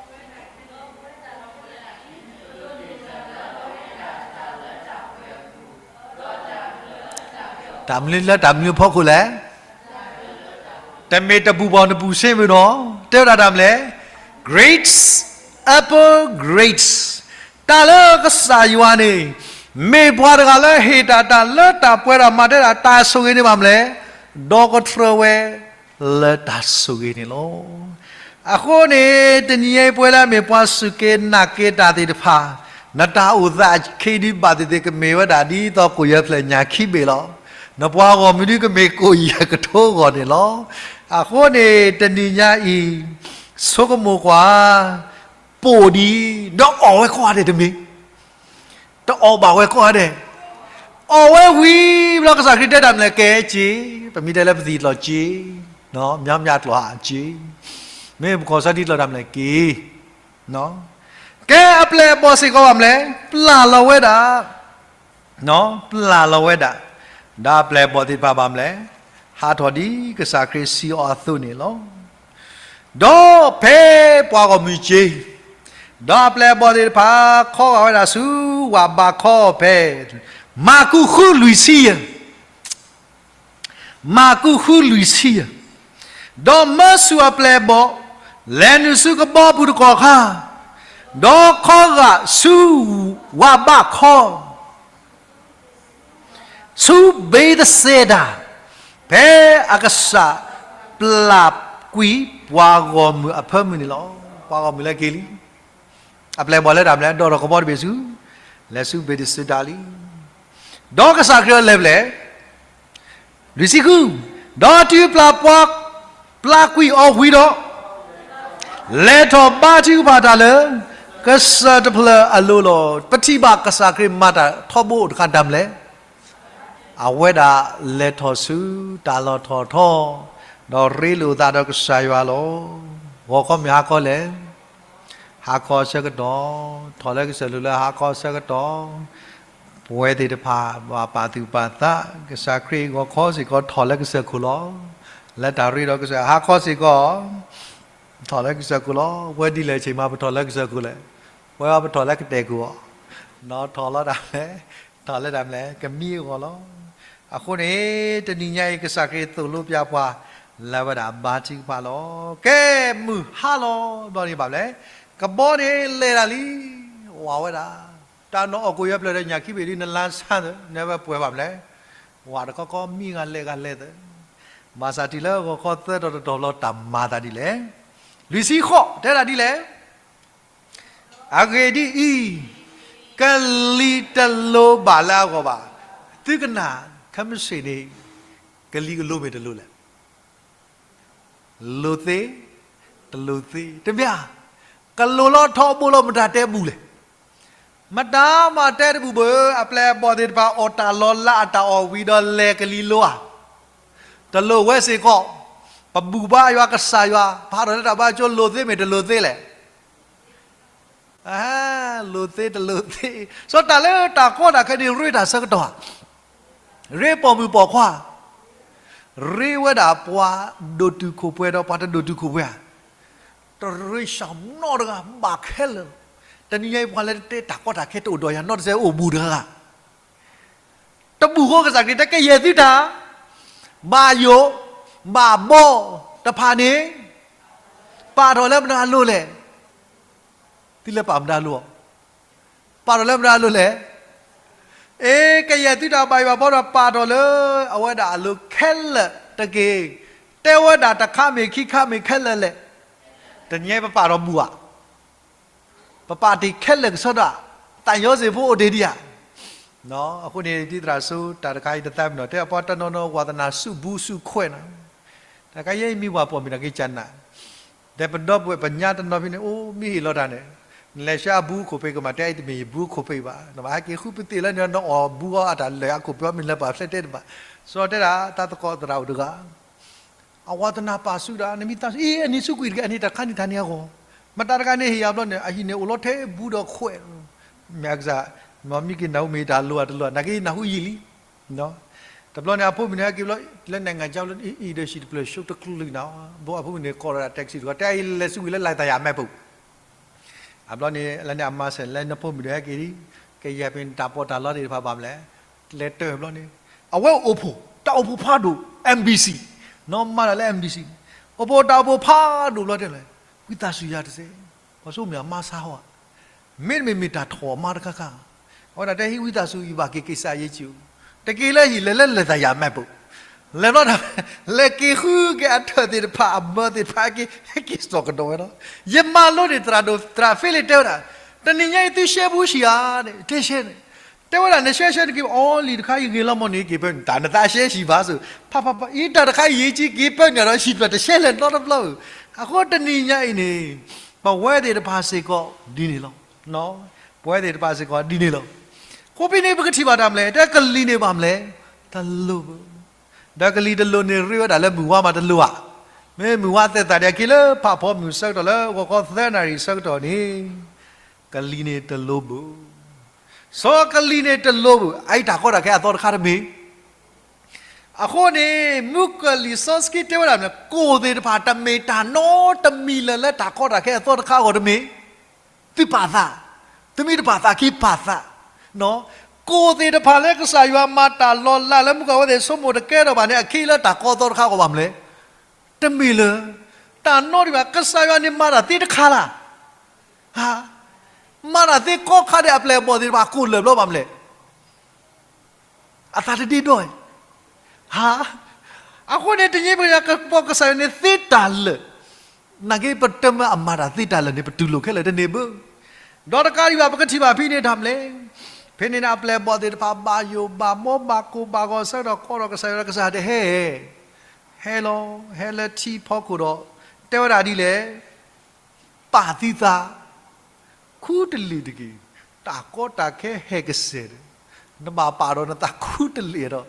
နုၤလၢတၢ်မနုၤအဖီခိၣ်လဲၣ်. တမ့ၢ်တဘူၣ်ဘီၣ်နဘူၣ်စ့မ့ၢ်နီၤ, တဲဝဲဒၣ်တၢ်မလဲၣ်. Grapes, apple, grapes. တၢ်လၢကစၢ်ယွၤန့ၣ် မ့ၢ်ပှၤတဂၤလၢဟ့ၣ်တၢ် တၢ်လၢတၢ်ပှဲၤဒီးမၤတၢ် တၢ်ဆိၣ်ဂ့ၤန့ၣ်ဘၣ်မလဲၣ်, ဒီကထြၢဝဲလၢတၢ်ဆိၣ်ဂ့ၤန့ၣ်လီၤ. အဃိန့ၣ် တနံၤအံၤပဝဲလၢအမ့ၢ်ပှၤစူၢ်က့ၤနာ်က့ၤတၢ်သ့ၣ်တဖၣ်, နတၢ်အိၣ်သးအခံဒုးဘၣ်သ့ၣ်သ့ၣ် ကမ့ၢ်ဝဲဒၣ်ဒ်သိးကိၣ်ယဲၢ်ဖျၢၣ်ညၣ်ခံဘ့ၣ်လီၤ. နပှၤဂီၢ်မုၢ်ဒုကမ့ၢ်ကိၣ်ယဲၢ်ကထိဂီၢ်န့ၣ်လီၤ. အဃိန့ၣ် တနံၤညါအံၤ ဆိကမိၣ်ကွၢ်, ပိာ်ဒံး, ဒီးအီၣ်ဝဲကိးဂၤဒဲးတမ့ၢ်, တအီၣ်ဘၣ်ဝဲကိးဂၤဒဲး, အီၣ်ဝဲဝံၤဘျီ ကစၢ်ခရံာ်တဲတၢ်မနုၤလဲၣ်, ကဲက့ၤ, ပမ့ၢ်တဲလၢပသံၣ်လီၤက့ၤ, မၠီမၠါကျိာ်ဟးက့ၤ, မ့ၢ်ပကီၢ်စီဒံကျိာ်တၢ်မနုၤလဲၣ်က့ၤ ကဲအပျဲၢ်အဘီၣ်စ့ၢ်ကီးဘၣ်မနုၤလဲၣ်, ပျၢ်လီၤဝဲဒၣ်, ပျၢ်လီၤဝဲဒၣ်, ဒီးအပျဲၢ်အဘီၣ်သ့ၣ်တဖၣ်ဘၣ်မနုၤလဲၣ်, ဟးထီၣ်ဒ်ကစၢ်ခရံာ်စံးအီၤအသိးန့ၣ်လီၤ. ဒီးဖဲပှၤဂီၢ်မုၢ်က့ၤ, ဒီးအပျဲၢ်အဘီၣ်သ့ၣ်တဖၣ် ခီဂာ်ဝဲဒၣ်ဆူဝၣ်ဘးခီဖဲ မၢ်ကူးဃုလွံၢ်ဆံယဲၢ် မၢ်ကူးဃုလွံၢ်ဆံယဲၢ်, ဒီးမၢဆူၣ်အပျဲၢ်အဘီၣ်, လဲၤနုာ်ဆူကဘီပူၤတကီၢ်ခါ, ဒီးခီဂာ်ဆူဝၣ်ဘးခီ, ဆူဘ့းသစဲဒၤ, ဖဲအကစၢ်ပျၢ်ကွံာ်ပှၤဂီၢ်မုၢ်အဖၢမုၢ်န့ၣ်လီၤ. ပှၤဂီၢ်မုၢ်လၢက့ၤလံ အပျဲၢ်အဘီၣ်လၢတၢ်မနုၤလဲၣ်, ဒိးထီၣ်ကဘီတဘ့ၣ်ဆူ, လဲၤဆူဘ့းသစဲဒၤလံ. ဒီးကစၢ်ခရံာ်အီၤလဲၤဖဲလဲၣ်, လွံၢ်ဆံဃု, ဒီးတုၤပျၢ်ပှၤ, ပျၢ်ကွံာ်အီၤဝံၤဒီး, လဲၤထီၣ်ဘါထုကဖၣ်တၢ်လၢ ကစၢၢ်တဖျၢၣ်အလိၤလီၤ. ပထံၣ်ဘၣ်ကစၢ်ခရံာ်မၤတၢ်ထီဘိတခါတၢ်မနုၤလဲၣ်, အဝဲဒၣ်လဲၤထီၣ်ဆူတၢ်လီၢ်ထီၣ်ထီ, ဒီးရ့လိာ်သးဒီးကစၢ်ယွၤလီၤ. ဂီၤခီမ့ၢ်ဟါခီလဲၣ်, ဟါခီအဆၢကတီၢ်, ထီၣ်လၢကစၢၢ်လိၤလၢဟါခီအဆၢကတီၢ်, ပဝဲသ့ၣ်တဖၣ်ဘၣ်ပာ်သူၣ်ပာ်သး, ကစၢ်ခရံာ်ဂီၤခီစ့ၢ်ကီးထီၣ်လၢကစၢၢ်ခိၣ်လီၤ. လၢတၢ်ရ့ဒီးကစၢ်, ဟါခီစ့ၢ်ကီး ထီၣ်လၢကစၢၢ်ခိၣ်လီၤ. ပဝဲဒ်လဲၣ်ဆ့ၣ်မး ပထီၣ်လၢကစၢၢ်ခိၣ်လဲၣ်, ပဝဲအီၤပထီၣ်လၢကတဲာ်ခိၣ်အီၤ, နီၢ်ထီၣ်လီၤတၢ်လဲၣ်, ထီၣ်လၢတၢ်မနုၤလဲၣ်, ကမံအဂီၢ်လီၤ. အဃိန့ၣ် တနံၤညါအံၤ ကစၢ်ခရံာ်သိၣ်လိပျၢ်ပှၤ လၢဝဲဒၣ်ဘါထုကဖၣ်လီၤ. ကဲမုၢ်ဟါလီၤဘျီန့ၣ်ဘၣ်မနုၤလဲၣ်, ကဘီန့ၣ်လဲၤတၢ်လံ, ဝးဝဲဒၣ်, တၢ်နအီၣ်ကိၣ်ယဲၢ်ဖျၢၣ်ဒီးညၣ်ခံဘ့ၣ်ဒ်နလါဆါသၢ, နဝဲပှဲၤဘၣ်မနုၤလဲၣ်, ဝးတခီခီမံဂၤလဲၤဂၤလဲၤသၢ, ဘၣ်ဆၣ်တုၤလၢဂီၤခီသၢတီၤတတီၤဘျီ တၢ်မၤသးဒ်လဲၣ်. လွံၢ်ဆံဃိး တဲဒၣ်ဒ်လဲၣ်, အဂ့ၢ်ဒ်အံၤ, ကလံၤတလိၤဘၣ်လၢအဂီၢ်ဘၣ်. သုကနၣ်, ခဲမုၢ်ဆ့ၣ်န့ၣ် ကလံၤကလိၤမ့ၢ်တလိၤလဲၣ်. လိၤသ့, တလိၤသ့, တမ့ၢ်ဧါ, ကလိၤလီၤထီဘိလီၤ မတၤတဲဘူၣ်လဲၣ်. မတၤမးတဲတဘူၣ်ဘၣ်. အပျဲၢ်အဘီၣ်သ့ၣ်တဖၣ်အီၣ်တၢ်လီၤလးအတၢ်အီၣ်ဝံၤဒီးလဲၤကလံၤလိၤဧါ. တလိၤဝဲစ့ၢ်ကီး, ပဘူၣ်ဘါယွၤကစၢ်ယွၤ, ဖးထီၣ်လၢတၢ်ဘါကၠိ လိၤသ့မ့ၢ်တလိၤသ့လဲၣ်. လိၤသ့တလိၤသ့, စီၤတၢ်လၢတၢ်ကီတၢ်ခဲန့ၣ် ရ့တၢ်ဆၢကတီၢ်ဧါ, ရ့ပိာ်မုၣ်ပိာ်ခွါ, ရ့ဝဲဒၣ်ပှၤဒိၣ်တုာ်ခိၣ်ပှဲၤဒီးပှၤတဒိၣ်တုာ်ခိၣ်ပှဲၤဧါ, တရ့စၢ်နီတဂၤဘၣ်ခဲလၢာ်လီၤ. တနံၤညါအံၤ ပှၤလၢတတဲတၢ်ကီတၢ်ခဲတအိၣ်ဒီးယၤနီတစဲး အိၣ်ဘူးတဂၤဂၤ တဘူၣ်ဃီကစၢ်ခရံာ်တဲကယဲၢ်သုတၢ်, ဘၣ်ယိၣ်, ဘၣ်ဘီ, တဖၣ်န့ၣ်, ပာ်ထီၣ်လၢမတၤအလိၤလဲၣ်. သုလဲၤပာ်မတၤအလိၤ, ပာ်ထီၣ်လၢမတၤအလိၤလဲၣ်. အ့ ကယဲၢ်သုတၢ်ဘၣ်ယိၣ်ဘၣ်ဘီဒီး ပာ်ထီၣ်လၢအဝဲဒၣ်အလိၤခဲလၢာ်တက့ၢ်. တဲဝဲဒၣ်တခါမ့ၢ်ခံခါမ့ၢ်ခဲလၢာ်လဲၣ်. တနံၤညါအံၤပပာ်ထီၣ်ဘူၣ်ဧါ. ပပာ်တ့ၢ်ခဲလၢာ်ကစီဒီး, သးညီစ့ၢ်ဖိအိၣ်တ့ၢ်ဒံးဧါ. အဃိန့ၣ် ဒ်သရၣ်စိတၢ်တခါအံၤတသးပ့ၤနီၣ် တဲအပှၤတနီၤနီၤ ဝးသနၣ်ဆူၣ်ဘူးဆူၣ်ခွဲးနီၤ, တၢ်ခါယဲအံၤမ့ၢ်ပှၤပိာ်မုၣ်တၢ်က့ၤကနၣ်, ဒီးပဒီပုၢ်ဝဲၢ်ပညါတနီၤဖဲန့ၣ် အိၣ်မ့ၢ်ဟ့ၣ်လီၤတၢ်န့ၣ်, နလဲၤဆှၢအဘူးအခိၣ်ဖဲကမၤတဲအံၤတမ့ၢ်ယဘူးအခိၣ်ဖဲဘၣ်, နဘၣ်ဟဲက့ၤဃုပသ့ၣ်လၢန့ၣ် နအီၣ်ဘူးအီၤအတၢ်လၢာ်အခိၣ်ဖဲအီၤမ့ၢ်လၢပှၤဖျဲးတဲတဘၣ်, စီၤတဲဒၣ်တၢ်သကိးသရၣ်အိၣ်တဂၤ အဝးသနၣ်ပာ်ဆူၣ်ဒၣ် နမ့ၢ်သးဆူၣ် အ့ အန့ၣ်ဆူၣ်ကွံာ်တက့ၢ် အန့ၣ်တၢ်ခါန့ၣ်တၢ်န့ၣ်အဂီၢ်, မတၤတဂၤန့ၣ်ဟ့ၣ်ယၤဘျီန့ၣ် အဟံၣ်န့ၣ်အိၣ်လီၤထဲဘူးဒီးခွဲး, မ့ၢ်အကစၢ်, မ့ၢ်မ့ၢ်က့ၤနၢ်ဟူမ့ၢ်တၢ်လိၤအတလိၤ နာ်က့နၢ်ဟူယံာ်လံ, တဘျီန့ၣ် အဖိမုၣ်န့ၣ်ဟဲက့ၤဘျီ လၢနံၣ်ဂၤကၠီဘျီ အံၤဒီးဟံၣ်တဖျၢၣ် ဆူတကလုာ်နၤ, ဘၣ်အဖိမုၣ်န့ၣ် ကိးဒီးတၢ် taxi တခီ တဲအံၤလဲၤဆူၣ်ကွံာ်လၢ လၢတၢ်ယၤမဲာ်ပူၤ အဘျီန့ၣ် လၢန့ၣ်အမါဆဲး လၢနဖိမုၣ်ဒိၣ်ဟဲက့ၤဒံး, ကယဲၢ်ပ့ၤန့ၣ်တၢ်ပီးတၢ်လီသ့ၣ်တဖၣ်ဘၣ်မလဲၣ်, လဲၤတၢၢ်ဘျီန့ၣ်, အဝဲအိၣ်ဖှိၣ်, တၢ်အိၣ်ဖှိၣ်ဖးဒိၣ်, MBC, နီၢ်မၤတၢ်လၢ MBC, အိၣ်ဖှိၣ်တၢ်အိၣ်ဖှိၣ်ဖးဒိၣ်ဘျီတဲလဲၣ်, ဝံသးစူၤယၤတစဲး, ပှၤဆိကမိၣ်အမါဆါဟီဧါ, မ့တမ့ၢ်မ့ၢ်တၢ်ထီၣ်အမါတခါခါ, အဝဲဒၣ်တဲဟံးဝံသးစူၤယဘၣ်က့ၤက့ၤစးယ့ၣ်ကၠူ, တက့ၤလၢဟံၣ်လဲၤလၢလဲၤသးယၤမဲာ်ပူၤ, လဲၤဘျီတၢ်, လဲၤက့ၤဃုက့ၤအထၢၣ်သ့ၣ်တဖၣ် အမၢသ့ၣ်တဖၣ်က့ၤ, ဟဲက့ၤစိာ်ကဒီးဝဲလီၤ, ယမၤလိန့ၣ် သရၣ်ဒိၣ် သရၣ်ဖ့လ့ၣ်တဲဝဲဒၣ်, တနံၤညါအံၤသုရှဲဘူးဆံးဧါန့ၣ် တဲရှဲန့ၣ်, တဲဝဲဒၣ် နရှဲရှဲတက့ၤဘၣ်, အီလံၤတခါအံၤဂ့ၤလီၤမီၢ်န့ၣ် က့ၤပၢနုာ်, တၢ်နသးရှဲရှံးဘၣ်စိၤ, ဖးဖးဖး အံၤတၢ်တခါအံၤယံာ်ကံက့ၤပၢနုာ်ဒီး ဟံၣ်တဖျၢၣ်တရှဲလဲၣ်နီတဘျီဧၢ. အဃိတနံၤညါအံၤန့ၣ် ပဝဲသ့ၣ်တဖၣ်စ့ၢ်ကီးဒ်န့ၣ်လီၤ. ပဝဲသ့ၣ်တဖၣ်စ့ၢ်ကီးဒ်န့ၣ်လီၤ. အဃိဖဲန့ၣ်ပကထံၣ်ဘၣ်တၢ်မနုၤလဲၣ်, တဲကလံၤန့ၣ်ဘၣ်မနုၤလဲၣ်, တလိၣ်ဘၣ်. ဒီးကလံၤတလိၣ်န့ၣ် ရ့ဝဲဒၣ်လၢမုၢ်ဝါမးတလိၣ်ဧါ. မ့ၢ်မုၢ်ဝါသဲးသးဒ်အခံလၢဖးဖီမုၢ်ဆၢကတီၢ်လၢဂီၤခီသၢနၣ်ရံၣ်ဆၢကတီၢ်န့ၣ် ကလံၤန့ၣ်တလိၣ်ဘၣ်. စီၤကလံၤန့ၣ်တလိၣ်ဘၣ်, အအံၤတၢ်ကီတၢ်ခဲအသီတခါတမ့ၢ်. အဃိန့ၣ် မုၣ်ကီၤလံၢ်စီဆှံတဲဝဲဒၣ်မနုၤလဲၣ်, ကိၣ်သ့ၣ်တဖၣ်တမ့ၢ်တၢ်နီတမံၤလၢၤလၢတၢ်ကီတၢ်ခဲအသီတခါအဂီၢ်တမ့ၢ်. သုပာ်သး, သုမ့ၢ်တပာ်သး က့ၤပာ်သး. ကိၣ်သ့ၣ်တဖၣ်လၢကစၢ်ယွၤမၤတၢ်လီၤလးလၢမုၣ်ကီၤဝဲသ့ၣ်ဆိကမိၣ်တကဲထီၣ်ဘၣ်န့ၣ် အခံလၢတၢ်ကီသီတခါအဂီၢ်ဘၣ်မနုၤလဲၣ်. တမ့ၢ်လၢၤ, တၢ်နီတမံၤဘၣ်, ကစၢ်ယွၤန့ၣ်မၤတၢ်သ့တခါလၢ် မၤတၢ်သ့ကိးခါဒဲးအပျဲၢ်အဘီၣ်သ့ၣ်တဖၣ်ကိၣ်လၢာ်ဘျီဘၣ်မနုၤလဲၣ်. အသးတဒ့ဒီးဧါ. အဃိန့ၣ် တနံၤပကပီၢ်ကစၢ်ယွၤန့ၣ်သ့တၢ်လၢာ်, နာ်က့ပတမၢအမၤတၢ်သ့တၢ်လၢာ်န့ၣ် ပတူၢ်လိာ်ခဲလၢာ်တန့ၢ်ဘၣ်. ဒီးတကးဒံးဘၣ် ပကထံၣ်ဘၣ်ဖဲန့ၣ်တၢ်မနုၤလဲၣ်, ဖဲန့ၣ်န့ၣ် အပျဲၢ်အဘီၣ်သ့ၣ်တဖၣ်ဘၣ်ယိၣ်ဘၣ်ဘီဘၣ်ကိၢ်ဘၣ်ဂီၤဆၢကတီၢ် ကိးထီၣ်ကစၢ်ယွၤ ကစၢ်ယွၤတဲဟဲ ဟဲလီၤ, ဟဲလၢထံဖီခိၣ်ဒီး တဲဝဲဒၣ်ဒ်လဲၣ်, ပာ်သုသး ခူတလ့ၢ်တက့ၢ်, တၢ်ကီတၢ်ခဲဟဲကစဲာ်ဒီး နဘၣ်ပာ်ဒီးနသးခူတလ့ၢ်ဒီး တဲ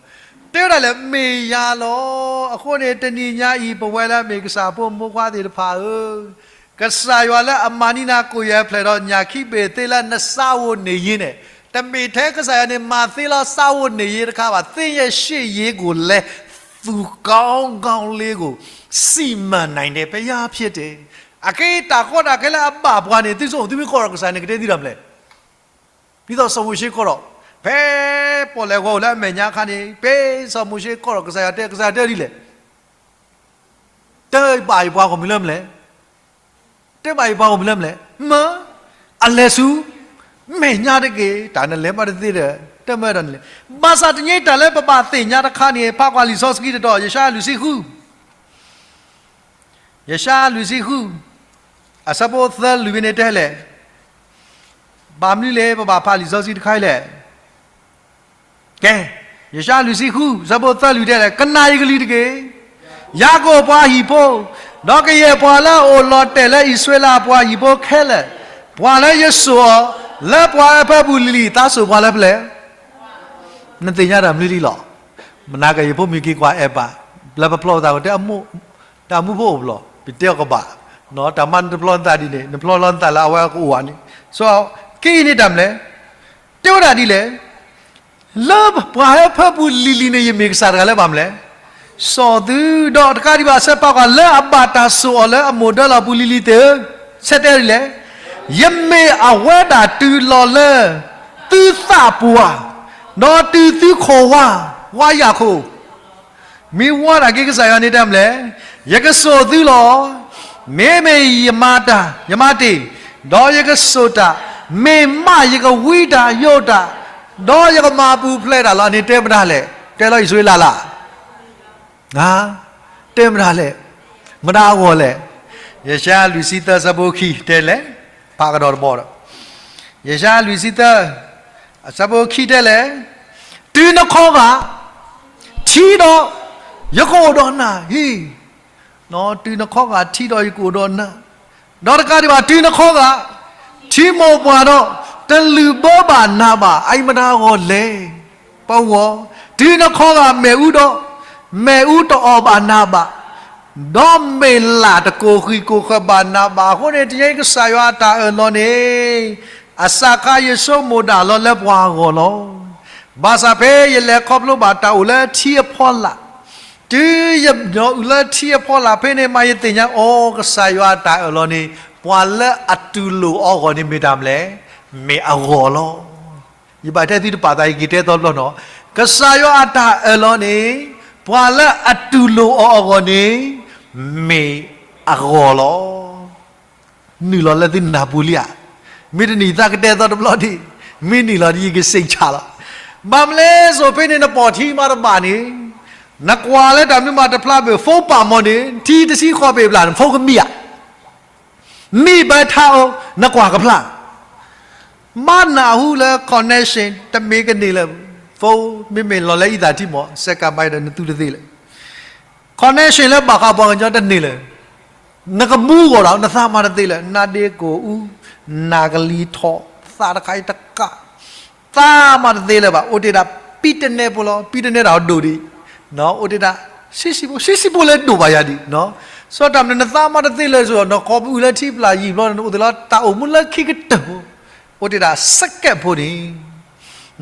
ဝဲဒၣ်လၢမ့ၢ်ယၤလီၤ. အဃိန့ၣ် တနံၤညါအံၤ ပဝဲလၢအမ့ၢ်ကစၢ်ဖိမိၢ်ခွါသ့ၣ်တဖၣ်ဧၢ, ကစၢ်ယွၤလၢအမၤန့ၢ်နၤကိၣ်ယဲၢ်ဖျၢၣ်ဒီးညၣ်ခံဘ့ၣ်သ့လၢနစးဝိၤန့ၣ်ယ့န့ၣ်, တမ့ၢ်ထဲကစၢ်ယွၤန့ၣ် မၤသ့လီၤစးဝိၤန့ၣ်ယ့တခါဘၣ်, သ့ၣ်ညါရှ့ၣ်ယ့ကိၣ်လဲ သူကောင်းကောင်းလေးကို စီမံနိုင်တဲ့ဘုရားဖြစ်တယ်. အခဲအံၤတၢ်ကီတၢ်ခဲလၢအဘၣ်ပှၤန့ၣ် သုဆိကမိၣ် သုမ့ၢ်ကိးထီၣ်ကစၢ်န့ၣ် ကတဲသုတၢ်မနုၤလဲၣ်. ဒ်သိးစီၤမိၤၡ့ကိးထီၣ်, ဖဲပီၣ်လဲၣ်ဂီၤအိၣ်လၢအမဲာ်ညါအခါန့ၣ် ဖဲစီၤမိၤၡ့ကိးထီၣ်ကစၢ်ယွၤတဲ ကစၢ်ယွၤတဲဒ်လဲၣ်, တဲဘၣ်ယပှၤဂီၢ်မုၢ်လၢမနုၤလဲၣ်. တဲဘၣ်ယပှၤဂီၢ်မုၢ်လၢမနုၤလဲၣ်, မၢ, အလဲၤဆူမဲာ်ညါတက့ၢ်. တၢ်နလဲၤဘၣ်တသ့ဒီး တမၢတၢ်နလဲၤ. ဘၣ်ဆၣ်တနံၤတၢ်လၢပဘၣ်သ့ၣ်ညါတခါန့ၣ် ဖးကွၢ်လံာ်စီဆှံတတီၤ ယၡါယၤလွံၢ်ဆံဃု, ယၡါယၤလွံၢ်ဆံဃု အဆၢဖိသၢလွံၢ်န့ၣ်တဲလဲၣ်. ဘၣ်မနုၤလဲၣ် ပဘၣ်ဖးလံာ်စီဆှံတခါအံၤလဲၣ်. ကဲ, ယၡါယၤလွံၢ်ဆံဃု အဆၢဖိသၢလွံၢ်တဲလဲၣ်, ကနၣ်ယကလုၢ်တက့ၢ်, ယၤကိာ်ပှၤဟံၣ်ဖိ, ဒီးကယဲၢ်ပှၤလၢအအိၣ်လီၤတဲာ်လၢအံၣ်စရ့လးအပှၤဟံၣ်ဖိခဲလၢာ်, ပှၤလၢယစိာ်အီၤ လၢပှၤအၢဖၢပူၤလံၤလံၤ သးစိာ်ပှၤလၢပျဲၢ် နသ့ၣ်ညါတၢ်မနုၤလံလီၤ. မနၤကယဖိမုၣ်က့ၤကွၢ်အဲၣ်ပၢ်, လၢပဖျီသးကတဲအမိၢ်, တၢ်မူဖိအိၣ်ဘျီ, ပတဲအီၤကဘၣ်, တၢ်မၤနတဖျီနသးဒ်န့ၣ် နဖျီလီၤနသးလၢအဝဲကအိၣ်ဧါန့ၣ်, စီၤက့အံၤန့ၣ်တၢ်မနုၤလဲၣ်, တဲဝဲဒၣ်ဒ်လဲၣ်, လၢပှၤဟၢဖၢပူၤလံၤလံၤန့ၣ် ယမ့ၢ်ကစၢ်တဂၤလၢဘၣ်မနုၤလဲၣ်, စိာ်သုဒီးတကးဒံးဘၣ်အဆၢဖးကွၢ်လၢအဘၣ်တၢ်စိာ်အီၤလၢအမိၢ်ဒၢလီၤပူၤလံၤလံၤသ့ၣ်ဧၢ, ဆၢတဲဒ်လဲၣ်, ယမ့ၢ်အဝဲဒၣ်တုၤလီၤလၢ သုသးပူၤဧါ, ဒီးတုၤသုခိၣ်ဝါ, ဝါယၢ်ခိၣ် မ့ၢ်ဝဲဒၣ်က့ၤကစၢ်ယွၤန့ၣ်တဲမနုၤလဲၣ်, ယကစိာ်သုလီၤ. မ့မ့ၢ်ယမၤတၢ်, ယမၤတ့ၢ်, ဒီးယကစိာ်တၢ်, မ့ၢ်မးယကဝံတၢ်ယိးတၢ်, ဒီးယကမၤပူၤဖျဲးတၢ်လီၤန့ၣ် တဲမတၤလဲၣ်, တဲလီၤအံၣ်စရ့လးလၢ် တဲမတၤလဲၣ်, မတၤအဂီၢ်လဲၣ်. ယၡါယၤလွံၢ်ဆံသၢအဆၢဖိခံတဲလဲၣ်, ဖးကဒီးတဘီဒီး, ယၡါယၤလွံၢ်ဆံသၢ အဆၢဖိခံတဲလဲၣ်, တုၤနခီဂာ် ထံဒီး ယကအိၣ်ဒီးနၤ, ဟ့ၣ်, တုၤနခီဂာ်ထံဒီးယကအိၣ်ဒီးနၤ, ဒီးတကးဒံးဘၣ် တုၤနခီဂာ် ထံမိၢ်ပှၢ်ဒီး တလုၢ်ဘၢဘၣ်နၤဘၣ်, အအံၤမတၤအဂီၢ်လဲၣ်. ပဝီၤ, တုၤနခီဂာ်မ့ၣ်အူဒီး မ့ၣ်အူတအီၣ်ဘၣ်နၤဘၣ်, ဒီးမ့ၢ်လၢ်တကိၢ်ဃံးကိၢ်ဃၢၤဘၣ်နၤဘၣ်. အဃိန့ၣ် တနံၤအံၤကစၢ်ယွၤအတၢ်အၢၣ်လီၤန့ၣ် အစးခါယဆိကမိၣ်ဒၣ်လီၤလၢပှၤအဂီၢ်လီၤ. ဘၣ်ဆၣ်ဖဲယလဲၤခီဖျိဘၣ်တၢ်အိၣ်လၢထံအဖီလာ်, တုၤယညီအုၣ်လၢထံအဖီလာ်ဖဲန့ၣ်မး ယသ့ၣ်ညါအီၤ ကစၢ်ယွၤအတၢ်အၢၣ်လီၤန့ၣ် ပှၤလၢအတူၢ်လိာ်အီၤအဂီၢ်န့ၣ်မ့ၢ်တၢ်မနုၤလဲၣ်, မ့ၢ်အဂီၢ်လီၤ. ယဘၣ်တဲသုတပာ်သး ယက့ၤတဲသီတဘျီနီၤ, ကစၢ်ယွၤအတၢ်အၢၣ်လီၤန့ၣ် ပှၤလၢအတူၢ်လိာ်အီၤအဂီၢ်န့ၣ် မ့ၢ်အဂီၢ်လီၤ. နုာ်လီၤလၢသုနၢ်ပူၤလံဧါ. မ့ၢ်တနံၤသးကတဲသီတဘျီဒံး, မ့ၢ်နုာ်လီၤဒ်ယကစ့ၣ်ဆၣ်လီၤ. ဘၣ်မနုၤလဲၣ်စိၤဖဲန့ၣ် နပိာ်ထံမးတဘၣ်န့ၣ်, နကွၢ်လၢတၢ်မနုၤမးတဖျါဘၣ် ဖိပာ်မီၤန့ၣ် ထံတဆံဃီဘ့ၣ်ဘျၣ် နဖိကမံဧါ. မံဘၣ်ထါအီၤ နကွၢ်ကဖျါ မၤနၢ်ဟူလၢ connection တမ့ၢ်ကန့ၢ်လၢ phone မ့မ့ၢ်လီၤလၢအံသၣ်ထံမး စဲးကးဘၣ်ဒီးနသူတသ့လၢၤ connection လၢဘၣ်ဃးပှၤကညီတန့ၢ်လၢၤ နကမူဂီၢ်ဒီး နသးမၤတသ့လၢၤ နါဒ့ကိာ်အူ နၢ်ကလံၤထီၣ် သးတခါအံၤတကး သးမၤတသ့လၢၤဘၣ် အိၣ်တ့ၢ်ဒၣ် ပံတနဲဖိလီၤ ပံတနဲတၢ်ဒိၣ်ဒံး အိၣ်တ့ၢ်ဒၣ် ဆံဆံဖိ ဆံဆံဖိလၢဒိၣ်ဘၣ်ယၤဒံး စီၤတၢ်မနုၤနသးမၤတသ့လၢၤစ့ၢ်ကီး နကိးပအုၣ်လၢထံပျၢ်ယံာ်ဘျီ နအိၣ်သ့ၣ်လီၤ တၢ်အိၣ်မူလၢခံကတၢၢ်ဖိ အိၣ်တ့ၢ်ဒၣ် second ဖိန့ၣ်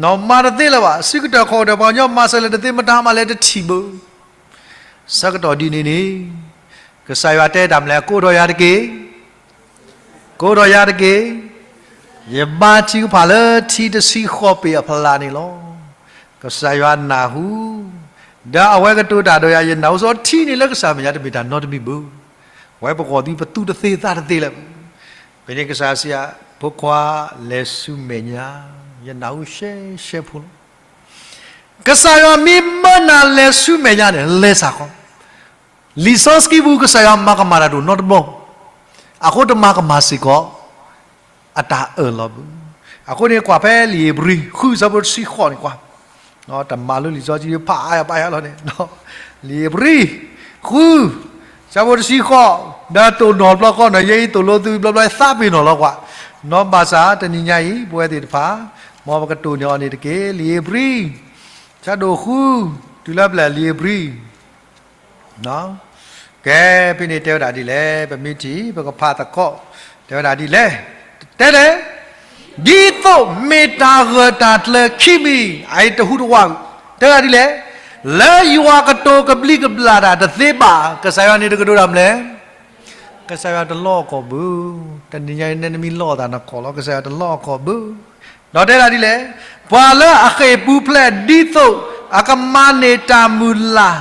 နမၤတသ့လၢၤဘၣ် စုကတၢၢ်ခီၣ်ကတၢၢ် ပှၤကညီမၤစၢၤလၢၤတသ့ မတၤမၤလဲၤတထံၣ်ဘၣ် ဆၢကတီၢ်ဒ်န့ၣ်န့ၣ် ကစၢ်ယွၤတဲတၢ်မနုၤလဲၣ် ကိးထီၣ်ယၤတက့ၢ် ကိးထီၣ်ယၤတက့ၢ် ယဘါထုကဖၣ်လၢထံတဆံဃိးပ့ၤအဖီလာ်န့ၣ်လီၤ. ကစၢ်ယွၤနၢ်ဟူ ဒီးအဝဲကတိၤတၢ်ဒီးယၤ ယနၢ်ဟူစီၤထံန့ၣ်လၢကစၢ်မဲာ်ညါတမ့ၢ်တၢ်နီတမံၤဘၣ်. ဝဲပဂီၢ်သံပသူတသ့သးတသ့လၢၤဘၣ်. ဖဲန့ၣ်ကစၢ်ယွၤစံးယၤ ဖိခွါ လဲၤဆူမဲာ်ညါ, ယနၢ်ဟူရှဲရှဲဖိလီၤ. ကစၢ်ယွၤမ့ၢ်မၢနၤလဲၤဆူမဲာ်ညါန့ၣ် လဲၤစ့ၢ်ကီး. လံာ်စီဆှံပူၤ ကစၢ်ယွၤမၤကမၣ်တၢ်တအိၣ်နီတဘျီ, အဃိတမၤကမၣ်စ့ၢ်ကီး အတၢ်အၢၣ်လီၤဘၣ်. အဃိန့ၣ် ကွၢ်ဖဲလံာ်ဧ့ၤဘြံၤ ဃုဆၢဖိတဆံဃိးန့ၣ်ကွၢ်, တမၤလိလံာ်စီဆှံဖးအါယၤပာ်ယၤလီၤန့ၣ်, လံာ်ဧ့ၤဘြံၤ ဃု ဆၢဖိတဆံဃိး, ဒီးတိၢ်နီၣ်ဘျီဃီနီၣ် ယဲအံၤသိၣ်လိသုဘျီဘျီ သးပ့ၤနီၣ်လီၤကွၢ်, နီၢ်ဘၣ်ဆၣ်တနံၤညါအံၤ ပဝဲသ့ၣ်တဖၣ် မ်ပကတိၢ်န့ၢ်အီၤန့ၣ်တက့ၢ်. လံာ်ဧ့ၤဘြံၤ ဆၢဒိၣ်ဃု တုၤလၢပျဲၢ်လံာ်ဧ့ၤဘြံၤ ကဲ ဖဲန့ၣ်တဲဝဲဒၣ်ဒ်လဲၣ်, ပမ့ၢ်ထံၣ် ပကဖးသကိး, တဲဝဲဒၣ်ဒ်လဲၣ်, တဲလဲၣ်, ဒ်သိးမ့ၢ်တၢ်ဂၢၢ်တၢ်ကျၢၤခံမံၤ အအံၤတဟူးတဝး, တဲဝဲဒၣ်ဒ်လဲၣ်, လၢယွၤကတိၤကဘျံးကဘျၣ်တၢ်တသ့ဘၣ်, ကစၢ်ယွၤန့ၣ်တကတိၤတၢ်မနုၤလဲၣ်, ကစၢ်ယွၤတလီအကီၢ်ဘၣ်. တနံၤညါအံၤ နဲနမ့ၢ်လီအသးနကီၢ်လီၤ, ကစၢ်ယွၤတလီအကီၢ်ဘၣ်. ဒီးတဲဒၣ်ဒ်လဲၣ်, ပှၤလၢအဃ့ၢ်ပူၤဖျဲးဒ်သိး အကမၤန့ၢ်တၢ်မုၢ်လၢ်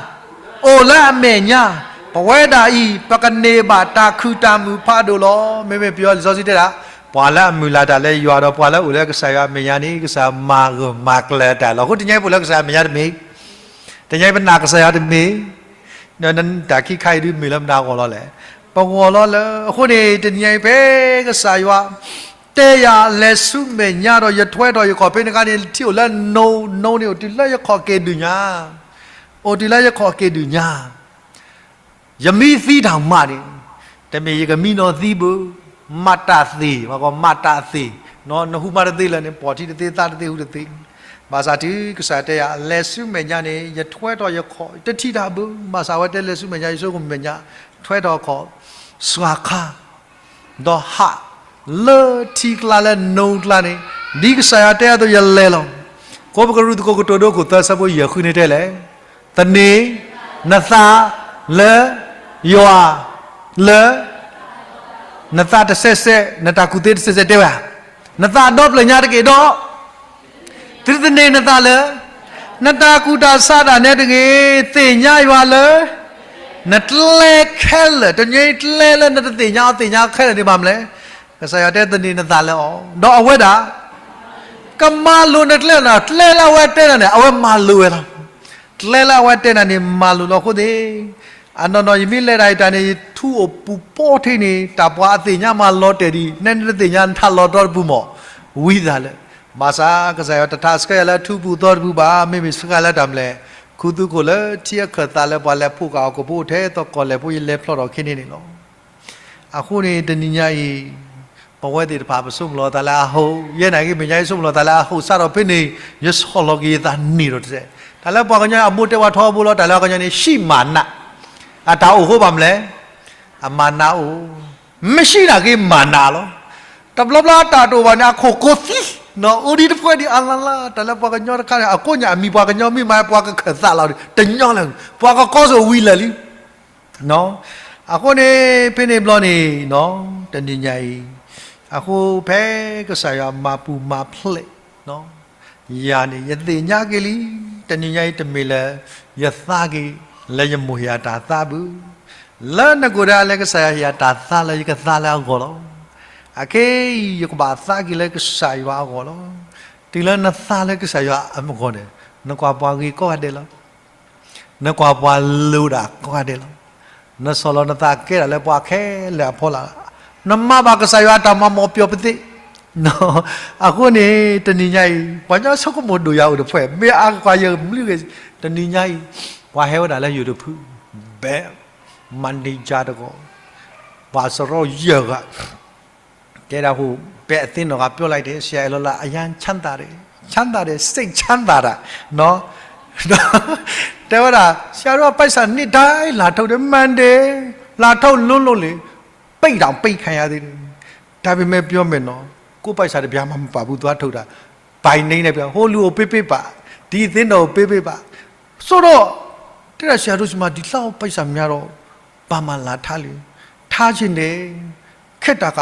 အိၣ်လၢအမဲာ်ညါ, ပဝဲဒၣ်အံၤ ပကန့ၢ်ဘၣ်တၢ်ခုၣ်တၢ်မုာ်ဖးဒိၣ်လီၤ. မ့မ့ၢ်ပယီၤလံာ်စီဆှံတဲဒၣ်, ပှၤလၢအမုၢ်လၢ်တၢ်လၢယွၤဒီး ပှၤလၢအအိၣ်လၢကစၢ်ယွၤအမဲာ်ညါန့ၣ် ကစၢ်ယွၤမၤဂၢၢ်မၤကျၢၤတၢ်လီၤ. အဃိတနံၤညါအံၤ ပအိၣ်လၢကစၢ်ယွၤအမဲာ်ညါတမ့ၢ်, တနံၤညါအံၤ ပနာ်ကစၢ်ယွၤတမ့ၢ်, တၢ်ခံခါအံၤဒုးမ့ၢ်လၢမတၤဂီၢ်လီၤလဲၣ်, ပဂီၢ်လီၤလၢ အဃိန့ၣ် တနံၤညါအံၤ ဖဲကစၢ်ယွၤ တဲယၤ လဲၤဆူမဲာ်ညါဒီး ယထွဲထီၣ်ယခီၣ်ဖဲန့ၣ်အခါန့ၣ် ထံအိၣ်လၢနိ, နိန့ၣ်အိၣ်တုၤလၢယခီၣ်က့ၤဒုၣ်ညါ, အိၣ်တုၤလၢယခီၣ်က့ၤဒုၣ်ညါ, ယမ့ၢ်သံတၢ်မးန့ၣ်, တမ့ၢ်ယကမံနီၤသံဘၣ်, မၤတၢ်သ့, မၤကီးမၤတၢ်သ့, နဟူမၤတသ့လၢၤန့ၣ် ပိာ်ထံတသ့သးတသ့ဟူတသ့, ဘၣ်ဆၣ်တုၤကစၢ်တဲယၤ လဲၤဆူမဲာ်ညါန့ၣ် ယထွဲထီၣ်ယခီၣ်, တထံၣ်တၢ်ဘၣ်, ဘၣ်ဆၣ်အဝဲတဲလဲၤဆူမဲာ်ညါ ယဆိကမိၣ်မဲာ်ညါ, ထွဲထီၣ်ခီၣ်, စှၤခါ ဒီးဟးလၢထံကျါလၢနိကျါန့ၣ်, ဒ်ကစၢ်ယွၤတဲအသိးယလဲၤလီၤ. ကိးပကရူၢ်သကိးကတိၤဒိခိၣ်သၢဆၢဖိယဲၢ်ဃုန့ၣ်တဲလဲၣ်, သန့ၤနသးလၢယွၤ, လၢ နသးတစဲးစဲး, နတၢ်ကူၣ်သ့တစဲးစဲးတဲဝဲ, နသးဒီဖျၢၣ်ညါတက့ၢ်ဒီး သုသန့ၤနသးလၢ နတၢ်ကူၣ်တၢ်ဆးဒၣ်နဲတဂ့ၤ, သ့ၣ်ညါယွၤလၢ နကျဲခဲလၢာ်, တနံၤညါအံၤကျဲလၢနတသ့ၣ်ညါအီၤသ့ၣ်ညါခဲလၢာ်န့ၣ်ဘၣ်မနုၤလဲၣ်, ကစၢ်ယွၤတဲသန့ၤနသးလၢအီၤ, ဒီးအဝဲဒၣ် ကမၤလိၤနကျဲလီၤ, ကျဲလၢအဝဲတဲနၤန့ၣ် အဝဲမၤလိၤဝဲလီၤ. ကျဲလၢအဝဲတဲနၤန့ၣ် မၤလိၤလီၤအဃိသ့ၣ်, အနီၢ်နီၢ်ယမ့ၢ်လဲၤတၢ်အံၤတၢ်န့ၣ် ယထူအိၣ်ပူၤပိာ်ထံန့ၣ် တၢ်ပှၤအသ့ၣ်ညါမၤလီၤတဲာ်ဒံး, နဲနတသ့ၣ်ညါနထးလီၤတီတပူၤမး, ဝံသးလၢ ဘၣ်ဆၣ်ကစၢ်ယွၤတထးဆှဲယၤလၢအထူပူၤသီတပူၤဘၣ်, မ့မ့ၢ်ဆှဲလၢတၢ်မနုၤလဲၣ်, ခူသူၣ်ခိၣ်လၢထံအခၢၣ်သးလၢပှၤလဲၤဖှိၣ်ဃာ်အီၤကဖိအိၣ်ထဲသိးကီၢ်လဲၢ်ဖိ ယလဲၤဖျီၣ်ထီၣ်ခ့န့ၣ်န့ၣ်လီၤ. အဃိန့ၣ် တနံၤညါအံၤ ပဝဲသ့ၣ်တဖၣ် ပဆိကမိၣ်လီၤသးလၢအဟိ, ယဲနာ်က့မဲာ်ညါ ယဆိကမိၣ်လီၤသးလၢအဟိ စးထီၣ်ဖဲန့ၣ် ယဆီၣ်လီၤက့ၤယသးန့ၢ်ဒီးတစဲး, တၢ်လၢပှၤကညီအမိၢ်တဲပှၤထီဘိလီၤ, တၢ်လၢပှၤကညီန့ၣ် ဟံးမၤနး, အတၢ်အိၣ်ဃိဘၣ်မနုၤလဲၣ်, အမၤနးအိၣ်, မ့ၢ်ဟံးနာ်က့မၤနးလီၤ. တဘျီဘျီတၢ်တအိၣ်ဘၣ်န့ၣ် အခိၣ်ကိးသံ, အိၣ်ဒံးတဖှဲဒံးအလါလါ, တၢ်လၢပှၤကညီတခါန့ၣ် အကိးညါအမံၤပှၤကညီမ့ၢ်မၤ ပှၤကခၢၣ်သးလီၤ, တညီလၢၤ, ပှၤကကီစိာ်ဝံၤလၢာ်လံ အဃိန့ၣ် ဖဲန့ၣ်ဘျီန့ၣ် တနံၤညါအံၤ, အဃိဖဲကစၢ်ယွၤမၤပူၤမၤဖျဲး ယၤန့ၣ် ယသ့ၣ်ညါက့ၤလံ, တနံၤညါအံၤတမ့ၢ်လၢ ယသးက့ၤ လၢယမိၢ်ဟ့ၣ်ယၤတၢ်သးဘၣ်, လၢနကဒၣ်လၢကစၢ်ယွၤဟ့ၣ်ယၤတၢ်သးလၢယကသးလၢအဂီၢ်လီၤ. အခဲအံၤ ယကဘၣ်သးက့ၤလၢကစၢ်ယွၤအဂီၢ်လီၤ. တုၤလၢနသးလၢကစၢ်ယွၤအဂီၢ်န့ၣ် နကွၢ်ပှၤဂ့ၤကိးဂၤဒဲးလီၤ. နကွၢ်ပှၤလိၤဒၣ်ကိးဂၤဒဲးလီၤ. နဆီၣ်လီၤနသးကဲဒၣ်လၢပှၤခဲလၢာ်အဖီလာ်, နမၤဘၣ်ကစၢ်ယွၤအတၢ်မၤမီၢ်ပျီပသ့ၣ်, အဃိန့ၣ် တနံၤညါအံၤ ပှၤကညီဆိကမိၣ်ဒိၣ်ယၤအိၣ်တဖှဲၣ် မ့ၢ်အါကကွၢ်ယမုၢ်ဂ့ၤ, တနံၤညါအံၤ ပှၤဟဲဝဲဒၣ်လၢယိၤတဖု ဘဲ မၤန့ၢ်ကၠၢ်တဂီၢ် ပှၤစရီယဲၢ်ဂၤ တဲဒၣ်ဟိ ပဲအသ့နီၢ်ဂၤ ပြောလိုက်တယ် ဆရာအဲၣ်လီၤလၢ အရမ်းချမ်းသာတယ်, ချမ်းသာတယ်, စိတ်ချမ်းသာတာ, တဲဝဲဒၣ် ဆရာတို့ကပိုက်ဆံနှစ်တိုင်းလာထုတ်တယ်, မှန်တယ်, လာထုတ်လုံးလုံးလေ, ပိတ်တောင်ပိတ်ခံရတယ်, ဒါပေမဲ့ပြောမယ်နော်, ကိုယ့်ပိုက်ဆံတစ်ပြားမှမပါဘူး, သွားထုတ်တာ, ဘိုင်န့ၣ်နဲ့ပြော, ဟိုလူကိုပေးပေးပါ, ဒီသင်းတော်ကိုပေးပေးပါ, ဆိုတော့ တဲဒၣ် ဆရာတို့ဆီမှာ ဒီလောက်ပိုက်ဆံများတော့ ဘာမှလာထားလဲ, ထားချင်တယ်, ခက်တာက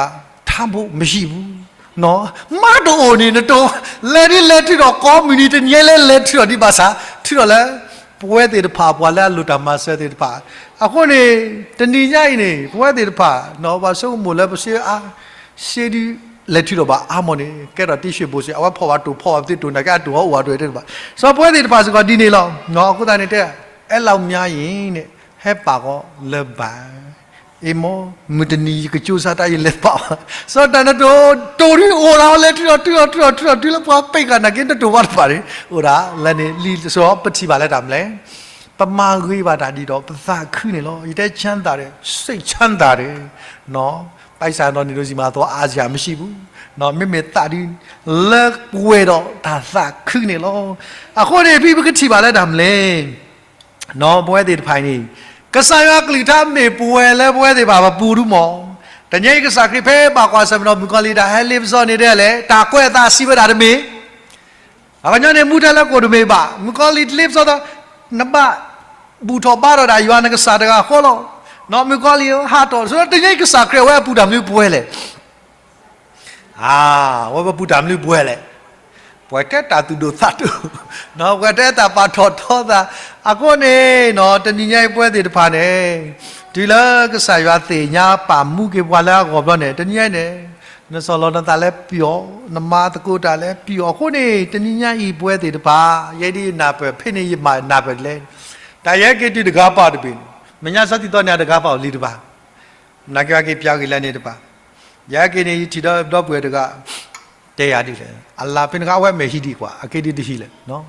ထားဖို့မရှိဘူးနော်, မ့ၢ်တအိၣ်န့ၣ် နတိၤ, လဲၤဒ်လဲၤထုးဒီး ကိးမုၢ်နံၤ တနံၤညါလဲၤလဲၤထုးဒီး ဒ်ဘၣ်ဆၣ် ထုးဒီးလၢ ပဝဲသ့ၣ်တဖၣ် ပှၤလၢအလိၣ်တၢ်မၤစၢၤသ့ၣ်တဖၣ်, အဃိန့ၣ် တနံၤညါအံၤန့ၣ် ပဝဲသ့ၣ်တဖၣ် ပှၤဆိကမိၣ်လၢပစ့အါ စ့ဒု လဲၤထုးဒီးဘၣ်အါမးန့ၣ် ကဲထီၣ်တံၢ်ဆံးဘိစ့ အဝဲဖီၣ်ဘၣ်တိၢ်ဖီၣ်ဘၣ်ပသ့တိၢ်နာ်က့ အတိၢ်ဟီအိၣ်ဘၣ်တိၢ်အဲၣ်တဘၣ်, စီၤပဝဲသ့ၣ်တဖၣ်စ့ၢ်ကီးဒ်န့ၣ်လီၤ, အဃိသတးန့ၣ်တဲ အဲလောက်များရင်နဲ့ ဟဲပာ်ဃီလၢဘၣ်, အ့ၣ်မ့ၢ် မုၢ်တနံၤယကစူးစါတၢ်ယလဲၤပာ်ဘၣ်, စီၤတၢ်နတိၤ တိၤဒုအိၣ်ဒီးလဲၤထုးဒီးထုးဒီးထုးဒီးထုးဒီး တုၤလၢပှၤပ့ၢ်ဃာ်နာ်က့ နတိၤဘၣ်တဖၣ်န့ၣ် အိၣ်ဒၣ်လၢန့ၣ်လံ, စီၤပထံၣ်ဘၣ်လၢတၢ်မနုၤလဲၣ်, ပမၤဂ့ၤဘၣ်တၢ်ဒ်ဒီး ပသးခုန့ၣ်လီၤ, ယတဲချမ်းသာတယ်, စိတ်ချမ်းသာတယ်, ပိုက်ဆံတော့နေလို့ရှိမှ သွားအားစရာမရှိဘူး, မ့မ့ၢ်သးဒု လၢပှဲၤဒီးတၢ်သးခုန့ၣ်လီၤ, အဃိန့ၣ် ဖဲပကထံၣ်ဘၣ်လၢတၢ်မနုၤလဲၣ် ပဝဲသ့ၣ်တဖၣ်အံၤန့ၣ် ကစၢ်ယွၤကလုၢ်ကထါမ့ၢ်ပှဲၤလၢပဝဲသ့ၣ်တဖၣ်ပပူၤဒုမး, တနံၤအံၤကစၢ်ခရံာ်ဖဲဘၣ်ကွၢ်ဆၢၣ်မဲာ်ဒီးမုၣ်ကီၤလံၢ်တၢ်ဟဲလ့ပစီန့ၣ်ဒ်လဲၣ်, တၢ်ကွဲးအသးစံးဝဲဒၣ်တမ့ၢ်, ပှၤကညီန့ၣ်မူထဲလၢကိၣ်တမ့ၢ်ဘၣ်, မုၣ်ကီၤလံၢ်တလ့ပစီသး, နဘၣ်ဘူၣ်ထီၣ်ဘါထီၣ်ဒၣ်ယွၤနကစၢ်တဂၤဃီလီၤ, မုၣ်ကီၤလံၢ်ဧၢ ဟးထီၣ်, ဆိုတော့ တနံၤအံၤကစၢ်ခရံာ်အဝဲအပူၤတၢ်မနုၤပှဲၤလဲၣ် အဝဲပပူၤတၢ်မနုၤပှဲၤလဲၣ်, ပှဲၤထဲတၢ်သူၣ်ဒိၣ်သးဒိၣ်, ပှဲၤထဲတၢ်ပာ်ထီၣ်ထီသး, အဃိန့ၣ် တနံၤညါအံၤပဝဲသ့ၣ်တဖၣ်န့ၣ် တုၤလၢကစၢ်ယွၤသ့ၣ်ညါပာ်မူက့ၤပှၤလၢအဂီၢ်ဘျီန့ၣ် တနံၤညါအံၤန့ၣ် နစီၢ်လီၤနသးလၢပျီၣ်, နမၤသကိးတၢ်လၢပျီၣ်, အဃိန့ၣ် တနံၤညါအံၤပဝဲသ့ၣ်တဖၣ် ယဲဒ်ယနၢ်ပၢၢ် ဖဲန့ၣ်ယမၤနၢ်ပၢၢ်ဒ်လဲၣ်, တၢ်ယဟဲက့ၤတုၤတဂၤပာ်တဘ့ၣ်န့ၣ် မဲာ်ညါစီၤတံၤသီန့ၣ် အတဂၤပာ်အိၣ်လံတဘၣ် နာ်က့အက့ၤပျၢ်ဂ့ၤလၢန့ၣ်တပၤ, ယဟဲက့ၤန့ၣ် ယထံၣ်ဒီးဒီပုၢ်ဝဲၢ်တဂၤ တဲယၤဒ်လဲၣ်, အလၤဖဲန့ၣ်အခါ အဝဲမဲာ်ဟံးဒံးကွၢ် အက့ၤဒံးတဟံးလဲၣ်,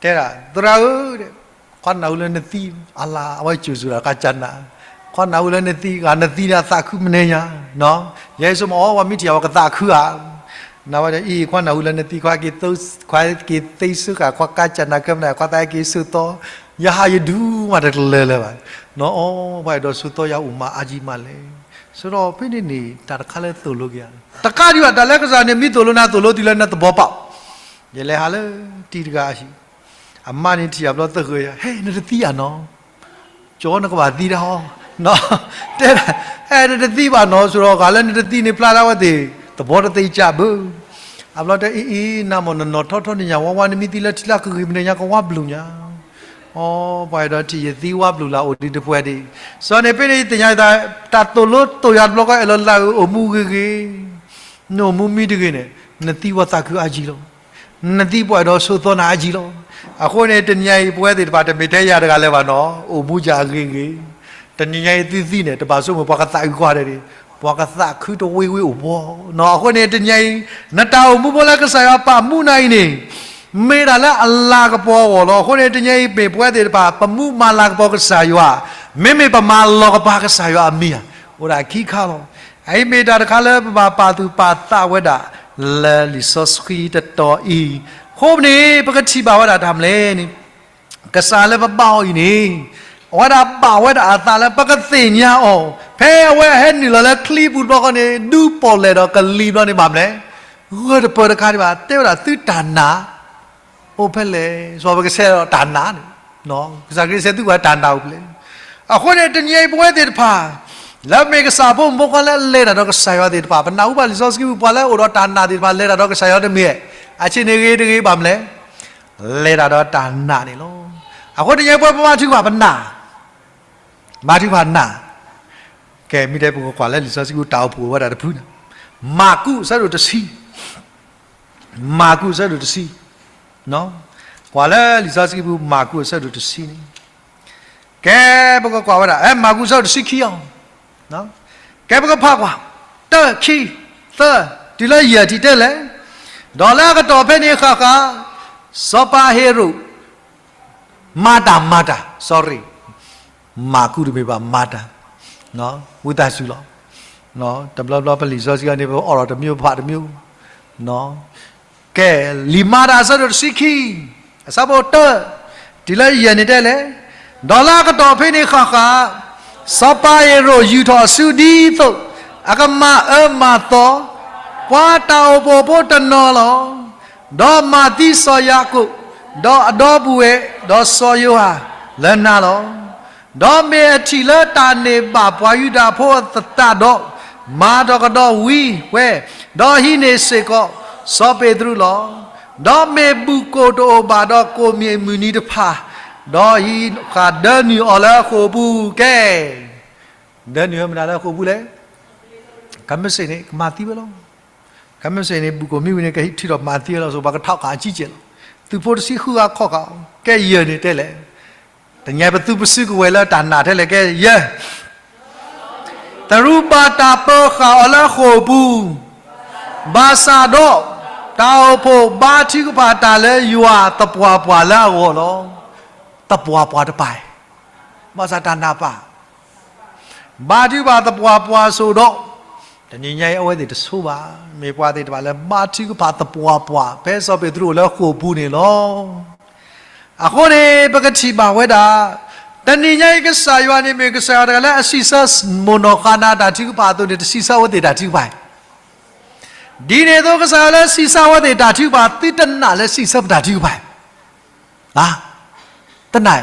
တဲဒၣ် သရၣ်ဧၢ, ခွါနၢ်ဟူလၢနသံ, အလၤ အဝဲစၢၤစၢၤဒီးကါကနၤ, ခွါနၢ်ဟူလၢနသံ, ဂၤနသံန့ၣ်အသးခုမနုၤညါ, ယဲဆိကမိၣ်အီၤ ပှၤမ့ၢ်ထံၣ်ယၤ ပှၤကသးခုဧါ, နဝဲဒၣ်အံၤ ခွါနၢ်ဟူလၢနသံ, ခွါက့ၤသ့စ့ၢ်ကီး ခွါကါကနၤခဲမနၤ ခွါသးက့ၤဆိးသီ, ယဟးယဒူမးတကလၢၤလၢၤဘၣ်, နအီၤ ပှၤအဲၣ်ဒိးဆိးသီယၤအိၣ်မးအါကံမးလဲၣ်, ဆိုတော့ ဖဲန့ၣ်န့ၣ် တၢ်တခါလၢသိၣ်လိက့ၤယၤ, တခါဒံးဘၣ် တၢ်လၢကစၢ်န့ၣ် မ့ၢ်သိၣ်လိနၤ သိၣ်လိတုၤလၢနသဘီပၢ်, ယလဲၤဟးလၢတံၤတဂၤအဟံၣ်, အမါန့ၣ်ထံၣ်ယၤဘျီသဂၢၢ်ယၤ, ဟဲ နတသံဧါနီၤ, ကၠီနကဘၣ်သံတၢ်ဟီ, တဲဒၣ် ဟဲ နတသံဘၣ်နီၤ ဆိုတော့ ဂၤလၢနတသံန့ၣ် ဖျါဒၣ်ဝဲသ့ၣ် သဘီတသ့စၢ်ဘၣ်, အဘျီတဲ အံၤအံၤ နမ့ၢ်နနီၢ်ထီထီန့ၣ်ညါ ဝါဝါနမ့ၢ်သံလၢထံလၢကဂ့ၤမနုၤညါ ကဝါဘျုးညါ, အိ ပှၤအဲၣ်ဒိးထံၣ်ယသံဝါဘျုးလၢအိၣ်ဒံးတပှဲၤဒံး, စီၤန့ၣ်ဖဲန့ၣ် ယသ့ၣ်ညါယသး တၢ်သိၣ်လိတိၢ်ယၤတဘျီဃီ အဲၣ်လီၤလၢအိၣ်မူဂ့ၤဂ့ၤ, နအိၣ်မူမံတဂ့ၤန့ၣ် နသံဝဲသးခုအါကံလီၤ, နသံပှၤအဲၣ်ဒိးဆိးသီနၤအါကံလီၤ, အဃိန့ၣ် တနံၤညါအံၤ ပဝဲသ့ၣ်တဖၣ်တမ့ၢ်ထဲယၤတဂၤလၢၤဘၣ်နီၤ, အိၣ်မူယၤအဂ့ၤဂ့ၤ, တနံၤညါအံၤသုသံန့ၣ် တဘၣ်ဆိကမိၣ်ပှၤကသးအုးကွၢ်ဒဲးဒံး, ပှၤကသးခုတဝ့ဝ့အိၣ်ဘီ, အဃိန့ၣ် တနံၤညါအံၤ နတၢ်အိၣ်မူဖိလၢကစၢ်ယွၤပာ်မူနၤအံၤန့ၣ် မ့ၢ်ဒၣ်လၢအလၤကပီၤအဂီၢ်လီၤ. အဃိန့ၣ် တနံၤအံၤမ့ၢ်ပဝဲသ့ၣ်တဖၣ် ပမူမၤလၤကပီၤကစၢ်ယွၤ, မ့မ့ၢ်ပမၤလီၤကပၤကစၢ်ယွၤအမံၤဧါ, အိၣ်ဒၣ်ခံခါလီၤ. အအံၤမ့ၢ်တၢ်တခါလၢပဘၣ်ပာ်သူၣ်ပာ်သးဝဲဒၣ် လၢလံာ်စီဆှံတတီၤအံၤ, အဃိန့ၣ် ပကထံၣ်ဘၣ်ဝဲဒၣ်တၢ်မနုၤလဲၣ်န့ၣ် ကစၢ်လၢပဘါအီၤအံၤန့ၣ် အဝဲဒၣ်ဘၣ်ဝဲဒၣ်အသးလၢပကသ့ၣ်ညါအီၤ, ဖဲအဝဲဟဲနုာ်လီၤလၢချံပူၤတဘျီဃီန့ၣ် ဒူပီၣ်လဲၣ်ဒီးကလံၤဘျီန့ၣ်ဘၣ်မနုၤလဲၣ်, ဂၢၢ်တပၢၢ်တခါဒံးဘၣ် တဲဝဲဒၣ်သုတၢ်နာ် အိၣ်ဖဲလဲၣ်, စီၤပကဆဲးဒီးတၢ်နာ်န့ၣ်, ကစၢ်ခရံာ်ဆဲးသုကွၢ်တၢ်နာ်အိၣ်ဖဲလဲၣ်. အဃိန့ၣ် တနံၤအံၤပဝဲသ့ၣ်တဖၣ် လၢမ့ၢ်ကစၢ်ဖိမုၣ်ဖိခွါလၢအလဲၤတၢ်ဒီးကစၢ်ယွၤသ့ၣ်တဖၣ် ပနၢ်ဟူဘၣ်လံာ်စီဆှံပူၤ ပှၤလၢအိၣ်ဒီးတၢ်နာ်သ့ၣ်တဖၣ် လဲၤတၢ်ဒီးကစၢ်ယွၤတမ့ၢ် အဆ့ၣ်န့ၣ်ဂ့ၤတဂ့ၤဘၣ်မနုၤလဲၣ်, လဲၤတၢ်ဒီးတၢ်နာ်န့ၣ်လီၤ. အဃိတနံၤအံၤပဝဲပမၤထုကဖၣ်ပနာ် မၤထုကဖၣ်နာ်, ကဲ မ့ၢ်တဲပကကွၢ်လၢလံာ်စီဆှံပူၤ တၢ်အိၣ်ဖှိၣ်ဝဲဒၣ်တဖုန့ၣ်, မၢ်ကူးအဆၢဒိၣ်တဆံ, မၢ်ကူးအဆၢဒိၣ်တဆံ, ကွၢ်လၢလံာ်စီဆှံပူၤ မၢ်ကူးအဆၢဒိၣ်တဆံန့ၣ်, ကဲ ပကကွၢ်ဝဲဒၣ် မၢ်ကူးအဆၢဒိၣ်တဆံခံအီၤ, ကဲ ပကဖးကွၢ် တၢ ခံ သၢ တုၤလၢယဲၢ်ထံၣ်တဲလဲၣ်, ဒီးလၢအကတီၢ်ဖဲန့ၣ်ဃၣ်ဃၣ်, စီၤပၤဟ့ၤရိာ် မၤတၢ်မၤတၢ် sorry, မၤကူတမ့ၢ်ဘၣ် မၤတၢ်, ဝံသးစူၤလီၤ. တဘျီဘျီပလံာ်စီဆှံအံၤန့ၣ် ပအိးထီၣ်တမံၤ ပဖးတမံၤ, ကဲ, လံာ်မၤတၢ်အဆၢဒိၣ်တဆံခံ, အဆၢဖိတၢ, တုၤလၢယဲၢ်န့ၣ်တဲလဲၣ်, ဒီးလၢအကတီၢ်ဖဲန့ၣ်ဃၣ်ဃၣ်, စီၤပၤဟ့ၤရိာ်ယူာ်ထီၣ်အစုဒ်သိး အကမၤအၢမၤသီ ပှၤတၢ်အိၣ်ဖှိၣ်ဖိတနီၤလီၤ. ဒီးမၤသံစီၤယၤကိာ်, ဒီးအဒီပုၢ်ဝဲၢ်, ဒီးစီၤယိၤဟၣ်လၢနၤလီၤ. ဒီးမ့ၢ်အထံၣ်လၢတၢ်န့ၢ်ဘၣ်ပှၤယူဒၤဖိအသတးဒီး, မၤထီၣ်ကဒီးဝံဝဲ, ဒီးဟံးန့ၢ်စ့ၢ်ကီးစီၤပ့းတရူးလီၤ. ဒီးမ့ၢ်ဘူၣ်ကိၣ်တအိၣ်ဘၣ်ဒီးကိၣ်မ့ၢ်မုၢ်နံၤတဖၣ်, ဒီးဟံးဃာ်ဒၢနုာ်အီၤလၢဃိာ်ပူၤကဲ ဒၢနုာ်မနုၤလၢဃိာ်ပူၤလဲၣ်. ခမ့ၢ်စ့ၢ်န့ၣ် ကမၤသံဝဲလီၤ. ခမ့ၢ်စ့ၢ်န့ၣ် ဘူၣ်ကိၣ်မ့ၢ်ဝံၤန့ၣ် ကဟံးထံၣ်ထီၣ်မၤသံဝဲလီၤ. စီၤပၤကထီၣ်ဃာ်အကံကဲးလီၤ. သုးဖိတဆံဃုဂၤခီၣ်ဃာ်အီၤ, ကဲယဲၢ်န့ၣ်တဲလဲၣ်. တညါပသုးပစုကဝဲၤလၢတၢ်နာ်ထဲလဲၣ် ကဲယဲၢ် တရူးဘၣ်တၢ်ပၢဃာ်အီၤလၢဃိာ်ပူၤ, ဘၣ်ဆၣ်ဒီး တၢ်အိၣ်ဖှိၣ်ဘါထုကဖၣ်တၢ်လၢယွၤသပှၢ်ပှၢ်လၢအဂီၢ်လီၤ. သပှၢ်ပှၢ်တပၤ, ဘၣ်ဆၣ်တၢ်နာ်ပၢ် ဘါထုကဖၣ်သပှၢ်ပှၢ်စိၤဒီး, တနံၤညါအံၤအဝဲသ့ၣ်တဆိဘၣ်, မ့ၢ်ပှၤသ့ၣ်တဖၣ်လၢဘါထုကဖၣ်သပှၢ်ပှၢ် ဖဲစီၤပ့းတရူးအိၣ်လၢဃိာ်ပူၤန့ၣ်လီၤ. အဃိန့ၣ် ပကထံၣ်ဘၣ်ဝဲဒၣ်, တနံၤညါအံၤကစၢ်ယွၤန့ၣ် မ့ၢ်ကစၢ်ယွၤတဂၤလၢအစံးဆၢမိၢ်နီၢ်ဃၣ်နၤတၢ်ထုကဖၣ်အသိးန့ၣ် တစံးဆၢအဝဲသ့ၣ်တၢ်ထုကဖၣ် ဒ်န့ၣ်အသိးကစၢ်ယွၤလၢစံးဆၢအဝဲသ့ၣ်တၢ်ထုကဖၣ် သုတနာ်လၢစံးဆၢပတၢ်ထုကဖၣ် တနာ်,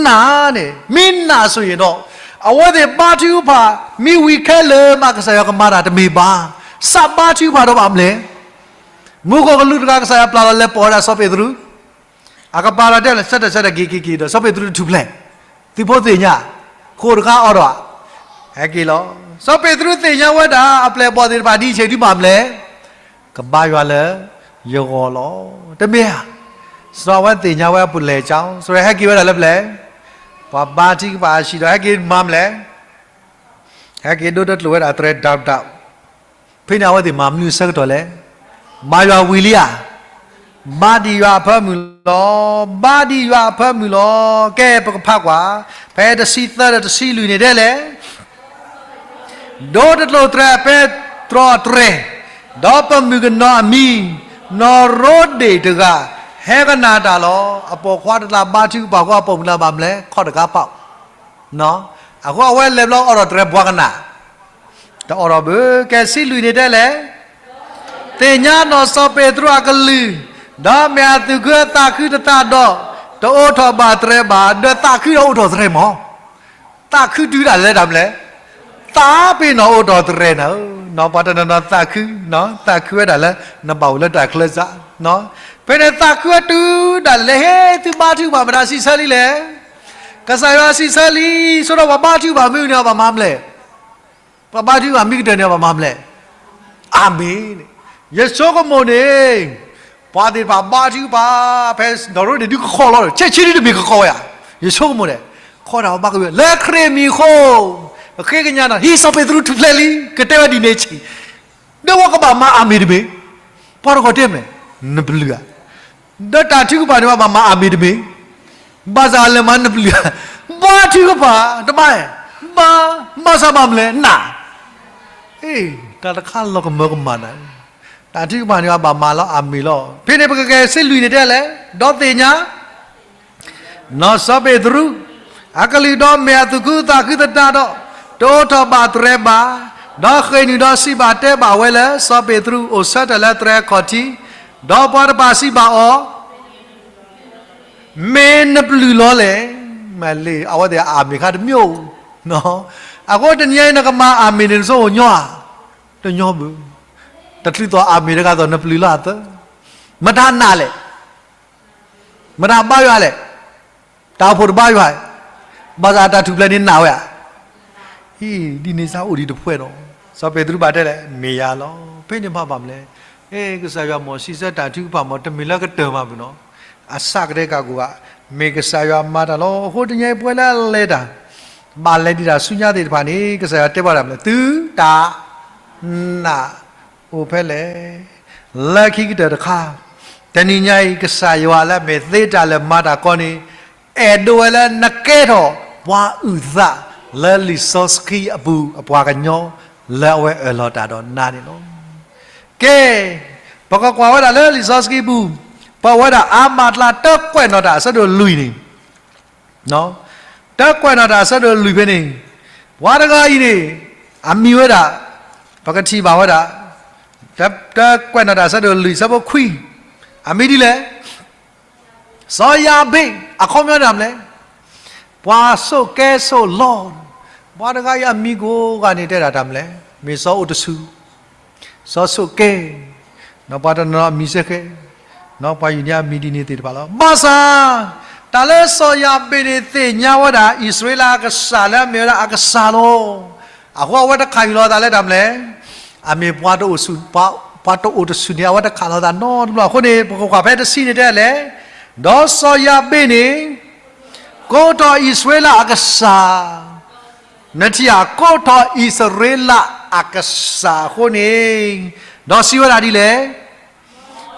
နာ်န့ၣ် မ့ၢ်နာ်ဆိၣ်ဂ့ၤဒီး, အဝဲသ့ၣ်ဘါထုကဖၣ် မ့ၢ်ဝံၤခဲလၢာ်မး ကစၢ်ယွၤကမၤတၢ်တမ့ၢ်ဘၣ်. စးဘါထုကဖၣ်ဒီးဘၣ်မနုၤလဲၣ်. မူခိၣ်ကလူးတဂၤ ကစၢ်ယွၤပျၢ်လီၤလဲၤပိာ်ဝဲဒၣ်စီၤပ့းတရူး, အကပၤလီၤတဲလၢ ဆၢထၢၣ်ဆၢထၢၣ်က့ၤက့ၤက့ၤဒီး စီၤပ့းတရူးတထူၣ်ဖျဲး, သုးဖိသ့ၣ်ညါ, ဃိာ်တခါအီၣ်ဒီး, ဟဲက့ၤလီၤ. စီၤပ့းတရူးသ့ၣ်ညါဝဲဒၣ် အပျဲၢ်အဘီၣ်သ့ၣ်တဖၣ်ဒ်အံၤဆဲးဒုးဘၣ်မနုၤလဲၣ် ကဘါယွၤလၢယဂီၢ်လီၤ. တမ့ၢ်ဧါ. စီၤအဝဲသ့ၣ်ညါဝဲအပူၤလဲၤကၠီ, စီၤဟဲက့ၤဝဲဒၣ်လၢပျဲၢ်, ပှၤဘါထုကဖၣ်အဟံၣ်ဒီး ဟဲက့ၤမၤမနုၤလဲၣ်. ဟဲက့ၤဒိတကျိာ်ဝဲဒၣ်တြဲၤဒၣ်ဒၣ်, ဖဲန့ၣ်အဝဲသ့ၣ်မၤမနုၤအဆၢကတီၢ်လဲၣ်. ဘါယွၤဝံၤလံဧါ. ဘါဒံးယွၤအဖၢမုၢ်လီၤ. ဘါဒံးယွၤအဖၢမုၢ်လီၤ. ကဲပကဖးကွၢ်, ဖဲတဆံသၢဒီးတဆံလွံၢ်န့ၣ်တဲလဲၣ် ဒိတကျိာ်တြဲၤအပဲတြီတြဲၤ, ဒီးပမုၣ်ကနီၤအမံၤ, နီၢ်ရိဒ့ၣ်တဂၤ, ဟဲကနၣ်တၢ်လီၤ. အပိာ်ခွါတဂၤဘါထုကဖၣ်အဃိ အပိာ်မုၣ်တဂၤဘၣ်မနုၤလဲၣ် ခီၣ်တကးပီး, အဃိအဝဲလဲၤဘျီအီၣ်ဒီးတြဲၤပှၤကနၣ်, တအီၣ်ဒီးဘၣ်. ကဲဆံလွံၢ်န့ၣ်တဲလဲၣ် သ့ၣ်ညါနီၢ်စီၤပ့းတရူးအကလုၢ်, ဒီးမ့ၢ်အသူၣ်ခုအသးခုတသးဒီး, တအိးထီၣ်ဘၣ်တြဲၤဘၣ်, ဒီးသးခုဒီးအိးထီၣ်တြဲၤမး, သးခုတုၤဒၣ်လဲာ်လၢတၢ်မနုၤလဲၣ်, သးပ့ၤနီၣ်အိးထီၣ်တြဲၤနၤဧၢ, ပှၤတနီၤနီၤသးခု, သးခုဝဲဒၣ်လၢ နဘၣ်အိၣ်လၢတၢ်ချၢစး, ဖဲန့ၣ်သးခုအတုၤဒၣ်လဲာ် ဟဲသုဘါထုကဖၣ်မတၤစံးဆၢလံလဲၣ်, ကစၢ်ယွၤစံးဆၢလံ, ဆိဒီးပှၤဘါထုကဖၣ်မ့ၢ်န့ၣ် ဘၣ်မၤမနုၤလဲၣ် ပှၤဘါထုကဖၣ်မ့ၢ်ကတၢၢ်န့ၣ် ဘၣ်မၤမနုၤလဲၣ်. အၤမ့ၣ်န့ၣ်, ယဆိကမိၣ်န့ၣ်, ပှၤသ့ၣ်တဖၣ်ဘါထုကဖၣ်, ဖဲနီၢ်ရိဒ့ၣ်ဒုးကခီလီၤ, ဆဲးဆံဒုးတမ့ၢ်ကခီဝဲဧါ, ယဆိကမိၣ်န့ၣ်, ခီတၢ်အီၤဘၣ်ကဝံၤ လၢခရံာ်မံၤအဃိ, ပဃ့ကညးနီၤ, ဟံးစီၤပ့းတရူးထူၣ်ဖျဲးလံ, ကတဲဝဲဒ်န့ၣ်ဆံး, ဒီးဝဲကဘၣ်မၤအၤမ့ၣ်တမ့ၢ်, ပှၤတဂၤတဲမနုၤလဲၣ်, နပျုၢ်ဧါ ဒီးတၢ်ထုကဖၣ်န့ၣ်ဘၣ်မၤအၤမ့ၣ်တမ့ၢ်, ဘၣ်ဆၣ်လဲၤမၤနပျုၢ်ဧါ, ဘါထုကဖၣ်, တဘၣ်, ဘၣ်, ဘၣ်ဆၣ်ဘၣ်မနုၤလဲၣ်, န, တၢ်တခါလီၤကမၢကမၣ်နၤ, တၢ်ထုကဖၣ်န့ၣ်ဘၣ်မၤလီၤအၤမ့ၣ်လီၤ. ဖဲန့ၣ်ပကကဲဆံလွံၢ်န့ၣ်တဲလဲၣ်, ဒီးသ့ၣ်ညါ နီၢ်စီၤပ့းတရူး, အကလုၢ်ဒီးမ့ၢ်အသူၣ်ခုသးခုသတးဒီး, တအိးထီၣ်ဘၣ်တြဲၤဘၣ်, ဒီးဃ့ၢ်နုာ်ဒီးစံးဘၣ်တဲဘၣ်ဝဲလၢ စီၤပ့းတရူးအိၣ်ဆၢထၢၣ်လၢတြဲၤခီၣ်ထံး, ဒီးပှၤတဖၣ်စံးဘၣ်အီၤ, မ့ၢ်နပျုၢ်လီၤလဲၣ်, မ့ၢ်လံ, အဝဲသ့ၣ်အၤမ့ၣ်ခါတမံၤ, အဃိတနံၤအံၤနကမၤအၤမ့ၣ်န့ၣ် နဆိကမိၣ်ညီဧါ, တညီဘၣ်, တချုးသိးအၤမ့ၣ်တဂၤသိးနပျုၢ်လီၤအသး, မတၤနာ်လဲၣ် မတၤဘါယွၤလဲၣ်, တၢ်အိၣ်ဖှိၣ်တဘါယွၤ, ဘၣ်ဆၣ်အတၢ်ထူၣ်ဖျဲးန့ၣ်နာ်ဝဲဧါ, အံၤ ဒ်န့ၣ်စ့ၢ်အိၣ်ဒံးတဖှဲးဒီး, စီၤပ့းတရူးဘၣ်တဲလဲၣ် မ့ၢ်ယၤလီၤ. ဖဲန့ၣ်ဘၣ်မနုၤလဲၣ်, အဲ ကစၢ်ယွၤမ့ၢ်စံးဆၢတၢ်ထုကဖၣ်မ့ၢ် တမ့ၢ်လၢကတၢၢ်မးဘၣ်နီၤ, အစးကတဲက့ၤကိးဂၤ, မ့ၢ်ကစၢ်ယွၤမၤတၢ်လီၤ. အဃိတနံၤအံၤပဝဲလၢအလဲၤတၢ်, ဘၣ်လဲၤဒံးတၢ်ဆူညါသ့ၣ်တဖၣ်န့ၣ် ကစၢ်ယွၤတဲဘၣ်တၢ်မနုၤလဲၣ်, သုတၢ်နာ် အိၣ်ဖဲလဲၣ်. လၢခံကတၢၢ်တခါ, တနံၤညါအံၤ ကစၢ်ယွၤလၢအမ့ၢ်သ့တၢ်လၢာ်မၤတၢ်ကီန့ၣ် အဲၣ်ဒိးဝဲလၢနကဲထီၣ်ပှၤအုၣ်သးလၢလံာ်စီဆှံအပူၤအပှၤကညီ လၢအဝဲအၢၣ်လီၤတၢ်ဒီးနၤန့ၣ်လီၤ. ကဲ, ပကကွၢ်ဝဲဒၣ်လၢလံာ်စီဆှံပူၤ, ပဝဲဒၣ်အါမးတလါ တၢကွဲးနီၣ်တၢ်အဆၢဒိၣ်လွံၢ်န့ၣ် တၢကွဲးနီၣ်တၢ်အဆၢဒိၣ်လွံၢ်ဖဲန့ၣ်, ပှၤတဂၤအံၤန့ၣ် အမံၤဝဲဒၣ်, ပကထံၣ်ဘၣ်ဝဲဒၣ်, တၢကွဲးနီၣ်တၢ်အဆၢဒိၣ်လွံၢ် ဆၢဖိခွံ, အမံၤဒ်လဲၣ်, စီၤယၤဘ့း, အခီပညီတၢ်မနုၤလဲၣ်, ပှၤဆိၣ်ကဲဆိၣ်လီ, ပှၤတဂၤအံၤအမံၤကိးဂၤန့ၣ် တဲဒၣ်တၢ်မနုၤလဲၣ်, မ့ၢ်စီၤအိၣ်တဆူၣ် စီၤဆိၣ်ကဲ, ပှၤတနီၤနီၤအမံၤစ့ၢ်ကီး, ပှၤယုၢ်နံၤအမံၤဒ်န့ၣ်သ့ၣ်တဖၣ်လီၤ. ဘၣ်ဆၣ်, တၢ်လၢစီၤယၤဘ့းန့ၣ်သ့ၣ်ညါဝဲဒၣ် အံၣ်စရ့လးအကစၢ်လၢအမ့ၢ်ဝဲဒၣ်အကစၢ်လီၤ. အဃိအဝဲတခးယုၢ်လီၤအသးလၢတၢ်မနုၤလဲၣ်, အမ့ၢ်ပှၤတအိၣ်ဆူၣ်, ပှၤတအိၣ်တဆူၣ်န့ၣ် အဝဲတခးလီၤအသးနီတဘျီ. အဃိန့ၣ် ပကကွၢ်ဖဲတဆံန့ၣ်တဲလဲၣ်, ဒီးစီၤယၤဘ့းန့ၣ် ကိးထီၣ်အံၣ်စရ့လးအကစၢ် နထံၣ်ဧါ, ကိးထီၣ်အံၣ်စရ့လးအကစၢ်အဃိန့ၣ်, ဒီးစံးဝဲဒၣ်ဒ်လဲၣ်,